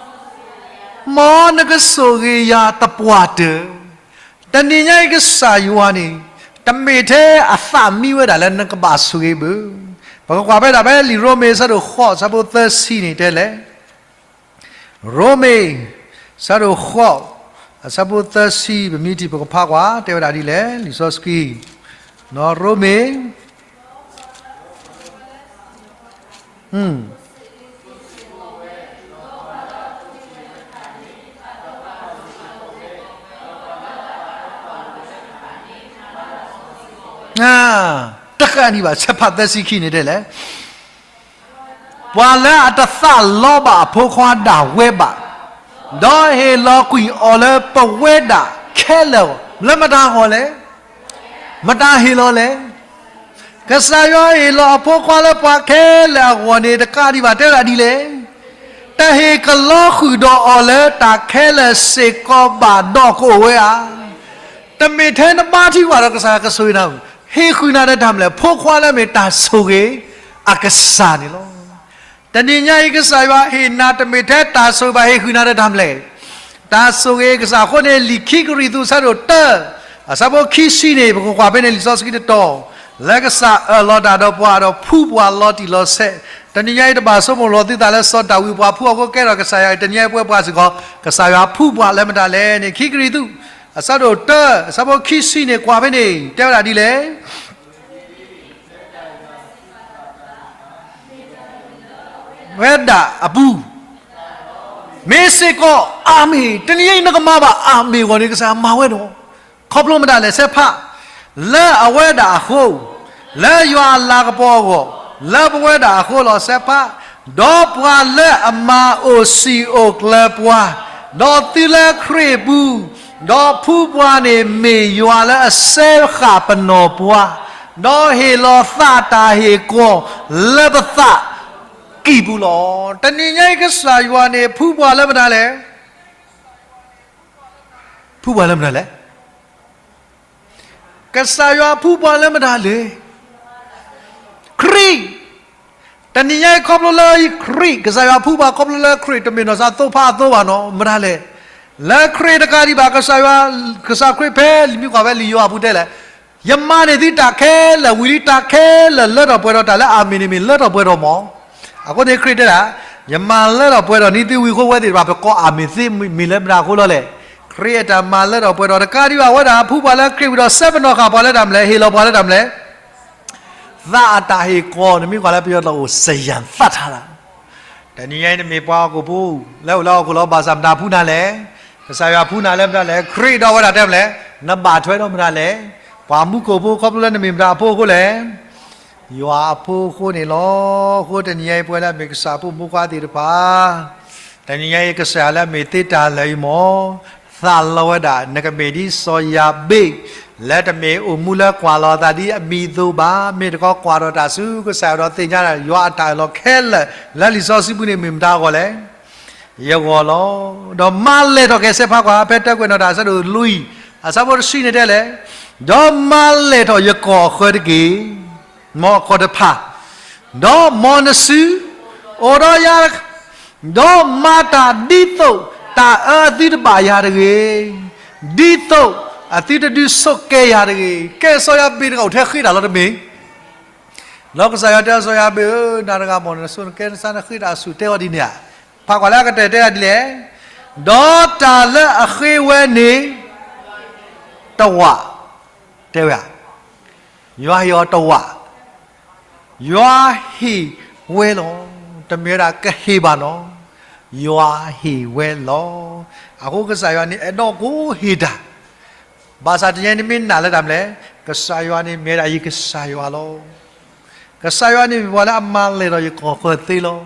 မ်နကဆိၣ်ဂ့ၤယၤသပှၢ်တၢၢ်. တနံၤညါအံၤကစၢ်ယွၤန့ၣ် တမ့ၢ်ထဲအသးမံဝဲဒၣ်လၢနကဘၣ်ဆိၣ်ဂ့ၤဘၣ်. ပကကွၢ်ဖဲဒၣ်ဖဲလံာ်ရိမ့ၤအဆၢဒိၣ်ဃိး အဆၢဖိသၢဆံန့ၣ်တဲလဲၣ်, ရိမ့ၤ အဆၢဒိၣ်ဃိး အဆၢဖိသၢဆံ ပမ့ၢ်ထံၣ်ပကဖးကွၢ် တဲဝဲဒၣ်ဒ်လဲၣ် လံာ်စီဆှံ, ရိမ့ၤ တဃၣ်န့ၣ်ဘၣ် ဆၢဖးသၢဆံခံန့ၣ်တဲလဲၣ်, ပှၤလၢအတသးလီဘၣ်အဖိခွါဒၣ်ဝဲဘၣ်, ဒီးဟ့ၣ်လီၤကွံာ်အီၤလၢပဝဲဒၣ်ခဲလၢာ်, လၢမတၤအဂီၢ်လဲၣ်, မတၤဟ့ၣ်လီၤလဲၣ်. ကစၢ်ယွၤဟ့ၣ်လီၤအဖိခွါလၢပှၤခဲလၢာ်အဂီၢ်န့ၣ် တကးဒံးဘၣ်တဲဝဲဒၣ်ဒ်လဲၣ်, တဟ့ၣ်ကလီဃုာ်ဒီးအီၤလၢတၢ်ခဲလၢာ်စ့ၢ်ကီးဘၣ်ဒီးကအိၣ်ဝဲဧါ. တမ့ၢ်ထဲနဘါထုကဖၣ်ဒီးကစၢ်ယွၤကဆိၣ်ဂ့ၤနၤ, ဟ့ၣ်ဃုာ်နၤဒီးတၢ်မနုၤလဲၣ်, ဖိခွါလၢမ့ၢ်တၢ်ဆိၣ်ဂ့ၤအကစၢ်န့ၣ်လီၤ. တနံၤညါအံၤကစၢ်ယွၤဟ့ၣ်နၤတမ့ၢ်ထဲတၢ်ဆိၣ်ဂ့ၤဘၣ်, ဟ့ၣ်ဃုာ်နၤဒီးတၢ်မနုၤလဲၣ်, တၢ်ဆိၣ်ဂ့ၤအကစၢ်အဃိန့ၣ် လံာ်ခံကရံၣ်သူးအဆၢဒိၣ်တၢ အဆၢဖိခံဆံန့ၣ် ပကကွၢ်ဖဲန့ၣ်လံာ်စီဆှံတတီၤ, လၢကစၢ်အၢၣ်လီၤတၢ်ဒီးပှၤဒီးဖှူပှၤလီၤတံၢ်လီၤဆဲး, တနံၤညါအံၤတဘၣ်ဆိကမိၣ်လီၤသုသးလၢစီၤဒၤဝံးပှၤဖှူအဃိကဲထီၣ်ကစၢ်ယွၤ, တနံၤညါအံၤပဝဲပှၤစ့ၢ်ကီး ကစၢ်ယွၤဖှူပှၤလၢမတၤလဲၣ်န့ၣ် ခံကရံၣ်သူး အဆၢဒိၣ်တၢ အဆၢဖိခံဆံန့ၣ် ကွၢ်ဖဲန့ၣ် တဲဝဲဒၣ်ဒ်လဲၣ် ဝဲဒၣ်အပူၤ, မ့ၢ်စ့ၢ်ကီး အၤမ့ၣ်, တနံၤညါအံၤနကမၤဘၣ်အၤမ့ၣ်အဂီၢ်န့ၣ် ကစၢ်ယွၤမၤဝဲဒီး, ခီဖျိမတၤလဲၣ် ဆဲးဖး, လၢအဝဲဒၣ်အဃိ, လၢယွၤအလၤကပီၤအဂီၢ်, လၢပဝဲဒၣ်အဃိလီၤ ဆဲးဖး, ဒီးပှၤလၢအမၤအိၣ်စံာ်အိၣ်ကျၢၤပှၤ, ဒီးသုလၢခရံာ်အပူၤ, ဒီးဖှူပှၤန့ၣ်မ့ၢ်ယွၤလၢအစဲဃာ်ပနီၢ်ပှၤ, ဒီးဟ့ၣ်လီၤသးတၢ်ဟ့ၣ်ကီၤလၢပသးကံၢ်ပူၤလီၤ. တနံၤညါအံၤကစၢ်ယွၤန့ၣ် ဖှူပှၤလၢမတၤလဲၣ်, ဖှူပှၤလၢမတၤလဲၣ်, ကစၢ်ယွၤဖှူပှၤလၢမတၤလဲၣ်, ခရံာ်, တနံၤညါအံၤခီဖျိလၢခရံာ်, ကစၢ်ယွၤဖှူပှၤခီဖျိလၢခရံာ်, တမ့ၢ်နီၢ်သးသိဖါအသိဘၣ်နီၤ, မတၤလဲၣ်, လၢခရံာ်တကးဒံးဘၣ် ကစၢ်ယွၤ, ကစၢ်ခရံာ်ဖဲလံာ်မံကွၢ်ဖဲလံာ်ယိၤဟၣ်အပူၤတဲလဲၣ်, ယမၤန့ၢ်သုတၢ်ခဲလၢာ်ဝံၤလံ, တၢ်ခဲလၢာ်လၢထီၣ်ပှဲၤထီၣ်, တၢ်လၢအမ့ၢ်န့ၣ်မ့ၢ်လၢထီၣ်ပှဲၤထီၣ်မး. အဃိန့ၣ်ခရံာ်တဲဒၣ်, ယမၤလၢထီၣ်ပှဲၤထီၣ်န့ၢ်သုဝံၤအဃိ ဝဲသ့ၣ်တဖၣ် ပကိးအမ့ၢ်သ့မ့ၢ်လၢမတၤအဃိလီၤလဲၣ်, ခရံာ်အတၢ်မၤလၢထီၣ်ပှဲၤထီၣ်တကးဒံးဘၣ် အဝဲဒၣ်ဖှူပှၤလၢခရံာ်ဝံၤဒီး စဲပနီၣ်ဃာ်ပှၤလၢတၢ်မနုၤလဲၣ်, ဟ့ၣ်လီၤပှၤလၢတၢ်မနုၤလဲၣ်, သးအတၢ်ဟ့ၣ်ကီၤ, နမ့ၢ်ကွၢ်လၢပယီၤတၢ်အိၣ် စယံသတ္တာ တနံၤညါအံၤနမ့ၢ်ပှၤဟီၣ်ခိၣ်ဖိ, လၢအိၣ်လၢဟီၣ်ခိၣ်လီၤ ဘၣ်ဆၣ်မတၤဖှူနၤလဲၣ်, ကစၢ်ယွၤဖှူနၤလၢမတၤလဲၣ်, ခရံာ်ဒီးဝဲဒၣ်တဲမနုၤလဲၣ်, နဘၣ်ထွဲဒီးမတၤလဲၣ်, ပှၤမူခိၣ်ဖိခီဖျိလၢနမ့ၢ်မတၤအဖိအဃိလဲၣ်, ယွၤအဖိအဃိန့ၣ်လီၤ. အဃိတနံၤညါအံၤပဝဲလၢအမ့ၢ်ကစၢ်အဖိမုၣ်ဖိခွါသ့ၣ်တဖၣ် တနံၤညါအံၤကစၢ်ယွၤလၢအမ့ၢ်သ့တၢ်လၢာ်အံၤမ့ၢ်, သးလီဝဲဒၣ် နကမ့ၢ်ဒ်စီၤယၤဘ့း, လၢတမ့ၢ်အိၣ်မူလၢကွၢ်လီၤအသးဒ်အမံၤအသိးဘၣ်, မ့ၢ်တခီကွၢ်ထီၣ်တၢ်ဆူကစၢ်ယွၤဒီးသ့ၣ်ညါ ယွၤအတၢ်အၢၣ်လီၤခဲလၢာ် လၢလံာ်စီဆှံပူၤန့ၣ်မ့ၢ်မတၤအဂီၢ်လဲၣ်, ယဂီၢ်လီၤ. ဒီးမၤလဲၢ်ထီၣ်က့ၤ ဆဲးဖးကွၢ် ဖဲတၢကွဲးနီၣ်တၢ်အဆၢဒိၣ်လွံၢ် အဆၢဖိတဆံန့ၣ်တဲလဲၣ်, ဒီးမၤလဲၢ်ထီၣ်ယကီၢ်အဃၢတက့ၢ်, မ်အကီၢ်တဖၣ်, ဒီးမ်နစု အိၣ်ဒီးယၤ, ဒီးမၤတၢ်ဒ်သိးတၢ်အၢအသုတဘၣ်ယၤတဂ့ၤ, ဒ်သိးအသုတဒုးဆိးကဲယၤတဂ့ၤ. ကဲစီၤယၤဘ့းတဂၤအိၣ်ထဲဃ့တၢ်လီၤတမ့ၢ်, ဒီးကစၢ်ယွၤတဲစီၤယၤဘ့းဧၢ, နၤတဂၤမ့ၢ်နဆိးနကဲနဆါနဃ့တၢ်အဆူၣ်တဲအီၤဒ်န့ၣ်ဧါ. ဖးကွၢ်လၢအကတၢၢ်တဲဒၣ်ဒ်လဲၣ်, ဒီးတၢ်လၢအဃ့ဝဲန့ၣ် တဝာ်, တဲဝဲဧါ, ယွၤဟ့ၣ်အီၤတဝာ်, ယွၤဟ့ၣ်ဝဲလီၤ. တမ့ၢ်ဝဲဒၣ်ကဟ့ၣ်ဘၣ်နီၤ, ယွၤဟ့ၣ်ဝဲလီၤ. အဃိကစၢ်ယွၤန့ၣ်အဲၣ်ဒိးကဟ့ၣ်တၢ်, ဘၣ်ဆၣ်တနံၤအံၤန့ၣ်မ့ၢ်နာ်လၢတၢ်မနုၤလဲၣ်, ကစၢ်ယွၤန့ၣ်မ့ၢ်ဝဲဒၣ်ယကစၢ်ယွၤလီၤ. ကစၢ်ယွၤန့ၣ်မ့ၢ်ပှၤလၢအမၤလဲၢ်ဒီးယကီၢ်ဃၢၤသ့လီၤ.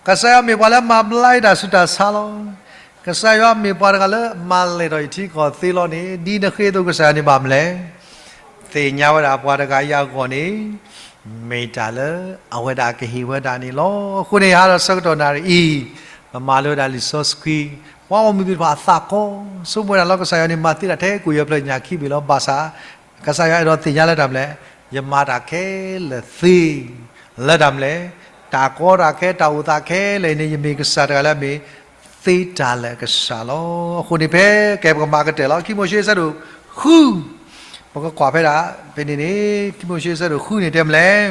ကစၢ်ယွၤမ့ၢ်ပှၤလၢအမၤဘျါယတၢ်ဆူးတၢ်ဆါလီၤ. ကစၢ်ယွၤမ့ၢ်ပှၤတဂၤလၢမၤလဲၢ်ဒီးယထံကီၢ်သ့လီၤန့ၣ် ဒ်နဃ့အသိးကစၢ်ယွၤန့ၣ်ဘၣ်မနုၤလဲၣ်, သ့ၣ်ညါဝဲဒၣ်ပှၤတဂၤအံၤအဂီၢ်န့ၣ် မ့ၢ်တၢ်လၢအဝဲဒၣ်ကဟ့ၣ်ဝဲဒၣ်န့ၣ်လီၤ. အဃိန့ၣ် ဟါဒီးဆၢကတီၢ်နၣ်ရံၣ်အံၤ ပမၤလိဝဲဒၣ်လံာ်စီဆှံ, ပှၤဂီၢ်မုၢ်သ့ၣ်တဖၣ်အသးကီ, ဆိကမိၣ်ဝဲဒၣ်လီၤ ကစၢ်ယွၤန့ၣ်မၤသ့တၢ်ထဲကိးယဲၢ်ဖျၢၣ်ညၣ်ခံဘ့ၣ်လီၤ. ဘၣ်ဆၣ် ကစၢ်ယွၤအဲၣ်ဒိးသ့ၣ်ညါလၢတၢ်မနုၤလဲၣ်, ယမၤတၢ်ခဲလၢာ်သ့ လၢတၢ်မနုၤလဲၣ်, တၢ်ကီတၢ်ခဲတၢ်အိၣ်သးခဲလၢာ်အံၤန့ၣ် ယမ့ၢ်ကစၢ်တဂၤလၢအမ့ၢ်သ့တၢ်လၢာ်အကစၢ်လီၤ. အဃိန့ၣ်ဖဲကဲပကမၤကတၢၢ်လီၤ. ခံမိၤၡ့ဆၢဒိၣ်ဃု, ပကကွၢ်ဖဲဒၣ် ဖဲန့ၣ်န့ၣ် ခံမိၤၡ့ဆၢဒိၣ်ဃုန့ၣ်တဲမနုၤလဲၣ်.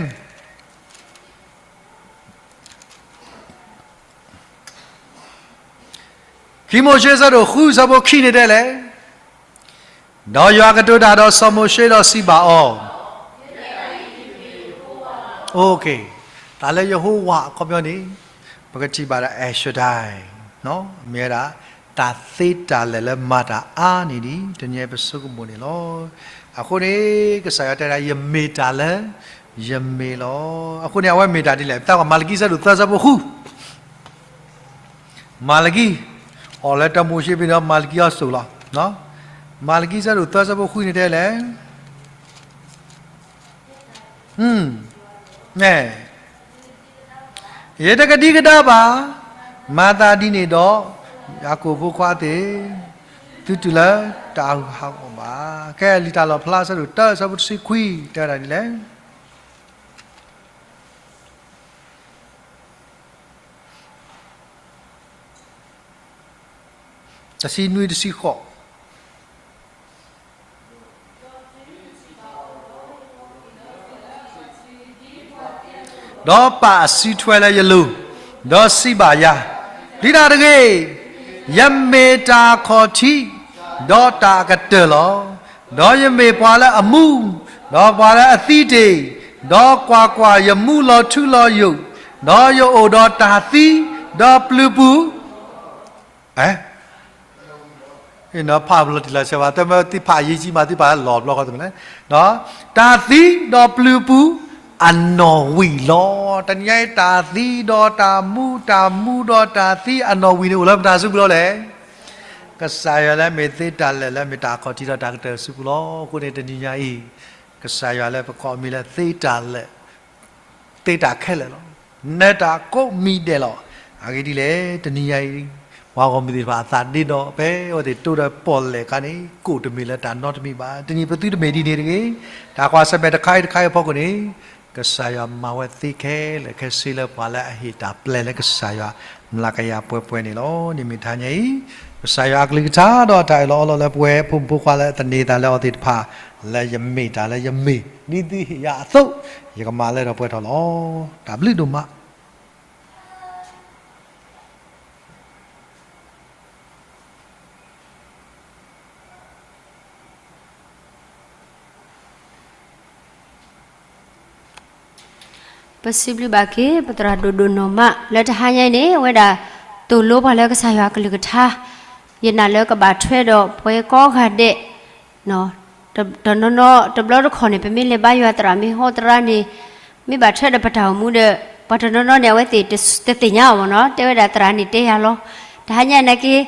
ခံမိၤၡ့ဆၢဒိၣ်ဃုဆၢဖိခံန့ၣ်တဲလဲၣ်, ဒီးယွၤကတိၤတၢ်ဒီးစီၤမိၤၡ့ဒီးစံးဘၣ်အီၤ, တၢ်လၢယဟိဝၤအခီပညီန့ၣ် ပကထံၣ်ဘၣ်ဒီး El Shaddai, မ့ၢ်ဝဲဒၣ် တၢ်သ့တၢ်လၢာ်လၢမၤတၢ်အါန့ၢ်ဒံး တနံၤအံၤပဆိကမိၣ်န့ၣ်လီၤ. အဃိန့ၣ် ကစၢ်ယွၤတဲဒၣ် ယမ့ၢ်တၢ်လၢ ယမ့ၢ်လီၤ. အဃိန့ၣ် အဝဲမ့ၢ်တၢ်ဒ်လဲၣ်. ပသးကွၢ်မၤလကံဆၢဒိၣ်သၢဆၢဖိဃု, မၤလကံ, အီၤလၢတၢမိၤၡ့ဖဲန့ၣ် မၤလကံအီၤစိၤလီၤ. မၤလကံဆၢဒိၣ်သၢဆၢဖိဃုန့ၣ်တဲလဲၣ်, ယတကဒံကဒါဘၣ်, မၤသးဒ်န့ၣ်ဒီး ယၤကိာ်ဖိခွါသ့ၣ်, သုတုၤလၢတၢ်အုၣ်ဟးဂီၤဘၣ်. ကဲလံာ်တၢ်လီၣ်ဖျါဆၢဒိၣ်တၢဆၢဖိတဆံခွံ တဲဝဲဒၣ်ဒ်လဲၣ်. တဆံနွံတဆံဃိး ဒီးပာ်အစုထွဲလၢယလိၤ, ဒီးစံးဘၣ်ယၤ, ပျံၤတၢ်တဂ့ၤ, ယမ့ၢ်တၢ်အခီၣ်ထံး, ဒီးတၢ်အကတၢၢ်လီၤ. ဒီးယမ့ၢ်ပှၤလၢအမူ, ဒီးပှၤလၢအသံတ့ၢ်, ဒီးကွၢ်ကွၢ်, ယမူလီၤထူလီၤယိာ်, ဒီးယအိၣ်ဒီးတၢ်သံ, ဒီးပျုၤပူၤ ဖးဘျီတံၢ်လီၤဆဲးဘၣ်, တမ့ၢ်သုဖးအရေးကြီးမး သုဖးလီၤဘျီဃီတမ့ၢ်လဲၣ်, တၢ်သံဒီးပျုၤပူၤအနီၣ်ဝံာ်လီၤ. တနံၤအံၤ တၢ်သံဒီးတၢ်မူ, တၢ်မူဒီးတၢ်သံအနီၣ်ဝံာ်န့ၣ် အိၣ်လၢပတၢ်စုပူၤလီၤလဲၣ်. ကစၢ်ယွၤလၢမ့ၢ်သ့တၢ်လၢာ်လၢမ့ၢ်တၢ်အခီၣ်ထံးဒီးတၢ်ကတၢၢ်စုပူၤလီၤ. အဃိန့ၣ် တနံၤညါအံၤ ကစၢ်ယွၤလၢပကိးအမံၤလၢသ့တၢ်လၢာ် သ့တၢ်ခဲလၢာ်လီၤ. နတၢ်ကိးမံၤဒဲးလီၤ. အဂ့ၢ်ဒ်လဲၣ်, တနံၤညါအံၤ ပှၤဂီၢ်မုၢ်သ့ၣ်တဖၣ်အသးဒ့ဒီး ဖဲအဝဲသ့ၣ်တိဒီးပီၣ်လဲၣ်အခါန့ၣ် ကိၣ်တမ့ၢ်လၢတၢ်နီတမံၤဘၣ်. တနံၤပသုတမ့ၢ်ဒ်န့ၣ်တဂ့ၤ. တၢ်ကွၢ်ဆၢၣ်မဲာ်တခါအံၤတခါအံၤအဖီခိၣ်န့ၣ် ကစၢ်ယွၤမၤဝဲသ့ခဲလၢာ်ခဲဆ့လၢပှၤလၢအဟ့ၣ်တၢ်ပျဲလၢကစၢ်ယွၤ မျးကယၤပှဲၤပှဲၤန့ၣ်လီၤ. န့ၣ်မ့ၢ်တဟါညါအံၤ ကစၢ်ယွၤအကလုၢ်ကထါဒီးတၢ်အၢၣ်လီၤအီလီၤလၢပဝဲဖိမုၣ်ဖိခွါလၢအသန့ၤသးလၢအဝဲသ့ၣ်တဖၣ် လၢယမ့ၢ်တၢ်လၢယမ့ၢ် ဒ်သုဟ့ၣ်ယၤအသိး ယကမၤလၢထီၣ်ပှဲၤထီၣ်လီၤ. တၢ်ဘျုးဒိၣ်မး. ပစံးဘျုးဘၣ်က့ၤ ပသရၣ်ဒိၣ်ဒိၣ်နီၢ်မး လၢတဟါညါအံၤန့ၣ် အဝဲဒၣ်သိၣ်လိပှၤလၢကစၢ်ယွၤအကလုၢ်ကထါ ယနာ်လၢကဘၣ်ထွဲဒီးပှၤကိးဂၤဒဲး တနီၤနီၤတဘျီတခီၣ်န့ၣ် ပမ့ၢ်လဲၤဘါယွၤသရၣ်မ့ၢ်ဟီသရၣ်န့ၣ် မ့ၢ်ဘၣ်ထွဲဒီးပတၢ်အိၣ်မူဒီး ပှၤတနီၤနီၤန့ၣ် အဝဲသ့ၣ်တသ့ၣ်ညါအီၤဘၣ်နီၤ တဲဝဲဒၣ်သရၣ်န့ၣ်တဲယၤလီၤ. တဟါညါနာ်က့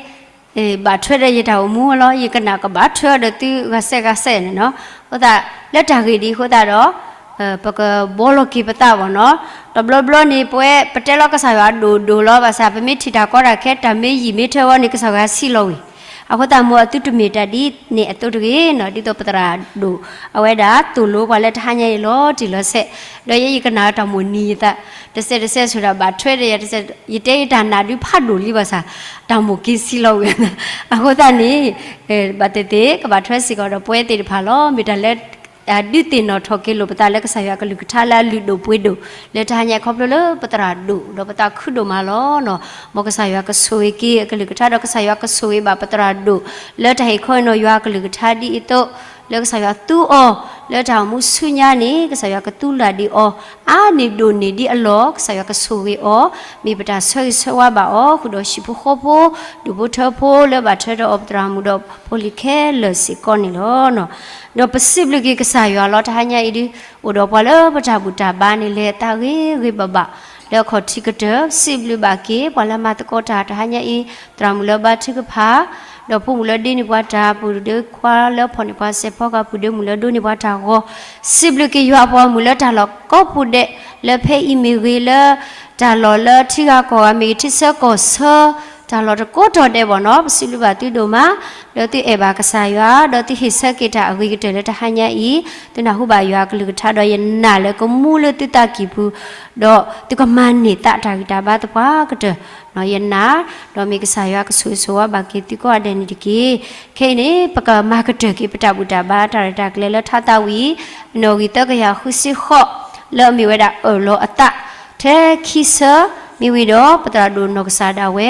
ဘၣ်ထွဲဒီးယတၢ်အိၣ်မူလီၤ. ယကနၣ်ကဘၣ်ထွဲအီၤဒီးသုဂၤစဲးဂၤစဲးန့ၣ်နီၤ. အဃိသတး လၢတၢ်ဂ့ၢ်ဒ်အဃိသတးဒီး ပကဘှီလီၤက့ၤပသးဘၣ်နီၤ. တဘျီဘျီန့ၣ် ပဝဲပတဲလီၤကစၢ်ယွၤဒိၣ်ဒိၣ်လီၤ. ဘၣ်ဆၣ်ပမ့ၢ်ထံၣ်တၢ်ကီတၢ်ခဲ တၢ်မ့ၢ်ယံာ်မ့ၢ်ထၢဝဲန့ၣ် ကစၢ်ယွၤဆံးလီၤဝံၤ အဃိသတး မိၢ်အသုတမ့ၢ်တၢ်ဒ်န့ၣ်အသိးတဂ့ၤနီၤ, ဒ်သိးပသရၣ်ဒိၣ် အဝဲဒၣ်သိၣ်လိပှၤလၢတဟါညါအံၤလီၤတံၢ်လီၤဆဲး, ဒီးယဲယကနၣ်တၢ်မိၣ်နံၤယသး တစဲးတစဲးဆိဒၣ်ဘၣ်ထွဲဒီးယၤတစဲး, ယတဲယတၢ်နာ်ဒုးဖးဒိၣ်လံဘၣ်ဆၣ်, တၢ်မိၣ်က့ၤဆံးလီၤဝံၤ, အဃိသတးန့ၣ် ဘၣ်သ့ၣ်သ့ၣ် ကဘၣ်ထွဲစ့ၢ်ကီးဒီးပဝဲသ့ၣ်တဖၣ်လီၤ. မ့ၢ်တၢ်လၢ ဒုးသ့ၣ်နီၣ်ထီၣ်က့ၤလိာ်ပသးလၢကစၢ်ယွၤအကလုၢ်ကထါလၢအလုၢ်ဒိၣ်ပှ့ၤဒိၣ် လၢတဟါညါခီဖျိလၢပသရၣ်ဒိၣ် ဒီးပသးခုဒိၣ်မးလီၤနီၤ. မ်ကစၢ်ယွၤကဆိၣ်ဂ့ၤက့ၤအကလုၢ်ကထါ ဒီးကစၢ်ယွၤကဆိၣ်ဂ့ၤဘၣ်ပသရၣ်ဒိၣ် လၢတၢ်ဟ့ၣ်ခီအံၤနီၤ ယွၤအကလုၢ်ကထါဒ်အံၤအသိး လၢကစၢ်ယွၤသူအီၤ လၢတၢ်အိၣ်မူဆူညါန့ၣ် ကစၢ်ယွၤကသူလၢ်ဒံးအီၤ အါန့ၢ်ဒိၣ်န့ၢ်ဒံးအလီၢ် ကစၢ်ယွၤကဆိၣ်ဂ့ၤအီၤ မ့ၢ်ပတၢ်ဆၢဂ့ၤဆၢဝါဘၣ်အီၤ ဃုာ်ဒီးဟံၣ်ဖိဃီဖိ ဒူၣ်ဖိထၢဖိလၢဘၣ်ထွဲဒီးအီၤ ပသရၣ်မုၣ်ဒီးဖိလံၤခဲလၢာ်စ့ၢ်ကီးန့ၣ်လီၤ. ဒီးပစံးဘျုးက့ၤကစၢ်ယွၤလီၤ. တဟါညါအံၤဒုး အိၣ်ဒီးပှၤလၢပတၢ်ဘူၣ်တၢ်ဘါန့ၣ် လဲၤအသးဂ့ၤဂ့ၤဘၣ်ဘၣ် လၢအခီၣ်ထံးကတၢၢ် စံးဘျုးဘၣ်က့ၤ ပှၤလၢမၤသကိးတၢ် တဟါညါအံၤ သရၣ်မုၣ်လၢဘါထုကဖၣ် ဒီးဖိမုၣ်လၢဒ့န့ၢ်ပှၤတၢ် ပုၢ်ဒ့ခွါလၢဖီၣ်န့ၢ်ပှၤစဲးဖီကၤ ပုၢ်ဒ့မုၣ်လၢဒိးန့ၢ်ပှၤတၢ်ဂီၤ, စံးဘျုးက့ၤယွၤအပှၤမုၣ်လၢတၢ်လီၢ်ကိးပူၤဒဲး လၢဖဲအံၤမ့ၢ်ဂ့ၤ လၢတၢ်လီၢ်လၢထံဂၤကီၢ်ဂၤမ့ၢ်ဂ့ၤ ထံဆၢကီၢ်ဆၢ တၢ်လီၢ်တကိးတီၤဒဲးဘၣ်နီၤ ပစံးဘျုးဘၣ်သုဒိၣ်မး ဒီးသုအဲၣ်ဘၣ်ကစၢ်ယွၤ ဒီးသုဟ့ၣ်ဆၢက့ၤတၢ်အဂ့ၤကတၢၢ်လၢတဟါညါအံၤ သုနၢ်ဟူဘၣ်ယွၤအကလုၢ်ကထါ ဒီးယနာ်လၢကမူလၢသုသးကံၢ်ပူၤ ဒီးသုကမၤန့ၢ်သးတၢ်ဂံၢ်တၢ်ဘါသပှၢ်ကတၢၢ် ယနာ် ဒီးမ့ၢ်ကစၢ်ယွၤကဆိၣ်ဂ့ၤဆိၣ်ဝါဘၣ်က့ၤသုကိးဂၤဒဲးန့ၣ်တက့ၢ်. ခဲအံၤန့ၣ် ပကမၤကတၢၢ်က့ၤပတၢ်ဘူၣ်တၢ်ဘါတၢ်ရဲၣ်တၢ်ကျဲၤလၢထါသးဝံၤ အနီၣ်ဂံၢ်သၢကယၤဃုဆံဃိး လၢအမ့ၢ်ဝဲဒၣ်အၢၣ်လီၤအသး ထဲခံဆၢ မ့ၢ်ဝံၤဒီး ပသရၣ်ဒိၣ်နီၢ်ကစၢ်ဒၣ်ဝဲ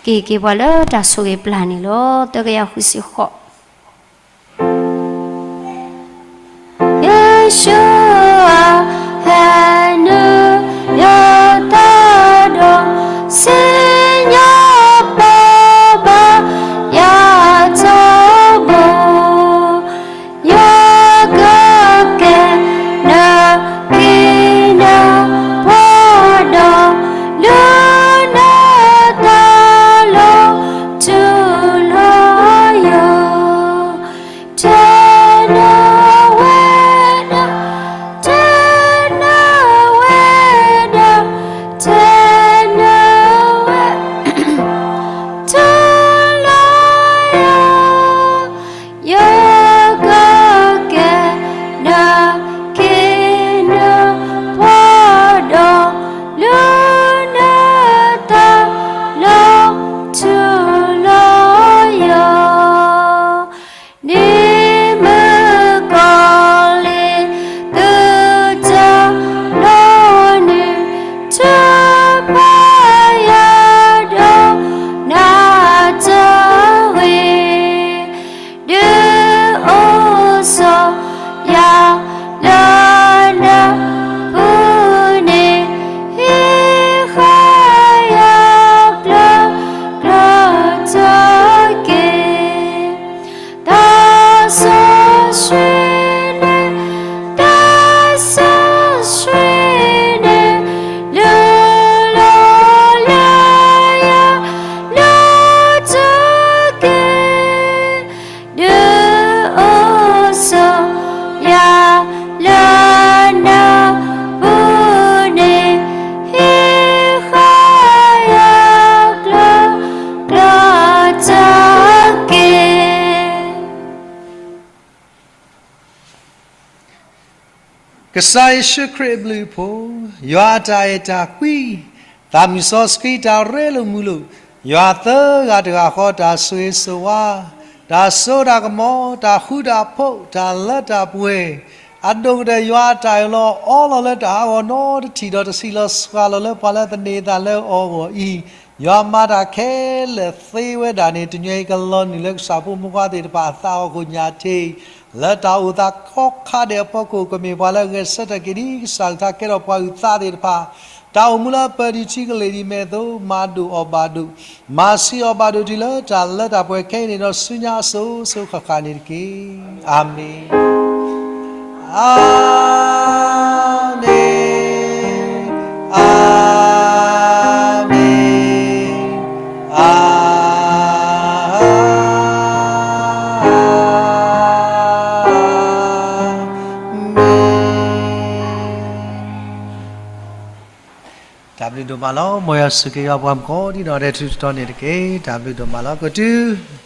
ကဟ့ၣ်က့ၤပှၤလၢတၢ်ဆိၣ်ဂ့ၤပျၢ်န့ၣ်လီၤ. သၢကယၤဃုဆံဃိး ယ့ၣ်ၡူးဧၢ, ဟဲနုာ်ယသးဒီး စံၣ်ညီၣ်ပီၢ်ဘၣ် ယၤထီဘိ, ယကကဲနက့ၤနပှၤဒီး လုၢ်နသးလီၤထူလီၤယိာ် တနၢၤဝဲဒၣ်, တနၢၤဝဲဒၣ်, တနၢၤဝဲ, ထူလီၤယိာ်, ယကကဲနက့ၤနပှၤဒီး လုၢ်နသးလီၤထူလီၤယိာ် နံၤမုၣ်ကီၤလံၤ သုတဘျီနုာ် ထုးဖးယၤဒီး နၤတဂ့ၤ, ဒုးအိၣ်ဆိးယၤလၢနပူၤန့ၣ် ဟံးဃာ်ယၤကျၢၤကျၢၤတက့ၢ်. သးစီဆှံန့ၣ်, သးစီဆှံန့ၣ်, လုၢ်လီၤလၢယၤလၢတက့ၢ်, ဒုးအိၣ်ဆိးယၤလၢနပူၤန့ၣ် ဟံးဃာ်ယၤကျၢၤကျၢၤတက့ၢ်. ကစၢ်ယ့ၣ်ၡူးခရံာ်အဘျုးအဖှိၣ်, ယွၤအတၢ်အဲၣ်တၢ်ကွံ, သးမုၢ်စီဆှံတၢ်ရ့လိာ်မုာ်လိာ်, ယွၤသၢဂၤတဂၤဃီတၢ်ဆိၣ်ဂ့ၤဆိၣ်ဝါ, တၢ်စိတၢ်ကမီၤ, တၢ်ဃူတၢ်ဖိး, တၢ်လၢတၢ်ပှဲၤ, အဒိၣ်ကတၢၢ်ယွၤအတၢ်အၢၣ်လီၤအီလီၤလၢတၢ်ဟးဂီၤနီတထံၣ်ဒီး တဆံးလီၤစှၤလီၤလၢပှၤလၢသန့ၤအသးလၢအီၤအဂီၢ်အံၤ, ယွၤမၤတၢ်ခဲလၢာ်သ့ဝဲဒၣ်န့ၣ် တနွံအံၤကလီၤနုာ်လၢကစၢ်ဖိမုၣ်ဖိခွါသ့ၣ်တဖၣ်အသးအီၤကိးညါတ့ၢ် လၢတၢ်အိၣ်သးခီခါဒဲးအဖီခိၣ် ကမ့ၢ်ပှၤလၢအဂဲၤဆၢထၢၣ်က့ၤဒ်ကစၢ်အကလုၢ်ကထါကဲထီၣ်ပှၤအုၣ်သးသ့ၣ်တဖၣ်, တၢ်အိၣ်မူလၢအပၢၢ်ဒံးထံကလ့ၢ်ဒံးမဲာ်အသိး မၤဒိၣ်အီၤဘၣ်ဒိၣ်, မၤဆံးအီၤဘၣ်ဒိၣ်တုၤလၢတၢ်လၢတၢ်ပှဲၤခဲအံၤန့ၣ်ဒီးဆူညါအစိၤစိၤဃၣ်ဃၣ်န့ၣ်တက့ၢ်. အၤမ့ၣ်, အၤမ့ၣ်, အၤမ့ၣ်, အၤမ့ၣ်. တၢ်ဘျုးဒိၣ်မးလီၤ. မ်ယွၤဆိၣ်ဂ့ၤယွၤပှၤမုၣ်ကိးဒံနီၢ်ဒဲးထူးတတီၤန့ၣ်တက့ၢ်. တၢ်ဘျုးဒိၣ်မးလီၤ. ကတုၤ